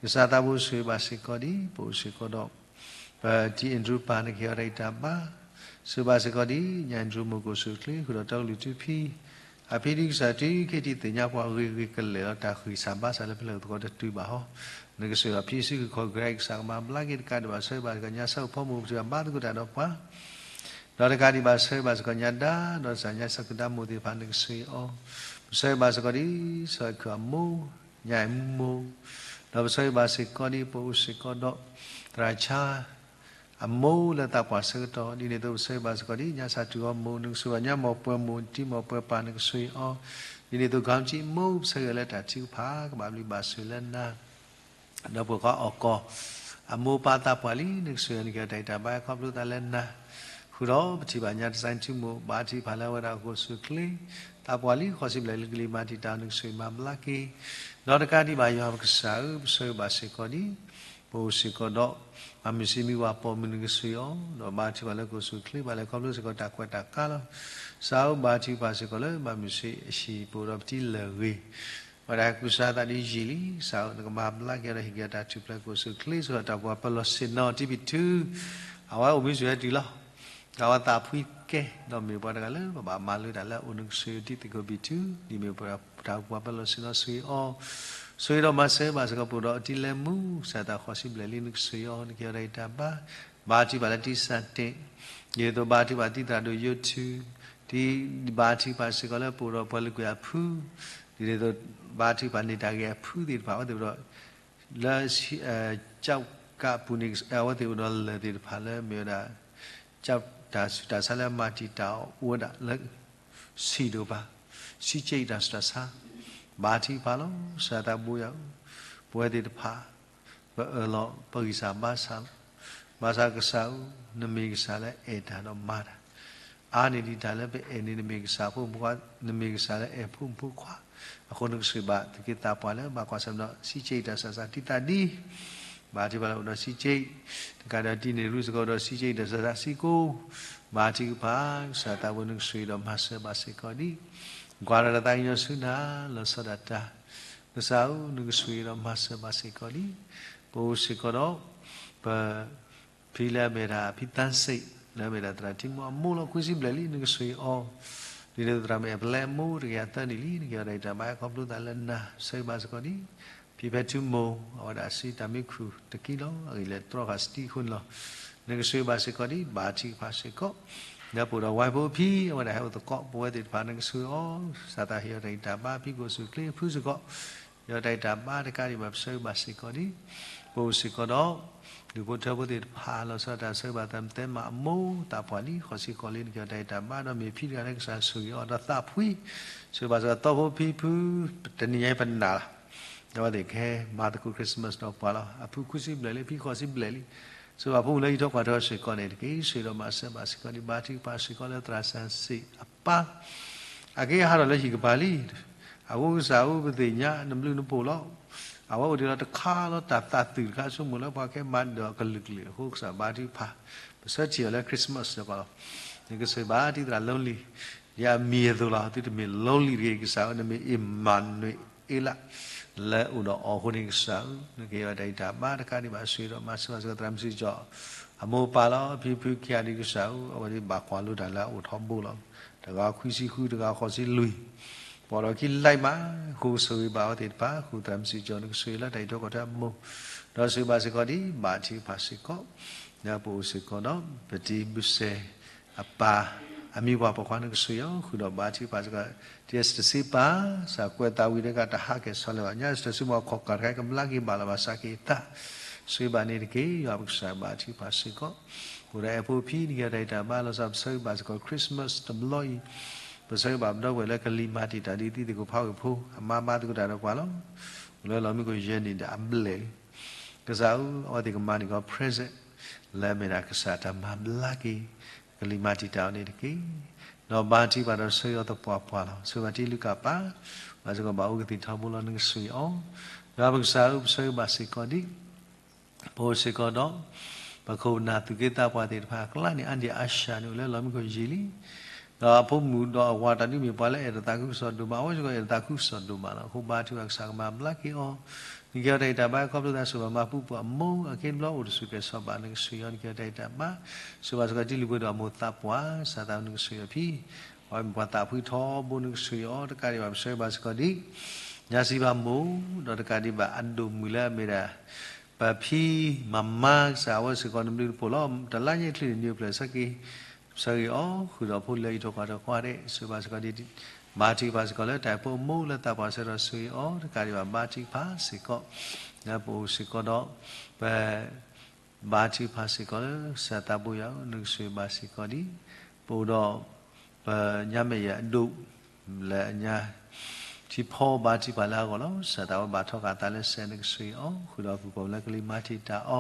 ကစၢ်သးဘိၣ်ဆိၣ်ဂ့ၤဘၣ်စ့ၢ်ကီးဒ် ပအိၣ်စ့ၢ်ကီးဒီး ပတံၢ်အဲၣ်ဒြူပၢ် နကဟ့ၣ်အီၤတၢ်ဂံၢ်တၢ်ဘါ, ဆိၣ်ဂ့ၤဘၣ်စ့ၢ်ကီးဒ် ညၣ်အဲၣ်ဒြူမိၢ် ကအိၣ်ဆူၣ်အိၣ်ချ့ ဃုာ်ဒီးတၢ်ကလုၢ်ထူဖံ အဖံဒ်ကစၢ် တုၤခဲအံၤဒ်သ့ၣ်ညါပှၤဂ့ၤဂ့ၤကလဲာ်လီၤ တၢ်ဃံၢ်စၢ်ဘါစၢ်လၢပလဲၤသကိးတတုၤဘၣ်ဟီ, နကဆိၣ်ဂ့ၤအီၤ ဖံစုကခီၣ် ကစၢ် ကမၤဘျါက့ၤတကးဒံးဘၣ် ဆၢဂ့ၤဘၣ်စ့ၢ်ကီးညါဆၢဖီမိၢ် ပတုၤအဘါသကိးတၢ်ဒီးပှၤ ဒီးတကးဒံးဘၣ် ဆၢဂ့ၤဘၣ်စ့ၢ်ကီးညါဒါ ဒီးစၢ်ညါဆၢကဒါမိၢ်သ့ၣ်တဖၣ် နကဆိၣ်ဂ့ၤအီၤ, ပဆၢဂ့ၤဘၣ်စ့ၢ်ကီးဒ် စီၤအဲၣ်ခုၣ်အမိၢ်, ညၣ်အဲၣ်မူမိၢ်, ဒီးပဆၢဂ့ၤဘၣ်စ့ၢ်ကီးဒ် ပအိၣ်စ့ၢ်ကီးဒီး သရၣ်ဆါ အမိၢ်လၢသးပှၢ်ဆၢကတီၢ်, ဒ်န့ၣ်အသိး ပဆၢဂ့ၤဘၣ်စ့ၢ်ကီးဒ် ညါစၢ်တူၢ်အီမိၢ် နကဆိၣ်ဂ့ၤဘၣ်ညါ မိၢ်ပှဲၤမိၢ် တံၤမိၢ်ပှဲၤပၢ် နကဆိၣ်ဂ့ၤအီၤ, ဒ်န့ၣ်အသိး ခီမကံမိၢ် ပဆၢဂ့ၤလၢတၢ်ထုကဖၣ် ကဘၣ်ဘျုးဘၣ်ဆိၣ်လၢနၤ ဒီးပှၤခီအီၣ်ကီၢ် အမိၢ်ပၢ်သးပှၢ်လံ နကဆိၣ်ဂ့ၤ နကဟ့ၣ်အီၤတၢ်ဂံၢ်တၢ်ဘါ ခီဖျိသးလၢနၤ, ဃုာ်ဒီးပထံၣ်ဘၣ်ညါ တစဲးထူမိၢ် ဘါထုကဖၣ်လၢအဝဲဒၣ်ကအိၣ်ဆူၣ်အိၣ်ချ့, သးပှၢ်လံ ဃိးဆံဘျဲၣ်လံ ကလံၤမၤတံာ်တာ်အီၤ နကဆိၣ်ဂ့ၤမၤဘျါက့ၤ, ဒီးတကးဒံးဘၣ် ယွၤပကစၢ်ဧၢ ပဆၢဂ့ၤဘၣ်စ့ၢ်ကီးဒ် ပအိၣ်စ့ၢ်ကီးဒီး မၤမုၢ်ဆ့ၣ်မံဝၤပိာ်မုၣ် နကဆိၣ်ဂ့ၤအီၤ, ဒီးဘါထုကဖၣ်လၢကအိၣ်ဆူၣ်အိၣ်ချ့ ဘၣ်လဲၤခီဖျိစ့ၢ်ကီးတၢ်ကွဲးတၢ်ကါလီၤ, ကစၢ်ဧၢ ဘါထုကဖၣ်စ့ၢ်ကီးလၢ မၤမုၢ်ဆ့ၣ်အဟံၣ် ပအိၣ်ဒီးပတံၤလၢာ်ဂ့ၤ ဝဲဒၣ်ကူစါသးဒ်ယံာ်လံ, ကစၢ်ဧၢ နကမၤဘျါက့ၤဒီးဟ့ၣ်က့ၤအီၤတၢ်ထူၣ်ဖျဲး ကအိၣ်ဆူၣ်အိၣ်ချ့ ဆိၣ်ဂ့ၤတၢ်ပှၤပၢၤလီၢ်ဆ့ၣ်နီၤ တံၤဘံၣ်ထူ, အဝဲအိၣ်မူဆိၣ်ဂ့ၤတုၤလီၤ, ဒီးအဝဲသးဖှံကဲ ဒီးမ့ၢ်ပှၤတဂၤလၢ ပဘၣ်မၤလိတၢ်လၢအအိၣ် နကဆိၣ်ဂ့ၤအီၤ တံၤသကိးဘံၣ်ထူ, ဒ်မ့ၢ်ပှၤတၢ်ပှၤပၢၤလီၢ်ဆ့ၣ်နီၤ ဆိၣ်ဂ့ၤအီၤ, ဆိၣ်ဂ့ၤဒီးမၤစၢၤဘၣ်စ့ၢ်ကီး ပအိၣ်ဒီးအတံၤလဲၤမူ ကစၢ်သးဃိးဆံဘျဲၣ်လံ နကဆိၣ်ဂ့ၤအီၤ နကဟ့ၣ်အီၤတၢ်ဂံၢ်တၢ်ဘါ, ဘါထုကဖၣ်လၢတံၤစၢ်တ့ၣ်, ဒ်သိးဘါထုကဖၣ်တံၤသရၣ်ဒိၣ်ယိထူ, ဒ်ဘါထုကဖၣ်စ့ၢ်ကီးလၢပအိၣ်ဒီးပှၤလုၢ်ကွံာ်အဖု, ဒ်န့ၣ်အသိး ဘါထုကဖၣ်န့ၢ်တၢ်ဂ့ၤအဖုသ့ၣ်တဖၣ် အဝဲသ့ၣ်အိၣ်ဒီး လၢ ကၠီကးပူၤန့ၣ် အဝဲသ့ၣ်အိၣ်ဒီးလၢၢ်သ့ၣ်တဖၣ်လၢမ့ၢ်ဝဲဒၣ် ကၠီတၢ်ဆူးတၢ်ဆါလၢအမၤတံာ်တာ်အီၤအိၣ်ဝဲဒၣ်လၢ ဆံးဒိၣ်ပၤ, ဆံးက့တၢ်ဆူးတၢ်ဆါ, ဘါထုကဖၣ်လီၤ. ကစၢ်သးဘိယွၤဧၢ, ပဝဲသ့ၣ်တဖၣ် ပအၢၣ်လီၤပဂံၢ်စၢ်ဘါစၢ်လီၤ. ဘၣ်ဆၣ်ကစၢ်ဧၢ, နမ့ၢ်ကစၢ်လၢအဲၣ်တၢ်ဒီးမၤတၢ်, အါန့ၢ်ဒံးတၢ်လၢပအဲၣ်န့ၣ် နမ့ၢ်ကစၢ်ဖိမုၣ်ဖိခွါ, နမ့ၢ်ကစၢ်လၢအဲၣ်ဖိမုၣ်ဖိခွါ, အဃိနကဆိၣ်ဂ့ၤဘၣ်သုးက့သးပှၢ်လၢဘၣ်ကွၢ်ဆၢၣ်မဲာ်ဒီး ဆံးက့တၢ်ဆူးတၢ်ဆါတံၢ်သးဒံး, ဘါထုကဖၣ်လၢအိၣ်ဒီးဆံးက့, တကးဒီးတံၤန့ၣ်ရူၢ်စ့ၢ်ကီးဒီးဆံးက့တၢ်ဆူးတၢ်ဆါဆံးကိ, ဘါထုကဖၣ် ကစၢ်သးဘိနကဆိၣ်ဂ့ၤဒီးမၤစၢၤဘၣ်စ့ၢ်ကီးဒံး, ကွၢ်ဒီးတၢ်သးကညီၤဆူနၤ လီၤဆီဒၣ်တၢ်, ကစၢ်ဧၢ နကဆိၣ်ဂ့ၤဒီးမၤစၢၤဘၣ်စ့ၢ်ကီးဒံး, ပအိၣ်စ့ၢ်ကီးဒီး ပ ဖံလၢအမ့ၢ်ဒၣ်ဖံသၣ်စ့ၣ် လၢအမ့ၢ်ဒၣ်သရၣ်ထံမိၢ်အမိၢ်လီၤ ခွံဆံဘျဲၣ်လံ နကဆိၣ်ဂ့ၤအီၤ, ဒ်န့ၣ်သရၣ်မုၣ်အဲၣ်ပလဲအမိၢ် တကယၤသၢနံၣ်လံ နကဟ့ၣ်အီၤတၢ်ဂံၢ်တၢ်ဘါခီဖျိသးလၢနၤ ဆၢဂ့ၤဘၣ်စ့ၢ်ကီးဒံး, ဖံဖဲထူမိၢ် အဝဲဒၣ်အစုတၢ်မံခူၣ်တကံလီၤ အဂ့ၢ်လၢတြီဃာ်စတံဃုာ်န့ၣ်လီၤ, နကဆိၣ်ဂ့ၤဘၣ်စ့ၢ်ကီးဒံး ဘါထုကဖၣ်စ့ၢ်ကီး, ဒီးပအိၣ်ဒီးဝါဖိဖံ အဝဲဒၣ်ဟဲအိၣ်သကိး ပဝဲသ့ၣ်တဖၣ် နကဆိၣ်ဂ့ၤအီၤ, ကစၢ်သးဟ့ၣ်အီၤတၢ်ဂံၢ်တၢ်ဘါ ဖံကအိၣ်ဆူၣ်အိၣ်ချ့အဖုစ့ၢ်ကီး ယွၤတၢ်ဂံၢ်တၢ်ဘါတကးဒံးဘၣ် ပဆၢဂ့ၤဘၣ်စ့ၢ်ကီးဒံး, ပအိၣ်စ့ၢ်ကီးဒီး ဒူၣ်ဖိထၢဖိသ့ၣ်တဖၣ် လီၤဆီဒၣ်တၢ် ဆၢဂ့ၤဘၣ်သး မသဲမၤအမိၢ် သးပှၢ်လံ ဃိးဆံဃိးလံ နကဟ့ၣ်အီၤတၢ်ဂံၢ်တၢ်ဘါ ဒီးမ့ၢ်ဖံတဂၤလၢကစၢ်ဆိၣ်ဂ့ၤအီၤဒီးသးဖှံ, ဆၢဂ့ၤဘၣ်စ့ၢ်ကီးသီဖိဖံဖု, တနံၤညါအံၤပနာ်လီၤ, ဒီးအဝဲသ့ၣ်ကဟဲမၤသကိး Christmas ဒီးပှၤလီၤ, အဖုဃုဆံဘျဲၣ်လံ ဖံဃိးဆံဘျဲၣ်လံ, ဆိၣ်ဂ့ၤဘၣ်ဖိမုၣ်လၢဟံးထီၣ်ကွၢ်ထီၣ်စ့ၢ်ကီးန့ၣ်တက့ၢ်, ဆိၣ်ဂ့ၤဒီးမၤစၢၤဘၣ်စ့ၢ်ကီးဒံး ဘါထုကဖၣ်စ့ၢ်ကီးလၢသရၣ်စၢ်စ့ၣ်အပၢ် အက့ဟးထီၣ်လၢဟံၣ်ကပၤလံ, အဃိကစၢ်ဧၢ ပသ့ၣ်ညါနဘျုးနဖှိၣ်လီၤ, အဝဲအိၣ်ဒံးလီၤတခါလီၤ တၢ်သးသုးတခါဆိကမိၣ်လၢပှၤကဟဲမၤဒၢးအီၤကလုာ်ကလုာ်အဃိ ကစၢ်ဘါထုကဖၣ်, ပဆၢထံၣ်အီၤလၢ Christmas စ့ၢ်ကီးလီၤ, နကဆိၣ်ဂ့ၤဘၣ်ဒ်သရၣ် lonely ဒ်အမံၤအသိးလီၤ, သုတမ့ၢ် lonely တဂ့ၤ, ကစၢ်ဧၢ နမ့ၢ် Emmanuel လၢအိၣ်ဒီးအီၤအဃိန့ၣ် ကစၢ်ဧၢ နကဟ့ၣ်အီၤတၢ်ဂံၢ်တၢ်ဘါတကးဒံးဘၣ် ဆိၣ်ဂ့ၤဒီးမၤစၢၤဘၣ်စ့ၢ်ကီးသရၣ်မုၣ်စံကၠီၣ် အမိၢ်အပၢ်လီၤ, ဖံဖုခံဂၤဒံး ကစၢ်ဧၢ အဝဲဒၣ်ဘၣ်ကွၢ်လိတၢ်လၢအအိၣ်ထီဘိလီၤ, တဂၤခွံဆံဃု တဂၤဃိးဆံလွံၢ်, ပိာ်ဒီးခံလဲးမး, ဃိဆိၣ်ဂ့ၤဘၣ်အဝဲသ့ၣ်တဖၣ်, ဃုသရၣ်မုၣ်စံကၠီၣ် နကဆိၣ်ဂ့ၤလၢတၢ်အံးထွဲကွၢ်ထွဲအမိၢ်, ဒီးဆိၣ်ဂ့ၤဘၣ်စ့ၢ်ကီးဒံး ဘါထုကဖၣ်စ့ၢ်ကီး, ဒီးပအိၣ်စ့ၢ်ကီးဒီး ပတံၤဘုစဲၣ် အပၢ်, အမံၤပှၢ်ပိာ်ခွါ နကဆိၣ်ဂ့ၤအီၤ, ဃုာ်ဒီးဘါထုကဖၣ်စ့ၢ်ကီး, တံၤအ့စတၢ်စံးပာ်, စၢ်ကွဲးသးဝံၤတဂၤ တဟးက့ၤဆီလဲၣ်ဘၣ်, ညါအ့စတၢ်စုမီၢ်ခီၣ်ကၢ်တခါ ကဘျါက့ၤဘၣ်လီၤဘၣ်စးက့ၤသး, ဆိၣ်ဂ့ၤဘၣ်န့ၣ်တက့ၢ်, ယွၤပကစၢ်ဘါထုကဖၣ်စ့ၢ်ကီး, အိၣ်ဒီးအဲၣ်ဖိဖံ နကဟ့ၣ်အီၤတၢ်ဂံၢ်တၢ်ဘါ လီၤဆီပဆၢဂ့ၤဘၣ်စ့ၢ်ကီး Christmas တဘျီအံၤ, ပဆၢဂ့ၤဘၣ်ပဒီပုၢ်ဝဲၢ်လၢကလံၤမၤတံာ်တာ်ဒ်သံသကိးဖးဝ့ၢ်ဖိ, အမါမၤသကိးတၢ်ဒီးပှၤလီၤ, အိၣ်လၢလီၢ်မံခိၣ်ယဲၢ်နံၣ်ဒီးအဘျဲၣ်လံ, ကစၢ်ဧၢ အဝဲသ့ၣ်ကမၤန့ၢ်ကီး present လၢအမ့ၢ်ဒၣ်ကစၢ်တၢ်မၤဘျါက့ၤ, ကလံၤမၤတံာ်တာ်အီၤန့ၣ်တက့ၢ် ဒီးဘါထုကဖၣ်ဒီးဆၢဂ့ၤအီၤသပှၢ်ပှၢ်လီၤ. ဆၢဂ့ၤဘၣ်တံၤလူၤကၣ်ပၢ်, ဘၣ်စ့ၢ်ကီးဘၣ်အိၣ်ကသံၣ်ထီဘိလီၤ နကဆိၣ်ဂ့ၤအီၤ, ယွၤပကစၢ်ဧၢ ပဆၢဂ့ၤဘၣ်စ့ၢ်ကီးဒံး ပအိၣ်စ့ၢ်ကီးဒီး ပခိၣ်ပနၢ်သူၣ်က့သးပှၢ်သ့ၣ်တဖၣ်အကျါန့ၣ် အါဒံၣ်အါစှၤန့ၣ် အိၣ်လၢလီၢ်မံခိၣ်ယံာ်လံ, ဒီးအဖိမုၣ်ဒီးအဝၤတၢ်ဒုးမ့ၢ်ပှၤလၢအဲၣ်ဒိးသးခုကစီၣ်ဒိၣ်မး, အဝဲစ့ၢ်ကီးအဲၣ်ဒိးသးခုကစီၣ်ဒိၣ်မးလီၤ. အဃိဘါထုကဖၣ်ကစၢ်ကမၤဘျါက့ၤအီၤ, နကဟ့ၣ်အီၤတၢ်ဂံၢ်တၢ်ဘါ ခီဖျိသးဆိၣ်ဘၣ်မၤပူၤပှၤအမိၢ် အက့ၤတဘျီအိၣ်တဆူၣ်ကဲၤစီၤဘၣ် နကဆိၣ်ဂ့ၤအီၤ နကဟ့ၣ်အီၤတၢ်ဂံၢ်တၢ်ဘါ, ဆိၣ်ဘၣ်စ့ၢ်ကီးတံၤလုၢ်ပှ့ၤဒိၣ်အမိၢ်သးပှၢ် စၢ်သးနကဆိၣ်ဂ့ၤအီၤဖံ, အဝဲမ့ၢ်ပှၤသးဖှံထီဘိ နကဆိၣ်ဂ့ၤအီၤ တကးဒံးဘၣ် ပဆၢဂ့ၤဘၣ်စ့ၢ်ကီးဒံး ညါစံးဘၣ်မိၢ်, ဒီးတကးဒံးဘၣ်အဒိၣ်မုၢ်လၢအမ့ၢ်ဒၣ် ပဖံမၤမါကစၢ် အဝဲစ့ၢ်ကီးနဘျုးနဖှိၣ်လီၤ. တလါညါအံၤချံန့ၣ် နံၤအိၣ်ဖျဲၣ်ဆၢက့ၤ ပဆၢဂ့ၤအီၤ ဃုာ်ဒီးဖိလၢအံးထိၣ်ဃီထိၣ်ကွၢ်ဒဲး ဆိၣ်ဂ့ၤဘၣ်စ့ၢ်ကီးဒံး, ဘါထုကဖၣ်စ့ၢ်ကီးလၢတၢ်အဲၣ်ဖိအမိၢ်လၢသးပှၢ်ဆၢကတီၢ် ဆိၣ်ဂ့ၤအီၤ တကးဒံးဘၣ် ဘါထုကဖၣ်စ့ၢ်ကီး လၢပအိၣ်စ့ၢ်ကီးဒီး ပ ဘါထုကဖၣ်စ့ၢ်ကီးလၢ ကစၢ်သးဘိယွၤဧၢ နကဆိၣ်ဂ့ၤဘၣ်စ့ၢ်ကီးဒံး ပအိၣ်ဒီး ပညါမဲာ်ယၤအဒိၣ် လၢအညါ ထံဖီဘါထုကဖၣ်လၢအဂီၢ်လီၤ. ကစၢ်သးဝဲဘၣ်ထီၣ်ဃာ်အသးလၢစဲး နကဆိၣ်ဂ့ၤအီၤ ဃုာ်ဒီးပှၤလၢကလံၤမၤတံာ်တာ်အ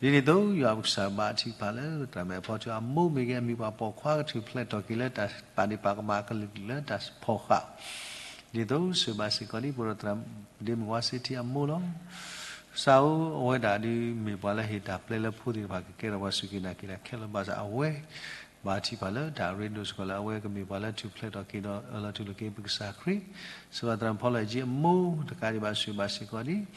ီၤ, ဒ်န့ၣ်အသိး ယွၤပကစၢ်ဘါထုကဖၣ်လၢ သရၣ်မုၣ်အဖီထူ အမိၢ်မ့ၢ်ဂ့ၤ အမံၤပှၢ်ပိာ်ခွါကထူၣ်ဖျဲးထီၣ်က့ၤလၢတၢ်ပာ်ဒ့ၣ်ပာ်ကမၣ်အကလုာ်ကလုာ်လၢတၢ်ဖီၣ်ဃာ် ဒ်သိးဆိၣ်ဂ့ၤဘၣ်စ့ၢ်ကီးဒံး ပအိၣ်ဒီးသရၣ်ဒ့မုၣ်ဝါစ့ထံအမိၢ်လီၤ. ကစၢ်ဧၢ အဝဲဒၣ်ဒုးမ့ၢ်ပှၤလၢဟ့ၣ်တၢ်ပျဲလၢဖိသ့ၣ်တဖၣ်ကကဲထီၣ်ပှၤစူၢ်က့ၤနာ်က့ၤတၢ်ခဲလၢာ်ဘၣ်ဆၣ် အဝဲ ဘါထုကဖၣ်လၢတၢ်ရ့ဒိၣ်စ့ၢ်ကီးလၢအဝဲကမ့ၢ်ပှၤလၢထူၣ်ဖျဲးထီၣ်က့ၤဒီးအၢၣ်လီၤတူၢ်လိာ်က့ၤပကစၢ်ခရံာ်, ဆိၣ်ဂ့ၤဘၣ်သရၣ်မုၣ်ဖီလီၤအ့ၣ်ကၠံအမိၢ် တကးဒံးဘၣ်ဆိၣ်ဂ့ၤဘၣ်စ့ၢ်ကီးဒံး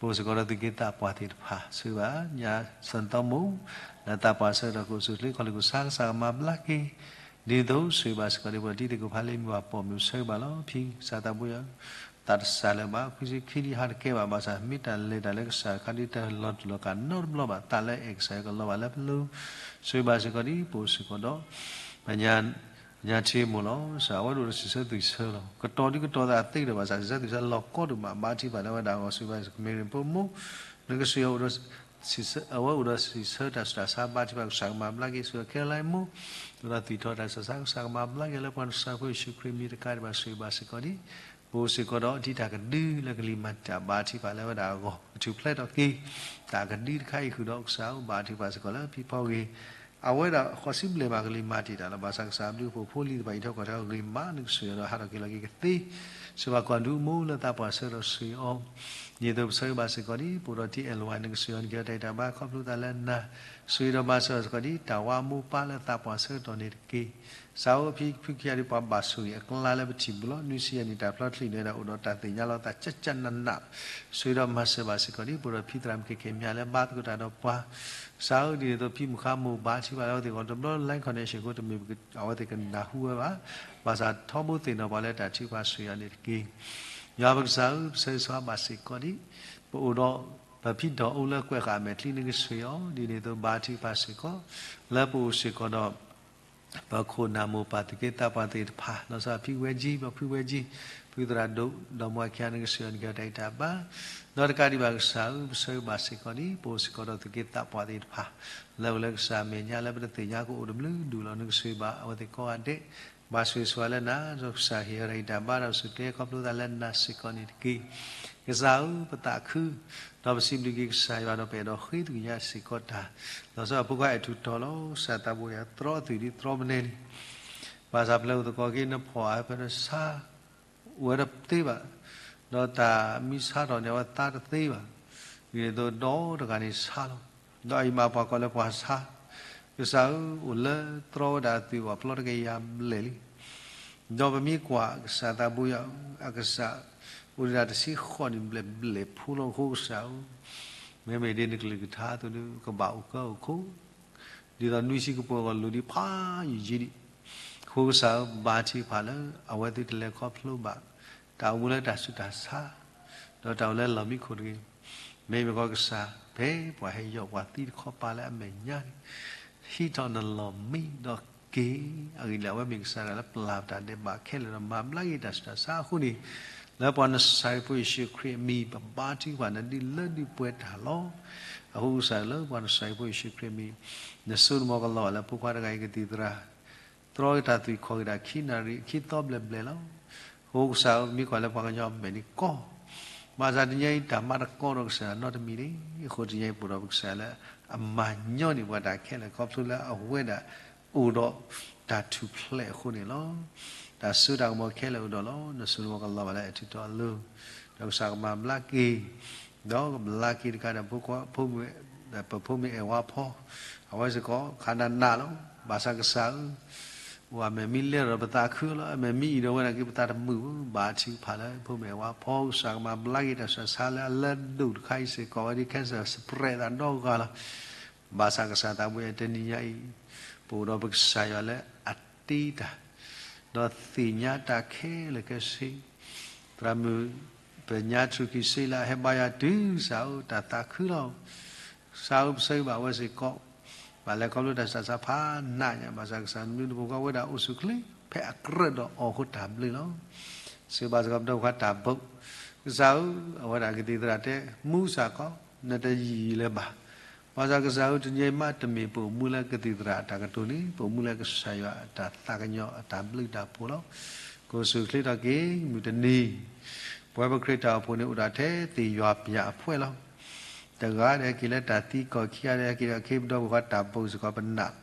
ပအိၣ်စ့ၢ်ကီးဒီးသူၣ်က့သးပှၢ်သ့ၣ်တဖၣ် ဆိၣ်ဂ့ၤဘၣ်ညါစၢၤသီမိၢ် လၢသးပှၢ်ဆၢကတီၢ်ကအိၣ်ဆူၣ်ချ့ ခီလ့ၣ်ကစၢ် ကစၢ်ကမၤဘျါက့ၤ ဒ်သိးဆိၣ်ဂ့ၤဘၣ်စ့ၢ်ကီးဒံး ပှၤတံၤသကိးဖိလၢမံၤပှၢ်ပိာ်မုၣ် ပဆၢဂ့ၤဘၣ်လီၤ. ဖံကစၢ်သးဘိယွၤ သးတစၢ်လၢၤဘၣ် ခွံဆံခံနံၣ်ဟါတကဲဘၣ် ဘၣ်ဆၣ်မ့ၢ်တၢ်လဲၤတၢ်လၢကစၢ်တခါဒ်တၢ်လီၤတူာ်လီၤကာ်နီတဘျီဘၣ် သးလၢအဲၣ်ကစၢ်ယွၤကလီၤဘၣ်လၢပလိၤ ဆိၣ်ဂ့ၤဘၣ်စ့ၢ်ကီးဒံး ပအိၣ်စ့ၢ်ကီးဒီး ပညါထံမိၢ်လီၤ. ကစၢ်အဝဲဒၣ်အိၣ်ဒီးစံးဆၢသွံၣ်ဆၢလီၤ. ကတီၤဒ်ကတီၤသးသ့ဒီး ဘၣ်ဆၣ်စံးဆၢသွံၣ်ဆၢလီၤကီဒိၣ်မး ဘါထုကဖၣ်လၢအဝဲဒၣ်အဂီၢ် ဆိၣ်ဂ့ၤဘၣ်စ့ၢ်ကီး မ့ၢ်ဂ့ၤ ဖိမိၢ် နကဆိၣ်ဂ့ၤအီၤ အဝဲအိၣ်ဒီးစံးဆၢတၢ်ဆူးတၢ်ဆါ ဘါထုကဖၣ် ကစၢ်ကမၤဘျါက့ၤ ဆိၣ်ဂ့ၤခဲလၢာ်မိၢ် အိၣ်ဒီးသွံၣ်ထီၣ်တၢ်ဆူးတၢ်ဆါ ကစၢ်ကမၤဘျါက့ၤ လၢပှၤနဆှၢဖိယ့ၣ်ၡူးခရံာ်မံၤတကးဒံးဘၣ် ဆိၣ်ဂ့ၤဘၣ်စ့ၢ်ကီးဒံး ပအိၣ်စ့ၢ်ကီးဒီးထံတၢ်ကဒုလၢကလံၤမၤတံာ်တာ် ဘါထုကဖၣ်လၢအဝဲဒၣ်အဂီၢ် ကထူၣ်ဖျဲးထီၣ်က့ၤ တၢ်ကဒုတခါအံၤဃုာ်ဒီးကစၢ်ဧၢ ဘါထုကဖၣ်စ့ၢ်ကီးလၢဖံဖီဂ့ၤ အဝဲဒၣ်ဃိးဆံဘျဲၣ်မးကလံၤမၤတံာ်တာ်လီၤ. ဘၣ်ဆၣ်ကစၢ်ဘျုးဖှိၣ်ဖိလံၤတဖၣ်အံးထီၣ်ကွၢ်ထီၣ်ဂ့ၤမး နကဆိၣ်ဂ့ၤဒီးဟးထီၣ်က့ၤလီၤက့ၤကသ့ ဆိၣ်ဂ့ၤဘၣ်ကွၢ်ဒူမိၢ်လၢသးပှၢ်ဆၢကတီၢ်ဆိၣ်ဂ့ၤအီၤ ဒ်သိးပဆၢဂ့ၤဘၣ်စ့ၢ်ကီးဒံး ပအိၣ်ဒီးထံအဲၣ်လဝါ နကဆိၣ်ဂ့ၤအီၤ နကဟ့ၣ်အီၤတၢ်ဂံၢ်တၢ်ဘါ ခီဖျိသးလၢနၤ ဆိၣ်ဂ့ၤဒီးမၤစၢၤစ့ၢ်ကီးဒံး တၢ်ဝါအမိၢ်ပၢ်လၢသးပှၢ်ဆၢကတီၢ်န့ၣ်တက့ၢ်. ကစၢ်ဧၢ ဖံဖုခံဂၤဒ်ပှၤဘၣ်ဆိၣ်ဂ့ၤအကျါလၢပထံၣ်ပူၤလီၤ. နွံဆံယဲၢ်နံၣ်တၢ်ဖျီတချံၣ်န့ၣ်ဒီး အိၣ်ဒီးတၢ်သ့ၣ်ညါလီၤသးကၠၢ်ကၠၢ်နးနး ဆိၣ်ဂ့ၤဒီးမၤစၢၤဘၣ်စ့ၢ်ကီးဒံး ပအိၣ်ဒီးဖံသရၣ်မုၣ်ခဲခဲမးလၢဘါသကိးတၢ်ဒီးပှၤ ကစၢ်ဧၢ ဒ်န့ၣ်အသိး ဖံမုၣ်ဃါမိၢ်ဘါထုကဖၣ်လၢအဝဲသ့ၣ်အဂီၢ် တဘျီ line connection အဃိ တမ့ၢ် အဝဲသ့ၣ်ကနၢ်ဟူဝဲဘၣ်. ဘၣ်ဆၣ်ထီဘိသ့ၣ်နီၣ်ပှၤလၢတၢ်ထုကဖၣ်ဆိၣ်ဂ့ၤအီၤန့ၣ်တက့ၢ်. ယွၤပကစၢ်ဧၢ ပဆၢဂ့ၤဆိၣ်ဂ့ၤဘၣ်စ့ၢ်ကီးဒံး ပအိၣ်ဒီး ပဖံဒီးအိၣ်လၢကွဲးဃာ်အမဲာ်ချံ နကဆိၣ်ဂ့ၤအီၤ ဒ်န့ၣ်အသိး ဘါထုကဖၣ်စ့ၢ်ကီး လၢပအိၣ်စ့ၢ်ကီးဒီး ပခိၣ်နၢ်မိၢ်ပၢ်သူၣ်က့သးပှၢ်သ့ၣ်တဖၣ် လီၤဆီဖံဝဲကၠံ ပဖုဝဲကၠံ ဖုသရၣ်ဒိၣ် ဒီးမိၢ်အခံဂၤ နကဆိၣ်ဂ့ၤအီၤ နကဟ့ၣ်အီၤတၢ်ဂံၢ်တၢ်ဘါ ဒီးတကးဒံးဘၣ်ကစၢ်ဧၢ ပဆၢဂ့ၤဘၣ်စ့ၢ်ကီးဒံး ပအိၣ်စ့ၢ်ကီးဒီးသူၣ်က့သးပှၢ်သ့ၣ်တဖၣ် လၢပလၢကစၢ်အမဲာ်ညါ လၢပတသ့ၣ်ညါကအိၣ်တဘျုးဒူၣ်လီၤ နကဆိၣ်ဂ့ၤဘၣ်အဝဲသ့ၣ်ကိးဂၤဒဲး ဘၣ်ဆိၣ်ဂ့ၤဆိၣ်ဝါလၢနၤ ဒီးကစၢ်ဟ့ၣ်အီၤတၢ်ဂံၢ်တၢ်ဘါဒီး ပစူၢ်က့ၤခီဖျိသးလၢနၤစ့ၢ်ကီးန့ၣ်တက့ၢ်. ကစၢ်ဧၢ ပသးခု ဒီးပစံးဘျုးက့ၤကစၢ်ယွၤ ဒီးပအဲၣ်ဒိးဃ့သကွံာ်ညါစ့ၢ်ကီးတၢ် လီၤဆီအဖိခွါအဲၣ်ထူၣ်တီၤလီၤ ကစၢ်သးဘိယွၤ တြီအသွံၣ်ဒ်တြီပနဲလံ ဘၣ်ဆၣ်ပျဲအိၣ်သကိးက့ၤ နဖီၣ်အါဖဲဒီးဆါ အိၣ်ဝဲတသ့ဘၣ်, ဒီးတၢ်မံဆါထီၣ်န့ၣ် အဝဲသါတသ့ဘၣ်. ဒ်န့ၣ်အသိး ဒီတဂၤန့ၣ်ဆါလီၤ. ဒီးအံၤမးပှၤကိးလၢပှၤဆါ, ကစၢ်ဧၢ, အိၣ်လၢတြီဝဲဒၣ်အသွံၣ်အပျီတကယၤဘျဲၣ်လံ. ဒီးပမ့ၢ်ကွၢ်ကစၢ်သးဘိယွၤ, အကစၢ်အိၣ်ဒံးတဆံဃိးနံၣ်ဘျဲၣ်ဘျဲၣ်ဖိလီၤ. အဃိကစၢ်ဧၢ, မ့မ့ၢ်ဒ်နကလုၢ်ကထါအသိးဒီး ကဘၣ်အိၣ်ကၢအိၣ်ခိၣ် ဒ်သိးနွံဆံကပူၤအဂီၢ် လိၣ်ဒံးဖးယံာ်ယံာ်ဒံး. အဃိကစၢ်ဧၢ, ဘါထုကဖၣ်လၢအဝဲသ့ၣ်တလဲၤခီဖျိဘၣ် တၢ်အိၣ်မူလၢတၢ်ဆူးတၢ်ဆါ, ဒီးတၢ်အိၣ်လၢလီၢ်မံခိၣ်တဂ့ၤ. မ့မ့ၢ်ကီးကစၢ် ဖဲပှၤဟဲယီၢ်ပှၤသံတခီပၤလၢအမဲာ်ညါန့ၣ်, ဟံးထီၣ်နလီၢ်မံဒီးက့ၤအဂ့ၢ်န့ၣ် အဝဲမ့ၢ်ကစၢ်ဒၣ်လၢပျၢ်တၢ်ဒဲးဘးခဲလၢာ်ဒီး မၤဘျါက့ၤတၢ်ဆူးတၢ်ဆါအဃိန့ၣ်, လၢပှၤနစၤရ့းဖိယ့ၣ်ၡူးခရံာ်အမံၤ ပဘါထုကဖၣ်နၤဒ်လၢဒုးပှဲၤတၢ်လီၤ. အဃိကစၢ်လၢပှၤနစၤရ့းဖိယ့ၣ်ၡူးခရံာ်အမံၤ, နစိနမီၤကလီၤဘၣ်လၢဖိခွါတဂၤအံၤကသံၣ်သရၣ် တြီက့ၤတၢ်သွံၣ်ခီၣ်က့ၤတၢ်ခံနၣ်ရံၣ်ခံသီဘျဲၣ်ဘျဲၣ်လီၤ. အဃိကစၢ်ဧၢ, ပမ့ၢ်ကွၢ်လၢပှၤကညီအမဲာ်န့ၣ်ကီ, ဘၣ်ဆၣ်တနံၤအံၤတၢ်မၤတကီဒီးကစၢ်နီတမံၤန့ၣ်, အဃိတနံၤအံၤပအိၣ်ဒီးပကစၢ်လၢအမၤညီနုၢ်ပှၤတၢ်ခဲလၢာ် ခီဖျိလၢအဝဲဒၣ်အိၣ်ဒီး တၢ်ထူၣ်ဖျဲးအဃိန့ၣ်လီၤ. တၢ်စိတၢ်ကမီၤခဲလၢာ်အိၣ်ဒီးလီၤ. နစိနကလီၤဘၣ်လၢအထုးထီၣ်အလိၤ, ဒီးကစၢ်ကမၤဘျါက့ၤ, ဒီးကဘျါက့ၤတကးဒီးဖိခွါ, ဖိမုၣ်, ပဖိမုၣ်အဲၣ်ဝါဖီ, အဝဲစ့ၢ်ကီး ခါနၤနးလီၤ. ဘၣ်ဆၣ်ကစၢ်ဧၢ, အိၣ်အမဲာ်မံလဲၢ်ဒီးပသးခုလီၤ. အမဲာ်မံအံၤဒီးဝဲဒၣ်က့ၤပသးတမုာ်ဘၣ်. ဘါထုကဖၣ်လၢဖိမုၣ်အဲၣ်ဝါဖီ ကစၢ်ကမၤဘျါက့ၤတၢ်ဆူးတၢ်ဆါလၢအလၢဒိၣ်တခါအံၤစ့ၢ်ကီး ဝဲဒၣ် cancer spread သးဒီဂၤလီၤ. ဘၣ်ဆၣ်ကစၢ်သးဘိယၤ တနံၤညါအံၤ ပအိၣ်ဒီးပကစၢ်ယွၤလၢအတ့တၢ်, ဒီးသ့ၣ်ညါတၢ်ခဲလၢာ်ခဲဆ့, သရၣ်မုၣ် ပညါထူၣ်ကံၢ်စ့လၢအဟဲဘါယွၤတုၤ ကစၢ်ဧၢ တၢ်သးခုလီၤ. ကစၢ်ဧၢ ပဆၢဂ့ၤဘၣ်ဝဲစ့ၢ်ကီး, ဘၣ်လဲၤခီဖျိတၢ်ဆူးတၢ်ဆါဖးနးညါ ဘၣ်ဆၣ်ကစၢ်နဘျုးနဖှိၣ်ဃီဝဲဒၣ်အိၣ်ဆူၣ်အိၣ်ချ့ ဖဲအကြၢးဒီးအီၤအဃိတၢ်ဘျုးလီၤ. စံးဘၣ်စ့ၢ်ကီးပဒီပုၢ်ဝဲၢ်တၢ်ဘျုး, ကစၢ်ဧၢ အဝဲဒၣ်ကသံၣ်သရၣ်တဲ မူစ့ၢ်ကီး နတယံာ်လၢၤဘၣ်. ဘၣ်ဆၣ်ကစၢ်ဧၢ တနံၤညါအံၤမးတမ့ၢ်ပအိၣ်မူလၢကသံၣ်သရၣ်အတၢ်ကတိၤန့ၣ် ပအိၣ်မူလၢကစၢ်ယွၤအတၢ်သးကညီၤအတၢ်ဘျုးတၢ်ဖှိၣ်လီၤ. ကအိၣ်ဆူၣ်အိၣ်ချ့ထီၣ်က့ၤ မုၢ်တနံၤ ပဝဲပခရံာ်တၢ်အိၣ်ဖှိၣ်န့ၣ် အိၣ်ဒၣ်ထဲသ့ၣ်ယွၤပၠးအဖှဲၣ်လီၤ. တဂၤဒီးဟဲက့ၤလၢတၢ်သံကီၢ်, ခံဂၤဒီးဟဲက့ၤဒီးခ့ပဒီပုၢ်ဝဲၢ်တၢ်ဘျုးစ့ၢ်ကီးပနၢ်,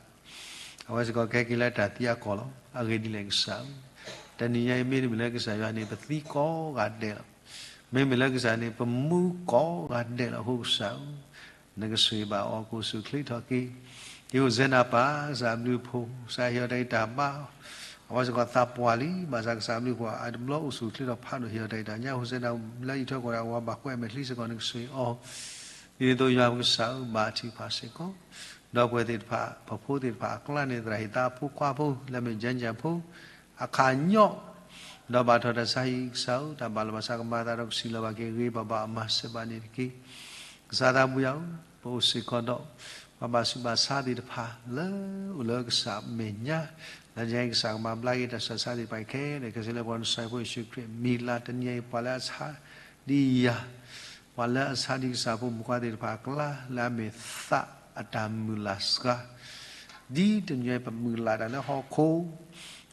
အဝဲစ့ၢ်ကီးကဟဲက့ၤလၢတၢ်သံအကီၢ်လီၤ. အဂ့ၢ်ဒ်လဲၣ်ကစၢ်ဧၢ, တနံၤညါအံၤမ့တမ့ၢ်လၢကစၢ်ယွၤန့ၣ် ပသံကိးဂၤဒဲးလီၤ. မ့မ့ၢ်လၢကစၢ်န့ၣ် ပမူကိးဂၤဒဲးလီၤ. အဃိကစၢ်ဧၢ နကဆိၣ်ဂ့ၤဘၣ်အီၤ ကအိၣ်ဆူၣ်အိၣ်ချ့ထီၣ်က့ၤ, ဟ့ၣ်အိၣ်စဲနၤပၢ် ကစၢ်အဘျုးအဖှိၣ်, ကစၢ်ဟ့ၣ်အီၤတၢ်ဂံၢ်တၢ်ဘါ, အဝဲစ့ၢ်ကီးသးပှၢ်လံ, ဘၣ်ဆၣ်ကစၢ်အဘျုးအဖှိၣ် အတဘျီအိၣ်ဆူၣ်အိၣ်ချ့ထီၣ်ဖးဒိၣ် ဟ့ၣ်အီၤတၢ်ဂံၢ်တၢ်ဘါ ဟ့ၣ်စဲနၤလၢအံးထွဲကွၢ်ဒီးအဝၤဘၣ်ကွဲးအမဲာ်ချံစ့ၢ်ကီး နကဆိၣ်ဂ့ၤအီၤ, ဒ်န့ၣ်အသိးယွၤပကစၢ်ဧၢ ဘါထုကဖၣ်စ့ၢ်ကီး ဒီပုၢ်ဝဲၢ်သ့ၣ်တဖၣ် ပဖိသ့ၣ်တဖၣ်အကျါန့ၣ် သရၣ်ဟ့ၣ်သးအဖိခွါဖိ လၢအမ့ၢ်ကၠၢကၠၢဖိ အခးညီၣ်, ဒီးဘၣ်ထီၣ်တၢ်ဆါဟံၣ်ကစၢ်ဧၢ တၢ်ဘၣ်လီၤဘၣ်ဆၣ်ကမၤအသးဒီးကစံးလီၤဘၣ်က့ၤဂ့ၤဘၣ်ဘၣ်အမၤစၢၤဘၣ်န့ၣ်တက့ၢ်. ကစၢ်သးဘိယွၤဧၢ, ပအိၣ်စ့ၢ်ကီးဒီး ပှၤဘၣ်ဆူးဘၣ်ဆါသ့ၣ်တဖၣ် လၢအိၣ်လၢကစၢ်အမဲာ်ညါ, လၢညါအံၤကစၢ်ကမၤဘျါက့ၤတၢ်ဆူးတၢ်ဆါသ့ၣ်တဖၣ်ခဲလၢာ်ခဲဆ့လၢပှၤကစၢ်ဖိယ့ၣ်ၡူးခရံာ်အမံၤလၢတနံၤအံၤ ပှၤလၢအဆါဒ်ယၤ ပှၤလၢအဆါဒ်ကစၢ်ဖိမုၣ်ခွါသ့ၣ်တဖၣ်အကျါ လၢအမ့ၢ်သးအတၢ်မုၢ်လၢ်စှၤ, ဒ်တနံၤအံၤပမုၢ်လၢ်တၢ်လၢဟီၣ်ခိၣ်,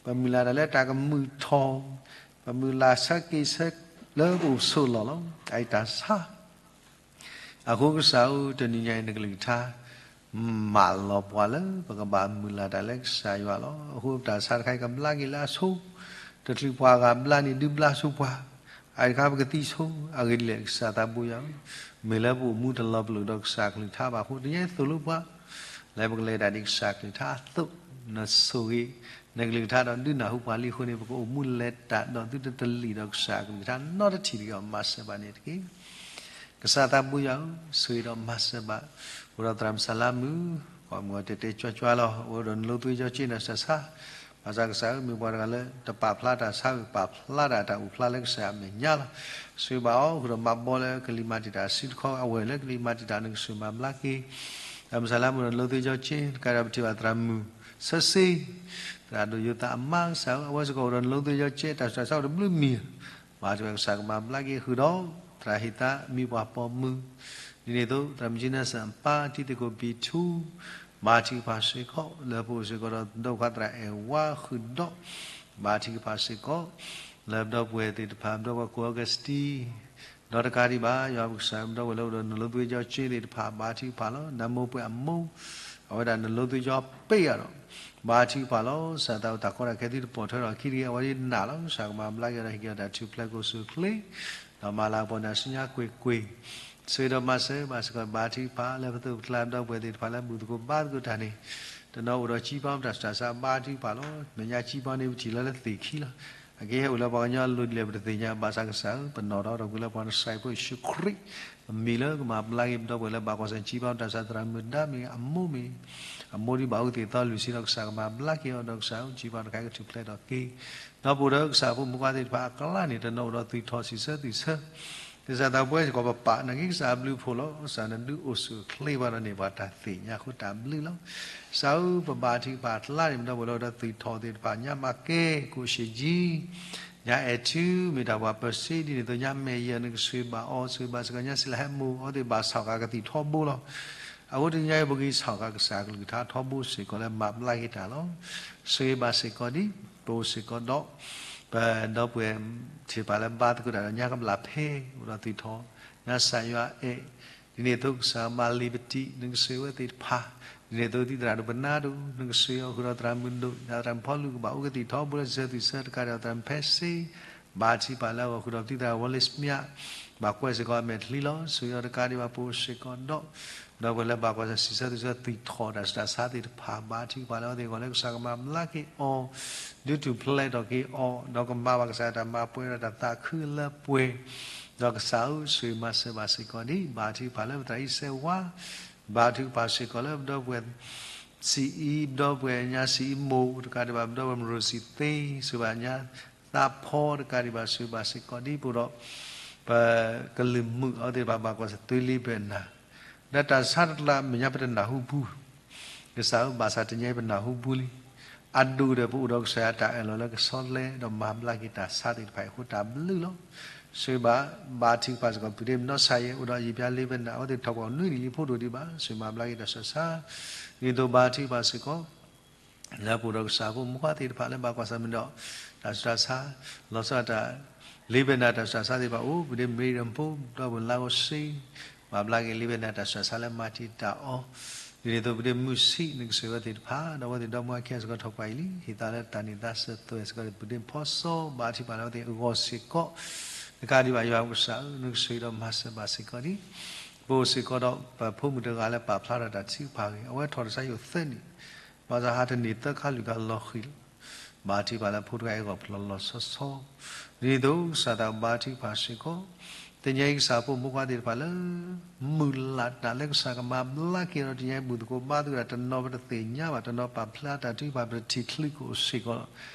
ပမုၢ်လၢ်တၢ်လၢတၢ်ကမုာ်ထီၣ်, ပမုၢ်လၢ်ဆၢက့ၤဆၢလၢပအိၣ်ဆိးလီၢ်လီၤ. အအံၤတၢ်ဆါ အဃိကစၢ်ဧၢ တနံၤညါအံၤနကလုၢ်ကထါ မၢလီၤပှၤလၢပကဘၣ်မုၢ်လၢ်တၢ်လၢကစၢ်ယွၤလီၤ. အဃိပတၢ်ဆါတခါအံၤကဘျါက့ၤလၢအဆိ, တချုးပှၤဂၤဘျါန့ၣ် ဒုးဘျါဆိပှၤ, အအံၤတခါပကသံဆိ, အဂ့ၢ်ဒ်လဲၣ်ကစၢ်သးဘိယွၤဧၢ, မ့ၢ်လၢပအိၣ်မူတလီၤပလိာ်ဒီးကစၢ်အကလုၢ်ကထါဘၣ်အဃိ တနံၤညါအံၤသိၣ်လိပှၤ လၢပကလဲၤတၢ်ဒ်ကစၢ်အကလုၢ်ကထါအသိး, နဆိၣ်ဂ့ၤ နကလုၢ်ကထါဒီးဒုးနၢ်ဟူပှၤလံအဃိန့ၣ် ပကအိၣ်မူလဲၤတၢ်ဒီးသုတတလံၤဒီးကစၢ်အကလုၢ်ကထါနီတထံၣ်တဂ့ၤ မၤစၢၤဘၣ်န့ၣ်တက့ၢ်. ကစၢ်သးဘိယွၤဧၢ, ဆိၣ်ဂ့ၤဒီးမၤစၢၤဘၣ်, အိၣ်ဒီးသရၣ်မုၣ်စၢ်လါမုၣ်, ကိးမုၢ်ဂီၤတဲာ်တဲာ်ကွၢ်ကွၢ်လီၤ, အိၣ်ဒီးနလိသ့ကၠီကၠ့နၤစၢ်ဆါ, ဘၣ်ဆၣ်ကစၢ်ဧၢ မ့ၢ်ပှၤတဂၤလၢ တပာ်ဖျါတၢ်ဆါဝံၤ ပာ်ဖျါတၢ်တၢ်အိၣ်ဖျါလၢကစၢ်အမဲာ်ညါလီၤ. ဆိၣ်ဂ့ၤဘၣ်အီၤ ဃုာ်ဒီးမၤဘီလၢကလံၤမၤတံာ်တာ်စုတခီ အဝဲၢ်လၢကလံၤမၤတံာ်တာ်နကစၢ်မၤဘျါက့ၤ သရၣ်မုၣ်စၢ်လါမုၣ်ဒီးနလိသ့ကၠီကၠ့ တကးဒီးပထံၣ်ဘၣ်သရၣ်မုၣ် ဆၢစ့ သရၣ်ဒိၣ်ယိၤသးအမါကစၢ်ဧၢ, အဝဲစ့ၢ်ကီးအိၣ်ဒီးနလိသ့ကၠီကၠ့ တၢ်ဆူးတၢ်ဆါအိၣ်တဘျုးမံၤ, ဘါထုကဖၣ်ကစၢ်ကမၤဘျါက့ၤဃုာ်ဒီး သရၣ်ဟ့ၣ်သးမံပှၤပိာ်မုၣ်, ဒ်န့ၣ်အသိး သရၣ်မုၣ်ကၠံနၢ်စၢ်အပၢ် တံၤသကိးဘံၣ်ထူ ဘါထုကဖၣ်စ့ၢ်ကီး လၢပအိၣ်စ့ၢ်ကီးဒီးပဒီပုၢ်ဝဲၢ်သရၣ်အဲၣ်ဝါဃုာ်ဒီး ဘါထုကဖၣ်စ့ၢ်ကီး လၢပဒီပုၢ်ဝဲၢ်သ့ၣ်တဖၣ် ပဒီပုၢ်ဝဲၢ်ကိးအီကစတံ ဒီးတကးဒံးဘၣ် ယွၤပကစၢ် ပဒီပုၢ်ဝဲၢ်လၢအိၣ်ဒီးနလိသ့ကၠီကၠ့သ့ၣ်တဖၣ် ဘါထုကဖၣ်လီၤ. နမိၢ်ပှဲၤအမိၢ် အဝဲဒၣ်နလိသ့ကၠီပ့ၢ်အီၤဒီး ဘါထုကဖၣ်လီၤ. ကစၢ်သးအိၣ်တၢ်ကီတၢ်ခဲသုတပိာ်ထွဲထီၣ်ခံတဂ့ၤ အဝဲဒၣ်နးလီၤ. ကစၢ်ကမၤဘျါက့ၤဒီးဟ့ၣ်က့ၤအီၤတၢ်ထူၣ်ဖျဲးကိၢ်ဆူၣ်အိၣ်ချ့ ဒီးမၤလၤကပီၤနၤဆူညါကွ့ၢ်ကွ့ၢ် ဆိၣ်ဂ့ၤဒီးမၤစၢၤဘၣ်စ့ၢ်ကီး ဘါထုကဖၣ်လၢပသိးပကျါ ပဒီပုၢ်ဝဲၢ်သ့ၣ်တဖၣ်လၢဘူၣ်သကိးဘါသကိးတၢ်န့ၣ် တနီၤအိၣ်ဒီးကံပီတၢ်ဆူးတၢ်ဆါ ဘါထုကဖၣ်လီၤ. မဲာ်ညါကံပီန့ၣ် ပထံၣ်လၢလၢသ့ၣ်ခံလီၤ. အကဟဲအိၣ်လၢပှၤကညီအလိၤဒ်လဲၣ်ပတသ့ၣ်ညါ ဘၣ်ဆၣ်ကစၢ်ဧၢ ပနီၣ်ထီၣ်ထီၣ်ကွံာ်လၢပှၤကစၢ်ဖိယ့ၣ်ၡူးခရံာ် အမံၤလၢကမၤဘျါက့ၤပဒီပုၢ်ဝဲၢ်လၢဘၣ်ကွၢ်ဆၢၣ်ကံပီတၢ်ဆူးတၢ်ဆါ သရၣ်မုၣ်ဒါမ့ၢ်ဂ့ၤ အမိၢ်မ့ၢ် အမိၢ်ဒ်ဘၣ်အူသ့ၣ်သီလွံၢ်ဆံဒီး ကစၢ်ကမၤဘျါက့ၤအီၤဒီး ကစၢ်ဧၢ ကံပီတခါကထူၣ်ဖျဲးထီၣ်က့ၤ ဒီးပအိၣ်ဒီးကစၢ်ဖိမုၣ်ခွါသ့ၣ်တဖၣ်အကျါန့ၣ် တနီၤအိၣ်ဒီး သွံၣ်ထီၣ်စံးဆၢသ့ၣ်ဆၢ ကစၢ်သးပှဲၤစ့ၢ်ကီးပပာ်နာ်က့ ကစၢ်အဘျုးအဖှိၣ်လီၤ. ကစၢ်နဒုးအိၣ်ဆူၣ်အိၣ်ချ့ဘၣ်ဒီးန့ၢ်ပှၤတၢ်သ့ၣ်ညါအဃိတၢ်ဘျုးလီၤ. ကစၢ်ဧၢ ပဘါထုကဖၣ်အကျါန့ၣ် ပဒီပုၢ်ဝဲၢ်လၢအိၣ်ဒီးသွံၣ်ထီၣ်သ့ၣ်တဖၣ် ညါမၤကဲ ကိၣ်ရှ့ၣ်ကၠံ ညါအဲၣ်ထူ မ့ၢ်တၢ်ပှၤပၢၤစ့ဒ်န့ၣ်အသိး ညါမဲာ်ယဲၢ် နကဆိၣ်ဂ့ၤဘၣ်အီၤ ဆိၣ်ဂ့ၤဘၣ်စ့ၢ်ကီး ညါစံလၤဟဲမိၢ် အဝဲသ့ၣ်ဘၣ်ဆၣ်ဃာ်ကသံၣ်ထီဘိလီၤ. အဃိတနံၤညါအံၤ ပဂံၢ်ဆၣ်ဃာ်ကစၢ်အကလုၢ်ကထါထီဘိစ့ၢ်ကီးလၢမၤဘျါက့ၤတၢ်လီၤ. ဆိၣ်ဂ့ၤဘၣ်စ့ၢ်ကီးဒ် ပအိၣ်စ့ၢ်ကီးဒီး ပဒီပုၢ်ဝဲၢ်ထံၣ်ပာ်လၢဘါသကိးတၢ်ဒီး ညါကဘျၣ်ဖဲ အိၣ်ဒီးသွံၣ်ထီၣ် ညါစၢ်ယွၤအဲၣ် ဒ်န့ၣ်အသိးကစၢ်မၤလံာ်ပတံ နကဆိၣ်ဂ့ၤဝဲသ့ၣ်တဖၣ်, ဒ်န့ၣ်အသိးသုသရၣ်ဒိၣ်ပနါဒိၣ် နကဆိၣ်ဂ့ၤအီၤဃုာ်ဒီးသရၣ်မုၣ်ဒိၣ် သရၣ်မုၣ်ဖီလူၤကဘၣ်အိၣ်ကသံၣ်ထီဘိလၢစံးဆၢသးစဲတကးဒံး သရၣ်မုၣ်ဖဲစ့ ဘါထုကဖၣ်လၢအဂီၢ်ဃုာ်ဒီးသုသရၣ်ဝီလ့ၣ်စမၠး ဘၣ်ကွဲးစ့ၢ်ကီးအမဲာ်ချံလီၤ. ဆိၣ်ဂ့ၤအီၤတကးဒံးဘၣ် ပအိၣ်စ့ၢ်ကီးဒီး ဒီပုၢ်ဝဲၢ်လၢဘၣ်ကွၢ်စၢ်စံးဆၢသးစဲ သ့ၣ်ထီၣ်တၢ်ဆူးတၢ်ဆါသ့ၣ်တဖၣ် ဘါထုကဖၣ်လၢအဝဲသ့ၣ်အဂီၢ်လၢကစၢ်ကမၤဘျါက့ၤအီၤ ဒုးထူၣ်ဖျဲးထီၣ်က့ၤအီၤ ဒီးကမၤဘၣ်ကစၢ်တၢ်မၤပှဲၤဒီးတၢ်သးခုလၢပှဲၤ, ဒီးကစၢ်ဧၢ ဆိၣ်ဂ့ၤမၤစၢၤဘၣ်စ့ၢ်ကီးဒံး ဘါထုကဖၣ်လၢပသရၣ်အံၤစဲဝါ, ဘါထုကဖၣ်စ့ၢ်ကီးလၢပဒီပုၢ်ဝဲၢ် စံးအံၤ ပဒီပုၢ်ဝဲၢ်ညါစံးအံၤမိၢ်တကးဒံးဘၣ် ပဒီပုၢ်ဝဲၢ်မရိၣ်စံးသ့ ဆိၣ်ဂ့ၤဘၣ်ညါသးဖီတကးဒံးဘၣ် ဆိၣ်ဂ့ၤဘၣ်စ့ၢ်ကီးဒံး ပဒီး ပကလုာ်မုၣ်အဝဲသ့ၣ်တဖၣ်ဘၣ်ကွၢ်စၢ်သုလံာ်ဘဲၣ်နၤ လၢတၢ်ဆါတကျါမဲာ်ညါပတနၢ်ဟူပူၤ ကစၢ်ဧၢ ဘၣ်ဆၣ်တနံၤအံၤပနၢ်ဟူပူၤလံ. အဒိၣ်ဒီးပအိၣ်ဒီးကစၢ်ယွၤတၢ်အၢၣ်လီၤလၢကဆီတလဲ ဒီးမၤဘျါက့ၤတၢ်ဆါသ့ၣ်တဖၣ်အံၤအဃိတၢ်ဘျုးလီၤ. ဆိၣ်ဂ့ၤဘၣ် ဘါထုကဖၣ်စ့ၢ်ကီး ပုၢ်ဒ့မနီၢ်ဆါယဲ အိၣ်ဒီးယံာ်ပျါလံာ်ဘဲၣ်နၤ အဝဲသ့ၣ်ထီၣ်ပှၤနွံနံၣ်လံ ဖိဒိၣ်ဒံးဘၣ် ဆိၣ်ဂ့ၤမၤဘျါက့ၤတၢ်ဆူးတၢ်ဆါ ဒ်သိးဘါထုကဖၣ်စ့ၢ်ကီး လၢပအိၣ်ဒီးကစၢ်ဖိမုၣ်ခွါသ့ၣ်တဖၣ်လၢဘၣ်ကွၢ်ဆၢၣ်မဲာ်ဒီး တၢ်ဆူးတၢ်ဆါ လီၤဆီဒၣ်တၢ် လံာ်ဘဲၣ်နၤတၢ်ဆူးတၢ်ဆါသ့ၣ်တဖၣ်အိၣ် ပုၢ်ဒ့မ့ၢ်ရံၣ်ရံၣ်ဖိ ဒီပုၢ်ဝဲၢ်လါကီၢ်စ့ ဘၣ်ဘျါက့ၤလံာ်ဘဲၣ်နၤတၢ်ဆူးတၢ်ဆါလၢမၤတံာ်တာ်အီၤ ဒ်န့ၣ်အသိးပုၢ်ဒ့မုၢ်ဆံး နကဆိၣ်ဂ့ၤဝဲသ့ၣ်တဖၣ် ဒီးအဝဲသ့ၣ်ဒီမါဝၤခံဂၤစ့ၢ်ကီးထီၣ်ပှၤအံၤလံ ဟ့ၣ်သါလၢတၢ်န့ၢ်သါစၢၤသွဲၣ်စ့ၢ်ကီး ပုၢ်ဒ့ဖီစီ ဘါထုကဖၣ်လၢအဝဲသ့ၣ်အဂီၢ်စ့ၢ်ကီး တကးဒံးဘၣ်ယွၤကစၢ်ဧၢ နကဆိၣ်ဂ့ၤဒီးမၤစၢၤဘၣ်စ့ၢ်ကီးဒံး ပအိၣ်စ့ၢ်ကီးဒီးပဖိမုၣ်တဂၤလၢပာ်ဖျါထီၣ်တၢ်ထုကဖၣ်ဂ့ၤ အဝဲထီၣ်တၢ်ဆါဟံၣ်အိၣ်သၢနံၣ် ဘၣ်ဆၣ်ဟးတန့ၢ်သၢခါလွံၢ်ခါလီၤဃံၤလီၤ ဘါထုကဖၣ်လၢဖိတဂၤအံၤအဂီၢ်ဖျိလီၤဆီဆီ ဒ်န့ၣ်အသိးကစၢ်သးဘါထုကဖၣ်စ့ၢ်ကီး တနံၤအံၤကစၢ်ဖိမုၣ်ခွါသ့ၣ်တဖၣ်လၢ မုၢ်လၢ်တၢ်လၢကစၢ်ကမၤဘျါက့ၤဒီးတနံၤအံၤဘူၣ်သကိးဘါသကိးတၢ်တနီၤပတသ့ၣ်ညါဘၣ် တနီၤပာ်ဖျါတၢ်ထုကဖၣ်ပတထံၣ်ချုးကအိၣ်စ့ၢ်ကီး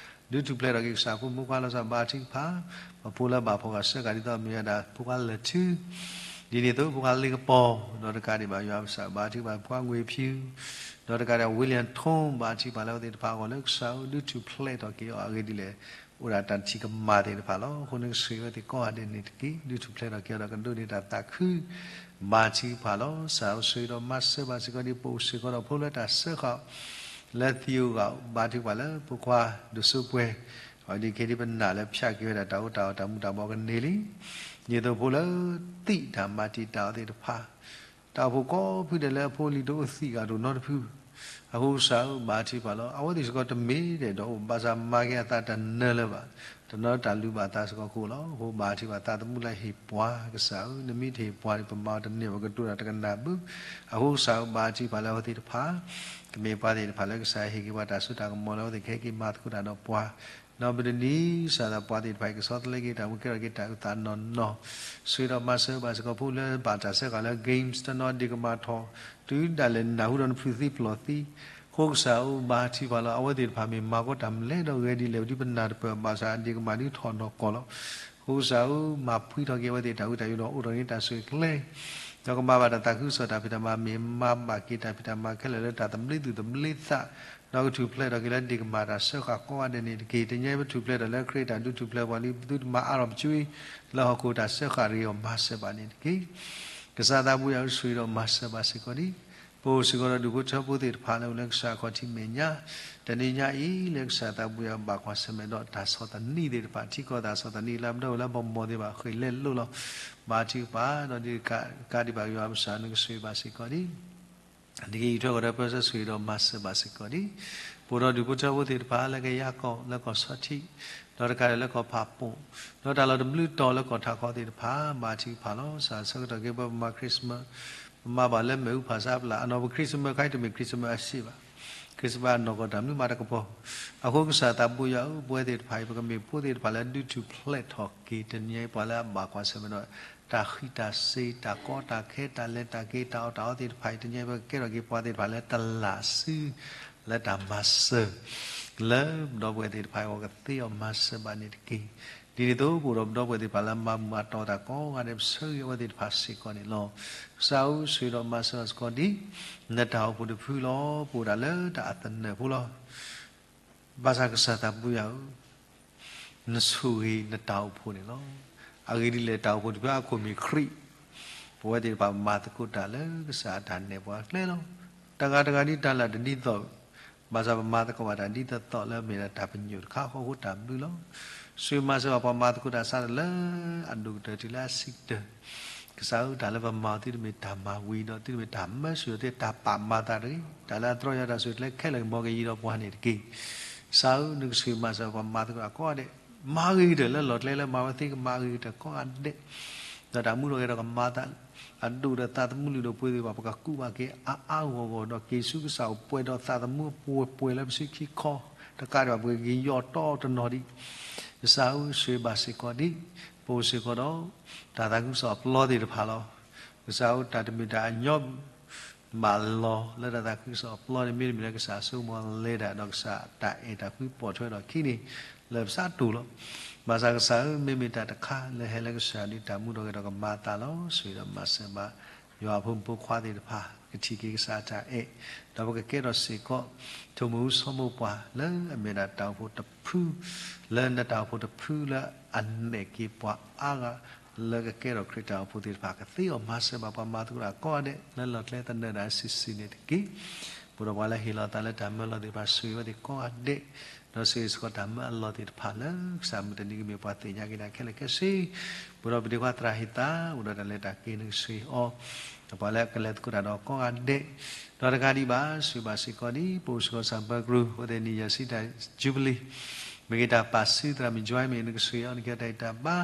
ဒုးထူၣ်ဖျဲးထီၣ်က့ၤကစၢ်ဖိမုၣ်ခွါလီၤဆီဘါထုကဖၣ် ပဖိလၢဘၣ်ဖှီၣ်ဃာ်စၢဃာ်ဒ်သိးမ့ၢ်ဝဲဒၣ်ဖိခွါလၢာ်ထု ဒ်န့ၣ်အသိးဖိခွါလ့ကပီၤ ဒီးတကးဒံးဘၣ်ယွၤကစၢ်ဘါထုကဖၣ်ဖိခွါငွေဖၠူ ဒီးတကးဒံး William Tong ဘါထုကဖၣ်လၢအဝဲသ့ၣ်တဖၣ်အဂီၢ်လၢကစၢ်ဧၢ ဒုးထူၣ်ဖျဲးထီၣ်က့ၤအီၤအဂ့ၢ်ဒ်လဲၣ် အိၣ်ဒၣ်တၢ်ထံၣ်ကမၣ်သ့ၣ်တဖၣ်လီၤ. အဃိန့ၣ်ကဆိၣ်ဂ့ၤဝဲသ့ၣ်ကိးဂၤဒဲးန့ၣ်တက့ၢ်. ဒုးထူၣ်ဖျဲးထီၣ်က့ၤအီၤဒီးကဒိးန့ၢ်တၢ်သးခု ဘါထုကဖၣ်လီၤ. ကစၢ်ဧၢ ဆိၣ်ဂ့ၤဒီးမၤစၢၤဘၣ်စ့ၢ်ကီးဒ်ပအိၣ်စ့ၢ်ကီးဒီးဖိလၢတၢ်စၢဃာ် လၢသံဧိၤဂၤဧိၤ ဘါထုကဖၣ်လၢဖိခွါဒိၣ်စိပှဲၤ အဝဲဒၣ်ခဲဒ်ပနာ်လၢဖျါက့ၤဝဲဒၣ်တၢ်အိၣ်တၢ်အီၣ်တၢ်မူၤတၢ်ဘှီးကန့ၢ်လံ ဒ်သိးဖိလၢသံၣ်တၢ်မၤတံာ်တာ်အီၤသ့ၣ်တဖၣ် တၢ်အိၣ်ဖှိၣ်ကိးဖုဒဲးလၢအဖိလံၤတအိၣ်သံၣ်ဂၤတအိၣ်နီတဖု အဃိကစၢ်ဧၢ ဘါထုကဖၣ်လီၤ. အဝဲသ့ၣ်စ့ၢ်ကီးတမ့ၢ်ဒဲးဒီးအိၣ် ဘၣ်ဆၣ်မၤက့ၤအသးတနၢၤလၢၤဘၣ်, တနီၤတၢ်လုၢ်ဘၣ်သးစ့ၢ်ကီးအဃိလီၤ. အဃိဘါထုကဖၣ်သးသမူလၢဟ့ၣ်ပှၤကစၢ်ဧၢ, နမ့ၢ်တဟ့ၣ်ပှၤန့ၣ် ပမၤအီၤတန့ၢ်ဘၣ် ကတိၤတၢ်တကနၣ်ဘၣ်. အဃိကစၢ်ဧၢ ဘါထုကဖၣ်လၢအဝဲသ့ၣ်တဖၣ် ကမ့ၢ်ပှၤသ့ၣ်တဖၣ်လၢကစၢ်ဟ့ၣ်က့ၤပှၤတၢ်စိတၢ်ကမီၤလၢအဝဲသ့ၣ်ကဟဲက့ၤမၤသကိးတၢ်ဒီးပှၤ ဒီးပတနံၤစၢ်သးပှၤသ့ၣ်တဖၣ်အံၤ ကဆီတလဲက့ၤတၢ်မူ ကဲထီၣ်က့ၤတၢ်အုၣ်သးနီၢ်နီၢ်, ဆိၣ်ဂ့ၤဒီးမၤစၢၤဘၣ်စ့ၢ်ကီး ဖိလၢဘၣ်တၢ်စၢဃာ်လၢ games တနီၤဒ့ၣ်ကမၣ်ထီၣ်, တုၤဒၣ်လဲာ်နၢ်ဟူဒီးနဖုသံပျိၢ်သံ, အဃိကစၢ်ဧၢ ဘါထုကဖၣ်လီၤ. အဝဲသ့ၣ်တဖၣ်မ့ၢ်မၤကီးတၢ်မနုၤလဲၣ်ဒီးဂဲၤဒ်လဲၣ် ပဒုးပနၢ်တပၢၢ် ဘၣ်ဆၣ်ဒ့ၣ်ကမၣ်ဒုးထီၣ်နီၢ်ကီၢ်လီၤ. အဃိကစၢ်ဧၢ မၤဖှံထီၣ်က့ၤအဝဲသ့ၣ်တၢ်ဟူးတၢ်ယိာ်ဒီးအိၣ်ထီၣ်န့ၢ်တၢ်ဆိၣ်ဂ့ၤကျဲ ဒီးကမၤဘၣ်တၢ်သးခုကစီၣ်တၢ်ဖံးတၢ်မၤ မ့ၢ်မၤဘၣ်က့ၤတၢ်ဖံးတၢ်မၤခဲလၢာ်လၢတၢ်သဘျ့သူၣ်သဘျ့သး, ဒီးကထူၣ်ဖျဲးထီၣ်က့ၤလၢဒ့ၣ်ကမၣ်တၢ်စၢဃာ်ကိးဂၤဒဲးန့ၣ်တက့ၢ်. တနံၤအံၤပထူၣ်ဖျဲးထီၣ်လၢခရံာ်တၢ်ဒုးထူၣ်ဖျဲးပှၤလံ ပသုတမၤအါထီၣ်ပစုအံၤ လၢဟီၣ်ခိၣ်တၢ်စၢဃာ်ရ့အီၤ မၤစၢၤဘၣ်န့ၣ်တက့ၢ်. ကစၢ်သးဘိယွၤဧၢ ဆိၣ်ဂ့ၤဒီးမၤစၢၤဘၣ်စ့ၢ်ကီးဒံး ပအိၣ်စ့ၢ်ကီးဒီးဒူၣ်ဖိထၢဖိသ့ၣ်တဖၣ်လၢအိၣ်လၢကစၢ်အခီၣ်ထံးမဲာ်ညါ, တနံၤညါအံၤလၢကစၢ်သးဘိယွၤဘၣ်ကွၢ်ဆၢၣ်မဲာ်ဒီးတၢ်ဆီၣ်သနံးသ့ၣ်တဖၣ် ထံကီၢ်သးဆီၣ်သနံးလၢအမ့ၢ်ဝဲလၢဘီၣ်မီၣ်သ့ၣ်တဖၣ် ဃ့ၢ်လဲလိာ်လီၤ. ဘါထုကဖၣ်ဒီးဒ်တကးဒံးဘၣ်ယွၤပစၢ် နကဆိၣ်ဂ့ၤဘၣ်စ့ၢ်ကီးဒံး နကဟံးထွဲဃီၤဒီးပၢဆှၢ ဆိၣ်ဂ့ၤဒီးမၤစၢၤဘၣ်စ့ၢ်ကီးဒံး ပအိၣ်ဒီးဒူၣ်ဖိထၢဖိသ့ၣ်တဖၣ်လၢကယၤကီၢ် လၢကီၢ်ဆီထံး, ဒီးတကးဒံးလၢကီၢ်ဖးပိာ်, ဒီးတၢ်လီၢ်တဘျုးတီၤလၢကီၢ်ထးခီသ့ၣ်တဖၣ် ဘါထုကဖၣ်လီၤ. ကစၢ်ဆၢကတီၢ်က့ၤပှၤ ပမၤ Christmas ပမၤဘၣ်လၢမ့ၣ်အူဖးဆါပျၢ် အနီၢ်ပ Christmas ခါအံၤတမ့ၢ် Christmas အစ့ၢ်ဘၣ်, Christmas အနီၢ်ကီၢ်တၢ်မနုၤမးတကပီၤ, အဃိကစၢ်သးဘိယွၤဧၢ ပဝဲသ့ၣ်တဖၣ်အံၤ ပကမ့ၢ်ဖိသ့ၣ်တဖၣ်လၢဒုးထူၣ်ဖျဲးထီၣ်က့ၤ တနံၤအံၤပှၤလၢအဘၣ်ကွၢ်ဆၢၣ်မဲာ်ဒီး တၢ်ဃံးတၢ်စ့ၤ တၢ်ကီတၢ်ခဲ တၢ်လဲၤတၢ်က့ၤ တၢ်အီၣ်တၢ်အီသ့ၣ်တဖၣ်အံၤ တနံၤအံၤပကကဲထီၣ်က့ၤပှၤသ့ၣ်တဖၣ်လၢတလၢ်စု လၢတၢ်မၤစၢၤ လၢပဒီပုၢ်ဝဲၢ်သ့ၣ်တဖၣ်အံၤအဂီၢ် ကသ့အီၤမၤစၢၤဘၣ်န့ၣ်တက့ၢ်. ဒ်န့ၣ်အသိး ပအိၣ်ဒီးပဒီပုၢ်ဝဲၢ်သ့ၣ်တဖၣ်လၢမၤဘူၣ်မၤတီၢ်တၢ်ကိးဂၤဒဲး ပဆၢဂ့ၤအဝဲသ့ၣ်တဖၣ်စ့ၢ်ကီးန့ၣ်လီၤ. ကစၢ်ဧၢ ဆိၣ်ဂ့ၤဒီးမၤစၢၤဘၣ်စ့ၢ်ကီးဒ် နတၢ်အိၣ်ဖှိၣ်တဖုလီၤ. ပအိၣ်ဒၣ်လၢတၢ်အသနၢၣ်ဖိလီၤ. ဘၣ်ဆၣ်ကစၢ်သးဘိယွၤဧၢ နဆိၣ်ဂ့ၤနတၢ်အိၣ်ဖှိၣ်န့ၣ်လီၤ. အဂ့ၢ်ဒ်လဲၣ် တၢ်အိၣ်ဖှိၣ်တဖုအခိၣ်မ့ၢ်ခရံာ်, ပဝဲသ့ၣ်တဖၣ်မၤသကိးတၢ်လၢကစၢ်အတၢ်နဲၣ်ပှၤကျဲလီၤ. တဂၤတဂၤဒ်တၢ်လၢတဒ်သိး, ဘၣ်ဆၣ်ပမၤသကိးဘၣ်တၢ်ဒ်သိးသိးလၢမ့ၢ်ဒၣ်တၢ်ပညိၣ်တခါဃီအဃိတၢ်ဘျုးလီၤ. ဆိၣ်ဂ့ၤမၤစၢၤဘၣ်ပှၤမၤသကိးတၢ်စးထီၣ်လၢအဒိၣ်ကတၢၢ်တုၤလၢအဆံးကတၢၢ်, က ကစၢ်ဧၢ, တၢ်လၢပမၤအီၤသုတမ့ၢ်တၢ်မၤဝံၤဒီး သုတမ့ၢ်တၢ်မၢဆူၣ်ဒီး သုတၢ်ပာ်မၤသးတဂ့ၤ, တၢ်လၢအတြီယၤတၢ်ဆိၣ်ကျဲခဲလၢာ် မ်ကယံၤဒီးပှၤန့ၣ်တက့ၢ်. ကစၢ်ဧၢ, နကဆိၣ်ဂ့ၤမၤစၢၤပှၤမၤသကိးတၢ်ကိးဂၤဒဲး, မၤဂ့ၤကတၢၢ်လၢလီၢ်ကျဲလၢမၤဝဲသ့ကမၤဂ့ၤကတၢၢ်ကိးဂၤဒဲး, ဒီးတၢ်မူထီၣ်ဂဲၤထီၣ်ကမၤသး အဒိၣ်ဒီးသးသမူလုၢ်ဒိၣ်ပှ့ၤဒိၣ်ဘၣ် ပကကူးဘၣ်က့ၤအါအါဂီၢ်ဂီၢ် ဒီးက့ၤဆူကစၢ်အိၣ်ပှဲၤဒီးသးသမူအပှဲၤပှဲၤလၢပစုခံခီ, တကးဒံးဘၣ်ပကက့ၤယီၢ်တီတနီၤဒံး ကစၢ်ဧၢ, ဆိၣ်ဂ့ၤဘၣ်စ့ၢ်ကီးဒံး ပအိၣ်စ့ၢ်ကီးဒီး တၢ်သးခုကစီၣ်အပျီသ့ၣ်တဖၣ်လီၤ. ကစၢ်ဧၢ, တၢ်တမ့ၢ်တၢ်အညီ ဘၣ်လီၤလၢတၢ်သးခုကစီၣ်အပျီန့ၣ် မ့တမ့ၢ်လၢကစၢ်အစိကမီၤလဲၤတၢ် ဒီးကစၢ်တၢ်အဲၣ်တၢ်ကွံပိာ်ထွဲဒီးခံန့ၣ် လၢပစးတိၢ်လီၤ. ဘၣ်ဆၣ်ကစၢ်ဧၢ, မ့မ့ၢ်တၢ်တခါလၢဟဲလၢကစၢ်ဒ်တၢ်မူထီၣ်ဂဲၤထီၣ်ကမၤသးလီၤ. ဆိၣ်ဂ့ၤဒီးမၤစၢၤဘၣ် ယွၤအဖိမုၣ်ဖိခွါသ့ၣ်တဖၣ် ကထံၣ်က့ၤကစၢ်အတၢ်အဲၣ်, ဒီးပကကဲထီၣ်စ့ၢ်ကီး ထိၣ်မူဆိမိၢ်ပှၢ်လၢအမ့ၢ်ဒၣ်တၢ်အိၣ်ဖှိၣ်တဖု လၢနတၢ်အိၣ်ဖှိၣ်တဖုလၢအနဲၣ်က့ၤပှၤအါဂၤ လၢကကဲထီၣ်ခရံာ်တၢ်အိၣ်ဖှိၣ်သ့ၣ်တဖၣ်ကသ့အီၤ, မၤစၢၤဘၣ်ပှၤမၤသကိးတၢ်ကိးဂၤဒဲး လၢလီၢ်ကျဲသနၢၣ်ဒၣ်စုာ်စုာ်န့ၣ်တက့ၢ်. ပှၤဒီးပှၤလၢဟ့ၣ်လီၤသးလၢတၢ်မၢလီၤသ့ၣ်တဖၣ် ဆိၣ်ဂ့ၤဝဲသ့ၣ်ကိးဂၤဒဲး, ဒီးဆိၣ်ဂ့ၤစ့ၢ်ကီးတၢ်မၢအလီၢ်သ့ၣ်တဖၣ်လၢ ကစၢ်မုၢ်တနံၤကမ့ၢ်ပှၤသ့ၣ်ညါက့ၤတၢ်ခဲလၢာ်ခဲဆ့, ပှၤဒီးပဒ့ခွါသရၣ်ဟ့ၣ်သး အိၣ်ဒီးတၢ်လဲၤတၢ်က့ၤ နကဆိၣ်ဂ့ၤအီၤ, ဒီးပှၤလၢအကလဲၤသကိးတၢ်ဒီးကိးဂၤဒဲး, ဒီးတကးဒံးဘၣ် ဆိၣ်ဂ့ၤဘၣ်စ့ၢ်ကီးဒံး ပအိၣ်စ့ၢ်ကီးကစၢ်ဘၢကရူၢ် အဝဲသ့ၣ်နံၣ်ယဲၢ်ဆံတၢ်ယူဘလံၤ မ့ၢ်ဂ့ၤတၢ်ပာ်စုသရၣ်မုၣ် Joy မ့ၢ် နကဆိၣ်ဂ့ၤအီၤ နကဲတၢ်အံၤတၢ်ဘါ,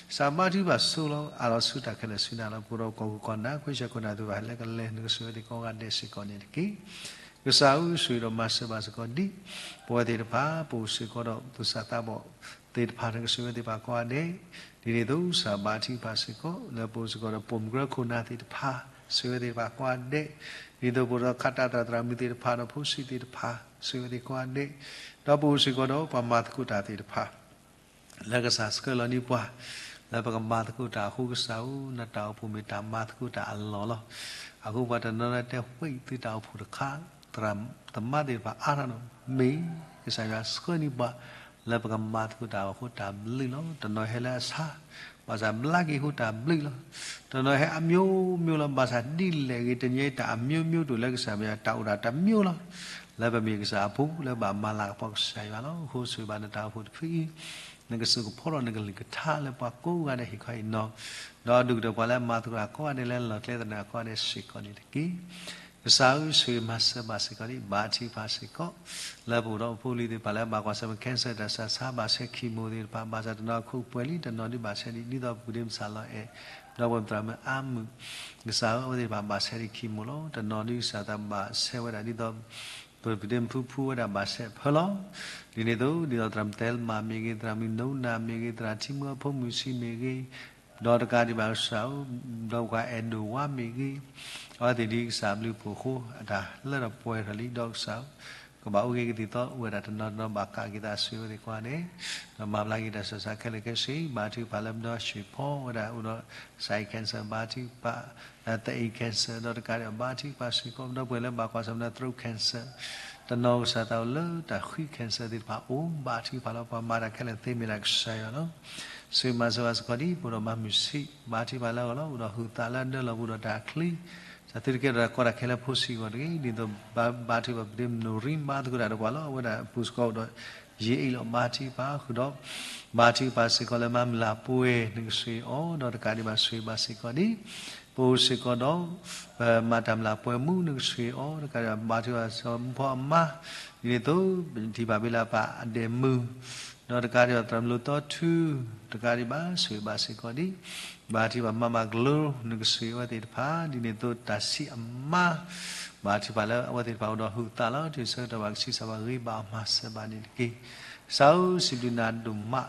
ကစၢ်ဘါထုကဖၣ်ဆိလီၤ အးလီၤဆူတၢ်ခဲလၢာ်ဆူနၤလီၤ. ပှၤဒီးကီၢ်ခိၣ်ကီၢ်နၢ် ခွံဆၢခိၣ်နၢ်သ့ၣ်တဖၣ် ဟဲလၢကလဲၤ နကဆိၣ်ဂ့ၤဝဲသ့ၣ်ကိးဂၤဒဲးစ့ၢ်ကီးန့ၣ်တက့ၢ်. ကစၢ်ဧၢ, ဆိၣ်ဂ့ၤဒီးမၤစၢၤဘၣ်စ့ၢ်ကီးဒံး ပဝဲသ့ၣ်တဖၣ် ပအိၣ်စ့ၢ်ကီးဒီးသူၣ်စၢ်သးဘီၣ်သ့ၣ်တဖၣ် နကဆိၣ်ဂ့ၤဝဲသ့ၣ်တဖၣ်ကိးဂၤဒဲး, ဒ်န့ၣ်အသိး ကစၢ်ဘါထုကဖၣ်စ့ၢ်ကီး လၢပအိၣ်စ့ၢ်ကီးဒီးပိာ်မုၣ်ကရၢခိၣ်နၢ်သ့ၣ်တဖၣ် ဆိၣ်ဂ့ၤဝဲသ့ၣ်တဖၣ်ကိးဂၤဒဲး, ဒ်သိးပအိၣ်ဒီးခးတၢ်သရၣ်သရၣ်မုၣ်သ့ၣ်တဖၣ်ဒီးဖိဆံးသ့ၣ်တဖၣ် ဆိၣ်ဂ့ၤဝဲသ့ၣ်ကိးဂၤဒဲး, ဒီးပအိၣ်စ့ၢ်ကီးဒီးပှၤမၤသကိးတၢ်သ့ၣ်တဖၣ် လၢကစၢ်ဆှၢလီၤန့ၢ်ပှၤ လၢပကမၤသကိးတၢ်အဃိ ကစၢ်ဧၢ, နတၢ်အိၣ်ဖှိၣ်မ့ၢ်တၢ်မၤသကိးတၢ်အလီၢ်လီၤ. အဃိပှၤတနီၤလၢတဲ ဝ့ၢ်သုတၢ်အိၣ်ဖှိၣ်တခါ သရၣ်သမါသ့ၣ်တဖၣ်အါထီၣ်နီၤ မ့ၢ်ကစၢ်ယွၤဆှၢန့ၢ်ပှၤ လၢပကမၤသကိးတၢ်အဃိတၢ်ဘျုးလီၤ. တနီၤဟဲလၢအဆါ ဘၣ်ဆၣ်ဘျါက့ၤအဃိတၢ်ဘျုးလီၤ. တနီၤဟဲအမျိုးမျိုးလီၤ ဘၣ်ဆၣ်ဒ်လဲၣ်ဂ့ၤ တနံၤအံၤတၢ်အမျိုးမျိုးတအိၣ်လၢကစၢ်မ့ၢ် တၢ်အိၣ်ဒၣ်တမျိုးလီၤ. လၢပမ့ၢ်ကစၢ်အဖိ လၢဘၣ်မၤလၤကပီၤကစၢ်ယွၤလီၤ. အဃိဆိၣ်ဂ့ၤဘၣ်နတၢ်အိၣ်ဖှိၣ်တဖုအံၤ နကစူၢ်ကဖိးထီၣ်နကလုၢ်ကထါလၢပှၤကိးဂၤဒဲးဟ့ၣ်ခီဟ့ၣ်နီၤ, ဒီးဒုၣ်ကတၢၢ်ပှၤလၢအမၤသကိးတၢ်ကိးဂၤဒဲးလၢလီၢ်ကျဲသနၢၣ်ကိးဂၤဒဲးစ့ၢ်ကီးန့ၣ်တက့ၢ်. ကစၢ်ဧၢ, ဆိၣ်ဂ့ၤမၤစၢၤဘၣ်စ့ၢ်ကီးဒံး ဘါထုကဖၣ်စ့ၢ်ကီး လၢပအိၣ်ဒီးဖိလံၤသ့ၣ်တဖၣ်လၢအဘၣ်ကွၢ်ဆၢၣ်မဲာ် cancer တၢ်ဆါဆါ ဘၣ်ဆဲ chemo သ့ၣ်တဖၣ် ဘၣ်ဆၣ်တနီၤခိၣ်ပှဲၤလံ တနီၤဒုးဘၣ်ဆဲဒံး ဒ်သိးပူၤဒ့မုၣ်စၢ်လီၤအဲၣ် ဒီးပှၤသရၣ်မုၣ်အါမုၣ် ကစၢ်ဧၢ, အဝဲသ့ၣ်တဖၣ်ဘၣ်ဆဲဒံး chemo လီၤ. တနီၤဒုးကစၢ်သးဘၣ်ဆဲဝဲဒၣ်ဒ်သိး ပူၤဒ့မုၣ်ဖုဖုဝဲဒၣ်ဘၣ်ဆဲအဖၢလီၤ. ဒ်န့ၣ်အသိး ဒ်သိးသရၣ်မုၣ်တဲလမၤမ့ၢ်ဂ့ၤ, သရၣ်မုၣ်နိနၤမ့ၢ်ဂ့ၤ, သရၣ်ထံမုၣ်အဖိမုၣ်ဆံးမ့ၢ်ဂ့ၤ, ဒီးတကးဒံးဘၣ်ကစၢ်ဧၢ, ဒီးပှၤအဲၣ်ဒိၣ်ဝါမ့ၢ်ဂ့ၤ, အဝဲသ့ၣ်ဒ်ကစၢ်အဘျုးအဖှိၣ်အဃိ အတၢ်လၢထီၣ်ပှဲၤထီၣ်လံ ဒီးကစၢ်ဧၢ, ကဘၣ်အိၣ်ဂ့ၤကသံၣ်သီအိၣ်ဝဲဒၣ်တနီၤတနီၤ ဘၣ်ကးက့ၤသးဆိၣ်ဂ့ၤဝဲသ့ၣ်ကိးဂၤဒဲး, ဒီးမၤဘျါက့ၤတၢ်ဆူးတၢ်ဆါခဲလၢာ်ခဲဆ့, ဘါထုကဖၣ်လၢပဒီ ရွှေဖော် ဝဲဒၣ်အိၣ်ဒီး side cancer ဘါထုကဖၣ်, သအ့ၣ် cancer ဒီးတကးဒံးဘၣ် ဘါထုကဖၣ်စ့ၢ်ကီး ပဒီပုၢ်ဝဲၢ်လၢဘၣ်ကွၢ်ဆၢၣ်မဲာ် throat cancer တနီၤကစၢ်သးအိၣ်လၢတၢ်ဃံ cancer သ့ၣ်တဖၣ်အိၣ် ဘါထုကဖၣ်လီၤ. ပှၤမၤတၢ်ခဲလၢာ်သ့မ့ၢ်ဒၣ်ကစၢ်ယွၤလီၤ. ဆိၣ်ဂ့ၤမၤစၢၤဘၣ်စ့ၢ်ကီးဒံး ပအိၣ်ဒီးမါမုၢ်ဆံး ဘါထုကဖၣ်လၢအဂီၢ်လီၤ. အိၣ်ဒီးဟုးသးလၢအဒၢလီၤပူၤဒီးတၢ်ချံ စးသုတကဲထီၣ်တၢ်ကီတၢ်ခဲလၢဖိဆံးအဂီၢ်တဂ့ၤ, ဒ်သိးဘါထုကဖၣ်ပူၤဒ့မုၣ်နိၣ်ရံ မၤသကိးတၢ်ဒီးပှၤလီၤ. အဝဲဒၣ်အပူၤစ့ၢ်ကီးအိၣ်ဒီး ယ့အ့ၣ်လီၤ ဘါထုကဖၣ်ဃုာ်ဒီး ဘါထုကဖၣ်စ့ၢ်ကီးလၢမါမုၢ်လၢ်ပှဲၤ နကဆိၣ်ဂ့ၤအီၤ ဒီးတကးဒံးဘၣ်ဆိၣ်ဂ့ၤဘၣ်စ့ၢ်ကီးဒံး ပအိၣ်စ့ၢ်ကီးဒီး ပမၤတၢ်မုၢ်လၢ်ပှဲၤမူ နကဆိၣ်ဂ့ၤအီၤ တကးဒံးဘၣ်ဘါထုကဖၣ်စီၤမူဖီအမါ ဒ်န့ၣ်အသိး ထံၣ်ဘၣ်ဘ့လးပၢ်အဒဲးမုၢ် ဒီးတကးဒံးဘၣ်သရၣ်မုၣ်လိၣ်တီထူ တကးဒံးဘၣ်ဆိၣ်ဂ့ၤဘၣ်စ့ၢ်ကီးဒံး ဘါထုကဖၣ်မါမၤကလိ နကဆိၣ်ဂ့ၤအဝဲသ့ၣ်တဖၣ် ဒ်န့ၣ်အသိးတၢ်ဆံးအမါ ဘါထုကဖၣ်လၢအဝဲသ့ၣ်တဖၣ်အိၣ်ဒီးဟုးသးလီၤ တုၤဆၢကတီၢ်ဘၣ်ကဆံးစၢ်ဘၣ်ဂ့ၤဘၣ်အီၤမၤစၢၤဘၣ်န့ၣ်တက့ၢ်. ကစၢ်ဧၢ စံးဘျုးနၤဒိၣ်မး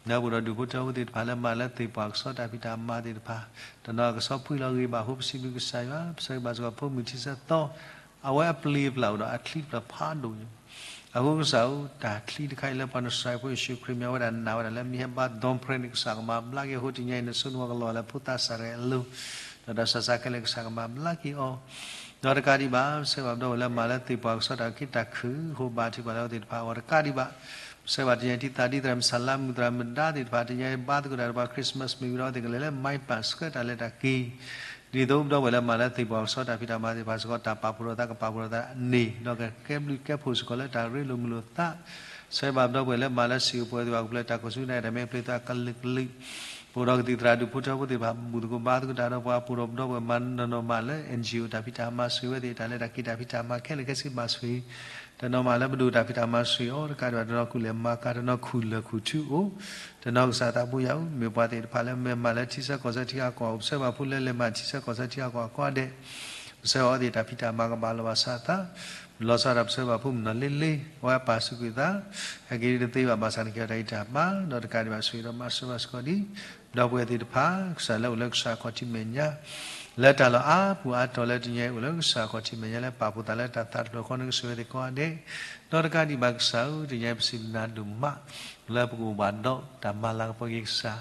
လၢပအိၣ်ဒီးဒူၣ်ဖိထၢဖိသ့ၣ်တဖၣ်လၢမၤလၢသ့ၣ်ပှၢ်ကဆီတၢ်ဖံးတၢ်မၤသ့ၣ်တဖၣ် တနီၤကဆီဖှံလီၤဂ့ၤဘၣ်အဃိ ပစံးဘျုးကစၢ်ယွၤ ပဆၢဂ့ၤဘၣ်စ့ၢ်ကီးဖိမုၣ်ထံဆၢသီ အဝဲအပျ့ၤအပျၢ်အိၣ်ဒီးအချံတဖျၢၣ်ဖးဒိၣ်န့ၣ် အဃိကစၢ်ဧၢ တၢ်ချံတခါအံၤလၢပှၤနစၢၤဖိယ့ၣ်ၡူးခရံာ်မ့ၢ်ဝဲဒၣ်နာ်ဝဲဒၣ်လၢမ့ၢ်ဟဲဘါဒွန်ဖရဲန့ၣ် ကစၢ်ကမၤဘျါက့ၤအဃိ တနံၤအံၤ နဆိနဝၤကလီၤလၢဖိသၣ်စၤရဲၣ်အလိၤ ဒီးတၢ်ဆူးတၢ်ဆါခဲလၢာ်ကစၢ်ကမၤဘျါက့ၤအီၤ ဒီးတကးဒံးဘၣ် ပဆၢဂ့ၤဘၣ်ပဒီပုၢ်ဝဲၢ်လၢမၤလၢသ့ၣ်ပှၢ်ကဆီတၢ်ခံတၢ်ခုၣ်အဃိ ဘါထုကဖၣ်လၢအဝဲသ့ၣ်တဖၣ်အဂီၢ်တကးဒံးဘၣ် ပဆၢဂ့ၤဘၣ်တနံၤအံၤထံသးဒ်သရၣ်မုၣ်စလါမုၣ်သရၣ်မုၣ်ဒါသ့ၣ်တဖၣ် တနံၤအံၤဘါသကိးတၢ်ဒီးပှၤ Christmas မ့ၢ်ဝံၤဒီးအဝဲသ့ၣ်ကလဲၤလၢ မၤပၢ်ဆှၢတၢ်လဲၤတၢ်က့ၤ ဒ်သိးပဒီပုၢ်ဝဲၢ်လၢမၤလၢသ့ၣ်ပှၢ်ကဆီတၢ်ဖံးတၢ်မၤသ့ၣ်တဖၣ်စ့ၢ်ကီး တၢ်ပာ်ဖှိၣ်ထီၣ်သးကပာ်ဖှိၣ်ထီၣ်သးန့ၣ် ဒီးကကဲဘျုးကဲဖှိၣ်စ့ၢ်ကီးလၢတၢ်ရ့လိာ်မုာ်လိာ်သး ဆၢဂ့ၤဘၣ်ပဒီပုၢ်ဝဲၢ်လၢမၤလၢစံာ်အိၣ်ပှဲၤသ့ၣ်တဖၣ် ကပျဲတၢ်ခိၣ်ဆူန့ၣ် တၢ်မ့ၢ်ပျ့ၤသးကလုာ်ကလုာ် ပအိၣ်ဒီးကသံၣ်သရၣ်ဒူၣ်ဖိထၢဖိသ့ၣ်တဖၣ် ဘူၣ်သကိးဘါသကိးတၢ်ဒီးပှၤ ပူၤဒီးပဒီပုၢ်ဝဲၢ်မၤနီၢ်နီၢ်မးလၢ NGO တၢ်ဖံးတၢ်မၤ ဆိၣ်ဂ့ၤဝဲသ့ၣ် တၢ်လဲၤတၢ်က့ၤတၢ်ဖံးတၢ်မၤခဲလၢာ်ခဲဆ့ဘၣ်ဆိၣ်ဂ့ၤ, တနီၤမးလၢပဒိၣ်တၢ်ဖံးတၢ်မၤဆိၣ်ဂ့ၤအီၤတကးဒံးဘၣ် တနီၤကူၣ်လဲၤမၤကၤ တနီၤခူၣ်လၢၢ်ခူၣ်ထူအိၣ်, တနီၤကစၢ်သးဘိယွၤဧၢ မ့ၢ်ပှၤသ့ၣ်တဖၣ်လၢမဲာ်မးလၢထံဆၢကီၢ်ဆၢထံဂၤကီၢ် ပဆၢဘၣ်ဖုလၢလဲၤမးထံဆၢကီၢ်ဆၢထံဂၤကီၢ်အကိးဂၤဒဲး ပဆၢအီၤသ့ၣ်တၢ်ဖံးတၢ်မၤကဘၣ်လီၤဘၣ်စးအသး, လီၤဆီဒၣ်တၢ်ပဆၢဘၣ်ဖုမုၢ်နီၢ်လ့လ့, အဝဲပာ်စူၢ်ကွံာ်သး, ဟဲက့ၤဒ်တသ့ဘၣ် ဘၣ်ဆၣ်နကဲထီၣ်တၢ်ဂံၢ်တၢ်ဘါ, ဒီးတကးဒံးဘၣ်ဆိၣ်ဂ့ၤဒီးမၤစၢၤဘၣ်စ့ၢ်ကီးဒ် ဒီပုၢ်ဝဲၢ်သ့ၣ်တဖၣ် ကစၢ်လၢအိၣ်လၢကစၢ်အခီၣ်ထံးမဲာ်ညါ လၢတၢ်လီၢ်အါပူၤအါတီၤလၢတနံၤအံၤအိၣ်လၢကစၢ်အခီၣ်ထံးမဲာ်ညါလၢပာ်ဖှိၣ်သးလၢတၢ်သးတဖျၢၣ်ဃီ နကဆိၣ်ဂ့ၤဝဲသ့ၣ်ကိးဂၤဒဲး, ဒီးတကးဒံးဘၣ်ကစၢ်ဧၢ တနံၤအံၤပစံးဘျုးနၤဒိၣ်မး လၢပကအိၣ်ဘၣ်ဒီးတၢ်မၤလၤကပီၤက့ၤကစၢ်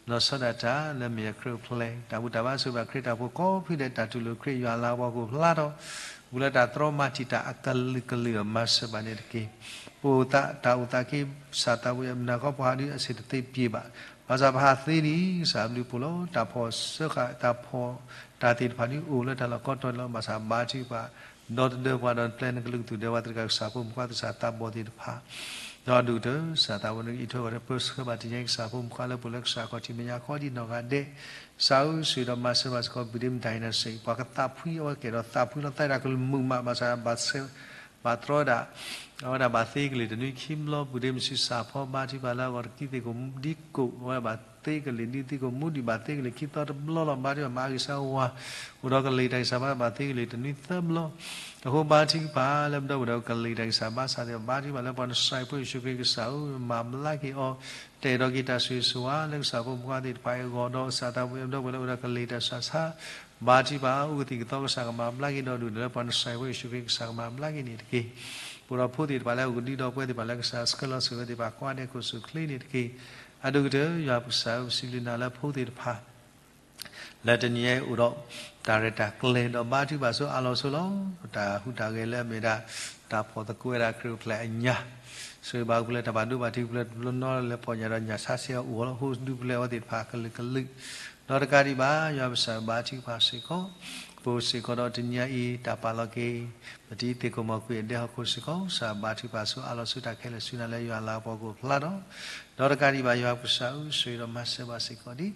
လီၤဆီဒၣ်တၢ်လၢမဲာ်ယၤခရံာ်အိၣ်ဖျဲၣ် တၢ်ဘူၣ်တၢ်ဘါဆိၣ်ဂ့ၤဘၣ်ခရံာ် တၢ်ဖှိၣ်ကိးဖုဒဲး တၢ်တူၢ်လိာ်ခရံာ်ယွၤလၤကပီၤကအိၣ်ဖျါထီၣ် ပူၤလၢတၢ်တြီမၤတံာ်တာ်အကလုာ်ကလုာ်ဒီးမၤစၢၤဘၣ်န့ၣ်တက့ၢ်. ပအိၣ်သးတၢ်အိၣ်သးက့ၤ ကစၢ်သးဘိယွၤမုၢ်နၤခီပှၤဟးဒုးအဆံးတသ့ပျ့ၤဘၣ်, ဘၣ်ဆၣ်ပဟးသ့ဒံး ကစၢ်အဘျုးအဖှိၣ်လီၤ. တၢ်ဖီၣ်စၢဃာ် တၢ်ဖီၣ်တၢ်သ့ၣ်တဖၣ်ဒုးအိၣ်လၢတၢ်လီၢ်ကိးတီၤလီၤ. ဘၣ်ဆၣ်ဘါထုကဖၣ် ဒီသဒၢပှၤဒီးပျဲနကလုၢ်ကထူၣ်ဒဲးဝဲသရၣ်ကစၢ်ဖိမုၣ်ခွါ သရၣ်သးဘီသ့ၣ်တဖၣ် ဒီးဒိၣ်ကတၢၢ် ကစၢ်သးဘိန့ၣ် အံးထွဲကွၢ်ထွဲပၢဆှၢဘၣ်တနံၤအံၤ ကစၢ်ဖိမုၣ်ခွါလၢပအိၣ်လၢကစၢ်အခီၣ်ထံးမဲာ်ညါကိးဒ်နီၢ်ဂၤဒဲး, ကစၢ်ဧၢ ဆိၣ်ဂ့ၤဒီးမၤစၢၤဘၣ်စ့ၢ်ကီး ဘုဒ့မတၤအံၤန့ၣ်စ့ၢ် ပှၤကသးဖှံအဝဲကဲဒီးသးဖှံလီၤ သးတၢ်ကလုၢ်မုာ်မး ဘၣ်ဆၣ်ဘၣ်ဆဲး ဘၣ်တြီဒၣ် အဝဲဒၣ်ဘၣ်သ့ကလံၤတနွံခံဘျီ ဘုဒ့မစုစၢ်ဖီဘါထုကဖၣ်လၢအဂီၢ်တကံသ့ၣ်ကိးမူဒံကိး အဝဲဘၣ်သ့ကလံၤဒ်သ့ၣ်ကိးမူဒံး ဘၣ်သ့ကလံၤခံသီတဘျီလီၤ. ဘါထုကဖၣ်မၤအဂံၢ်စၢ်ဝါ အိၣ်ဒီးကလံၤတၢ်ဂံၢ်စၢ်ဘါ ဘၣ်သ့ကလံၤတနွံသၢဘျီ အဃိဘါထုကဖၣ်လၢပဒီပုၢ်ဝဲၢ်ဒီးကလံၤတၢ်ဂံၢ်စၢ်ဘါစၢ်သ့ၣ် ဘါထုကဖၣ်လၢပှၤနစၤရ့းဖိယ့ၣ်ၡူးခရံာ်ကစၢ်ဧၢ မၤဘျါက့ၤအီၤ တအဲၣ်ဒိးက့ၤတၢ်ဆိၣ်ဂ့ၤဆိၣ်ဝါလၢကစၢ်ဖိမုၣ်ခွါသ့ၣ်တဖၣ်အံၤအဂီၢ် ဒီးကစၢ်သးဘိယွၤ ပဒီပုၢ်ဝဲၢ်လၢအိၣ်ဒီးကလံၤတၢ်ဂံၢ်စၢ်ဘါ ဘါထုကဖၣ် အိၣ်ကသံၣ်ကသီကစၢ်ကမၤဘျါက့ၤ ဒီးဒုၣ်ဒါလၢပှၤနစၤရ့းဖိယ့ၣ်ၡူးခရံာ်ကစၢ်ကမၤဘျါက့ၤန့ၣ်တက့ၢ်. ပအိၣ်ဒီးဖိသ့ၣ်တဖၣ်လၢအဂုာ်ဒံးဒီးပဝဲသ့ၣ်တဖၣ်လၢကစၢ်ဆှၢလီၤဆိၣ်ဂ့ၤဝဲသ့ၣ်တဖၣ်ကိးဂၤဒဲး ခိၣ်ဆူၣ်ချ့န့ၣ်တက့ၢ်. အဒိၣ်ကတၢၢ် ယွၤပကစၢ်ဧၢ ပစံးဘျုးနၤလၢဖိသ့ၣ်တဖၣ် လၢတနံၤအံၤအိၣ်ဒီး တၢ်ရဲၣ်တၢ်ကျဲၤဒီးဘါထုကဖၣ်ဆိအါလီၤဆိလီၤ. တၢ်ဟူးတၢ်ဂဲၤလၢအမ့ၢ်ဒၣ် တၢ်ဖှီၣ်သကိးဝဲဒၣ်ခရံာ်အိၣ်ဖျဲၣ်အညၣ် ဆိၣ်ဂ့ၤဘၣ်ပှၤလၢတၢ်ဘၣ်ဒိဘၣ်ထံး ပှၤလၢတဘျီနီၢ်လၢလဲၤဖီၣ်ညၣ်ဒီးညၣ်ဆါဆ့အီၤအိၣ်လီၤ ဟိဒုပလဲအဝဲသ့ၣ်တဖၣ်ကလုာ်ကလုာ် ဒီးတကးဒံးဘၣ် ယွၤပကစၢ်ဘါထုကဖၣ်စ့ၢ်ကီး ပအိၣ်စ့ၢ်ကီးဒီးတနံၤအံၤ တၢ်ပာ်လီၤက့ၤ ပတံၤသကိးမီၤကွံာ်အဒဲဟီၣ်ခိၣ်စ့ၢ်ကီး ကစၢ်ဘါထုကဖၣ်ဆိအါလီၤဆိတၢ်ခဲလၢာ်ဆူနၤလၢယွၤလၤကပီၤကအိၣ်ဖျါထီၣ် ဒီးတကးဒံးဘၣ် ယွၤပကစၢ်ဧၢ ဆိၣ်ဂ့ၤဒီးမၤစၢၤဘၣ်စ့ၢ်ကီးဒ်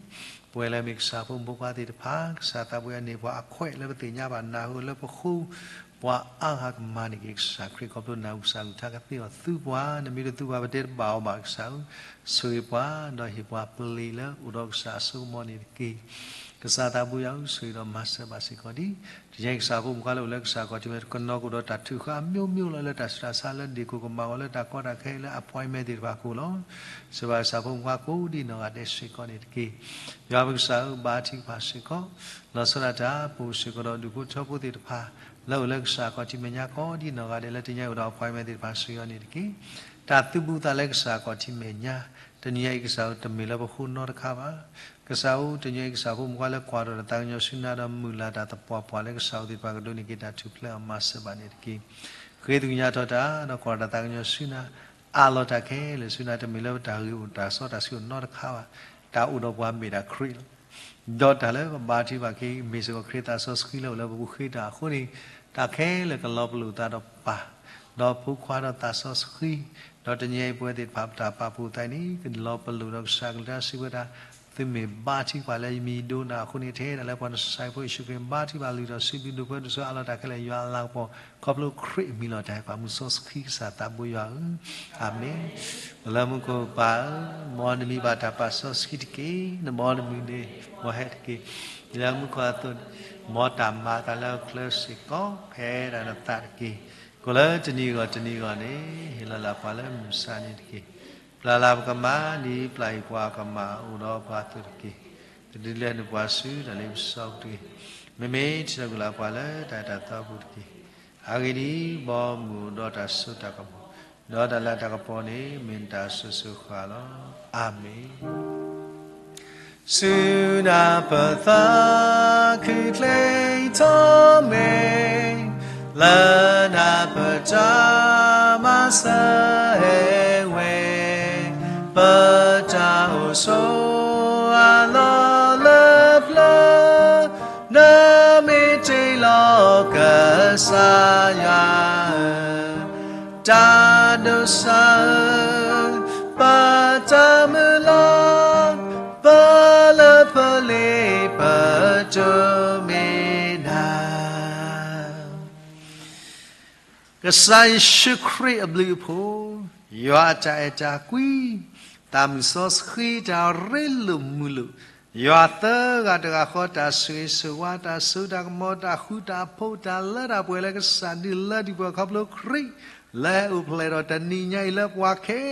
ပဝဲလၢမ့ၢ်ကစၢ်ဖိမုၣ်ဖိခွါသ့ၣ်တဖၣ် ကစၢ်သးဘိယွၤန့ၢ်ပှၤအခွဲးလၢပသ့ၣ်ညါဘၣ်နၢ်ဟူလၢပဃိ ပှၤအါဂၤကမၤန့ၢ်က့ၤကစၢ်ခရံာ် ခီဖျိနၢ်ဟူကစၢ်အကလုၢ်ကထါကသ့အီၤသုပှၤ နမ့ၢ်တသုပှၤပတဲတဘၣ်အီၤဘၣ်ကစၢ်ဧၢ ဆိၣ်ဂ့ၤပှၤ ဒီးဟ့ၣ်ပှၤပျ့ၤလၢအိၣ်ဒီးကစၢ်အစိကမီၤန့ၣ်တက့ၢ်. ကစၢ်သးဘိယွၤဧၢ ဆိၣ်ဂ့ၤဒီးမၤစၢၤဘၣ်စ့ၢ်ကီးဒ် တနံၤအံၤကစၢ်ဖိမုၣ်ခွါလၢအိၣ်လၢကစၢ်အခီၣ်ထံးမဲာ်ညါ ကနီၤကအိၣ်ဒီးတၢ်ထုးဃာ်အမျိုးမျိုးလီၤ လၢတၢ်ဆူးတၢ်ဆါလၢဒ့ၣ်ကိၢ်ကမၣ်ဂီၤလၢတၢ်ကီတၢ်ခဲလၢ appointment သ့ၣ်တဖၣ်ကအိၣ်လီၤ. စံးဘၣ်ကစၢ်ဖိမုၣ်ခွါကိးဒ်နီၢ်ဂၤဒဲးစ့ၢ်ကီးန့ၣ်တက့ၢ်. ယွၤပကစၢ်ဧၢ ဘါထုကဖၣ်စ့ၢ်ကီး လီၤဆီဒၣ်တၢ် ပအိၣ်စ့ၢ်ကီးဒီးဒူၣ်ဖိထၢဖိသ့ၣ်တဖၣ် လၢအိၣ်လၢကစၢ်အခီၣ်ထံးမဲာ်ညါကိးဒ်နီၢ်ဂၤဒဲးလၢတနံၤအံၤအိၣ်ဒီး appointment သ့ၣ်တဖၣ်စ့ၢ်ကီးန့ၣ်တက့ၢ်. တၢ်သုးဘူးသးလၢကစၢ်အခီၣ်ထံးမဲာ်ညါ တနံၤအံၤကစၢ်ဧၢ တမ့ၢ်လၢပဃိနီတခါဘၣ်. ကစၢ်ဧၢ တနံၤအံၤကစၢ်ဖိမုၣ်ခွါလၢကွၢ်ထီၣ်တၢ်သးကညီၤဆူနၤဒီး မုၢ်လၢ်တၢ်သပှၢ်ပှၢ်လၢကစၢ်ဧိၤသ့ၣ်တဖၣ်ကဒိးန့ၢ်က့ၤတၢ်ထူၣ်ဖျဲးအီၤ မၤစၢၤဘၣ်န့ၣ်တက့ၢ်. ဃ့သကညးထီၣ်တၢ် ဒီးကွၢ်ထီၣ်တၢ်သးကညီၤဆူနၤ အးလီၤတၢ်ခဲလၢာ်ဆူနၤ တမ့ၢ်လၢပတၢ်ဂ့ၢ်အိၣ်တၢ်စီတၢ်ဆှံအိၣ်နီတခါဘၣ်. တၢ်အိၣ်ဒီးပှၤမ့ၢ်ဒၣ်ခရံာ်လီၤ. ဒီးတၢ်လၢပဘါထုကဖၣ်က့ၤ မ့ၢ်စ့ၢ်ကီးခရံာ်သးစီဆှံလၢအိၣ်လၢပပူၤဃ့တၢ်အဃိန့ၣ် တၢ်ခဲလၢာ်ကလီၤပလိာ်သးဒီးပၢ် ဒီးဖိခွါဒီးသးစီဆှံ ဒီးတနံၤအံၤပဝဲသ့ၣ်တဖၣ်ပတၢ်ပာ်ဖှိၣ်သးအံၤန့ၣ် ကလီၤပလိာ်ဒီးကစၢ်ကလုၢ်ကထါစံးဝဲဒၣ် သုမ့ၢ်ဘါထုကဖၣ်လၢယမံၤဒိကနၣ်အဃိန့ၣ် ထဲဒၣ်လၢပှၤနစၤရ့းဖိယ့ၣ်ၡူးခရံာ် ဘါထုကဖၣ်လုၢ်ထီၣ်ဆူဘျုးဒိၣ်ပှဲၤဒိၣ်ဆူအးလီၤတၢ်ခဲလၢာ် ယွၤအလၤကပီၤ ခီဖျိခရံာ်အမံၤလီၤ. တၢ်ဟဲပာ်မူစီဆှံကစၢ်သးဘိယွၤဧၢ, အၤမ့ၣ်. ပလၢမူခိၣ်ပၢ်ဧၢ, မ်နမံၤဘၣ်တၢ်ပာ်စီဆှံတက့ၢ်. နဘီနမုၢ်န့ၣ် မ်ဟဲတက့ၢ်. လၢမူခိၣ်အသိးန့ၣ် မ်တၢ်မၤအသးလၢအချၢစ့ၢ်ကီး ဖဲဒၣ်နသးတက့ၢ်. ကိးလၢတနံၤအဂီၢ်တနံၤအဂီၢ်န့ၣ် ဟ့ၣ်လီၤလၢပှၤလၢမုၢ်မဆါန့ၣ်တက့ၢ်. ပျၢ်လၢပကမၤ ဒ်ပျၢ်အံၤပှၤကမၤအိၣ်ဒီးပှၤအသိးတက့ၢ်. တဒုးလဲၤနုာ်ပှၤဆူတၢ်လ့ပစီပူၤတဂ့ၤ. မ့မ့ၢ်ထံၣ်လိာ်က့ၤလၢပှၤလၢတၢ်အဲၣ်တၢ်သီပူၤတက့ၢ်. အဂ့ၢ်ဒ်အံၤ, ဘီမုၢ်အိၣ်ဒီးတၢ်စိတၢ်ကမီၤ, ဒီးတၢ်လၤတၢ်ကပီၤန့ၣ် မ့ၢ်နတၢ်စိၤစိၤဃၣ်ဃၣ်လီၤ. အၤမ့ၣ်. ဆူနၢ်ပၢၢ်သးခုချ့ထီၣ်မ့ၢ်, လၢနၢ်ပၢၢ်တၢ်မၤစၢၤဟဲဝဲ, ပတၢ်အိၣ်ဆိးအလီၢ်လၢပျၢၤ, နမ့ၢ်တ့လီၤကစၢ်ယွၤဧၢ, တၢ်ဒိးစၢ်ဧၢ, ပတၢ်မုၢ်လၢ်, ပ တမ့ၢ်နၤ. ကစၢ်ယ့ၣ်ၡူးခရံာ်အဘျုးအဖှိၣ်, ယွၤအတၢ်အဲၣ်တၢ်ကွံ, တၢ်မုၢ်စီဆှံတၢ်ရ့လိာ်မုာ်လိာ်, ယွၤသၢဂၤတဂၤဃီတၢ်ဆိၣ်ဂ့ၤဆိၣ်ဝါ တၢ်စိတၢ်ကမီၤ တၢ်ဃူတၢ်ဖိး တၢ်လၢတၢ်ပှဲၤလၢကစၢ်ဒုးလၢဒံးပှၤခီဖျိခရံာ် လၢအအိၣ်ဖျဲၣ်ထီၣ်တနံၤညါအံၤလၢပှၤခဲ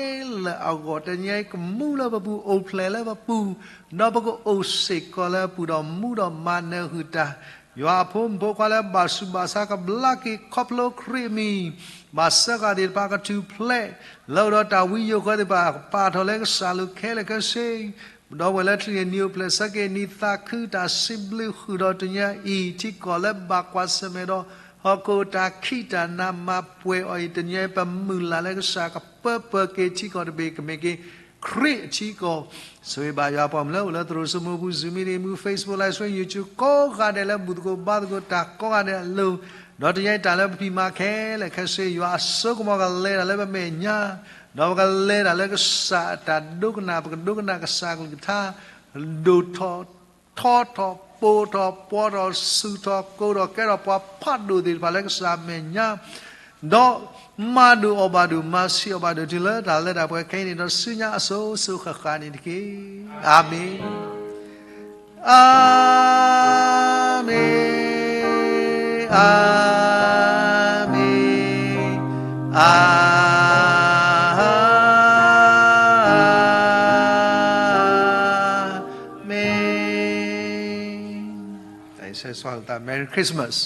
လၢာ်အဂီၢ် တနံၤညါအံၤကမူလၢပပူၤ အိၣ်ဖျဲၣ်လၢပပူၤ, ဒီးပကအိၣ်စ့ၢ်ကီးလၢပူၤဒီးမူဒီးမၤနၢၤဃုာ်တၢ်, ယွၤအဖိမုၣ်ဖိခွါလၢဘၣ်ဆူးဘၣ်ဆါကဘျါက့ၤခီဖျိခရံာ်အမံၤ, ဘၣ်ဆၢဃာ်သ့ၣ်တဖၣ်ကထူၣ်ဖျဲး လၢအိၣ်ဒီးတၢ်ဝံယိာ်ဃၢသ့ၣ်တဖၣ် ကပာ်ထီၣ်လၢကစၢ်လိၤခဲလၢာ်ခဲဆ့ ဒီပုၢ်ဝဲၢ်လၢထံၣ်န့ၢ်နံၤအိၣ်ဖျဲၣ်ဆၢက့ၤနံၤသးခု တၢ်စံးဘျုးဃုာ်ဒီးတနံၤညါအံၤ ထံကီၢ်လၢဘၣ်ကွၢ်ဆၢၣ်မဲာ်ဒီး ဟီၣ်ခိၣ်တၢ်ခံးတၢ်နးမၤပှဲၤအီၤအံၤ တနံၤညါအံၤ ပမုၢ်လၢ်လၢကစၢ်ကပၢပၢၤက့ၤထံကီၢ်တဘ့ၣ် ကမ့ၢ်က့ၤခရံာ်အထံကီၢ်, ဆိၣ်ဂ့ၤဘၣ်ယွၤပှၤမုၢ်လၢအိၣ်လၢသရိာ်စိမိၤပူၤ Zoom meeting မူ Facebook live stream YouTube ကိးဂၤဒဲးလၢဘူၣ်သကိးဘါသကိးတၢ်ကိးဂၤဒဲးအလိၤ, ဒီးတနံၤညါအံၤတၢ်လၢပဖံးမၤခဲလၢာ်ခဲဆ့ ယွၤအစိကမီၤကလဲၤတၢ်လၢပမဲာ်ညါ ဒီးပကလဲၤတၢ်လၢကစၢ်အတၢ်ဒိကနၣ် ပကဒိကနၣ်ကစၢ်အကလုၢ်ကထါ ဒိၣ်ထီၣ်ထီထီၣ်ပိာ်ထီၣ်ပှီၤထီၣ်ဆူၣ်ထီၣ်ကိၢ်ထီၣ်ကဲထီၣ်ပှၤဖးဒိၣ်သ့ၣ်တဖၣ်လၢကစၢ်အမဲာ်ညါ, ဒီးမၤဒိၣ်အီၣ်ဘၣ်ဒိၣ် မၤဆံးအီၣ်ဘၣ်ဒိၣ်တုၤလၢတၢ်လၢတၢ်ပှဲၤခဲအံၤန့ၣ်ဒီး ဆူညါအစိၤစိၤဃၣ်ဃၣ်န့ၣ်တက့ၢ်. အၤမ့ၣ်. အၤမ့ၣ်, အၤမ့ၣ်, အၤမ့ၣ်. တၢ်အံၤဆဲးသွါလၢသး Merry Christmas.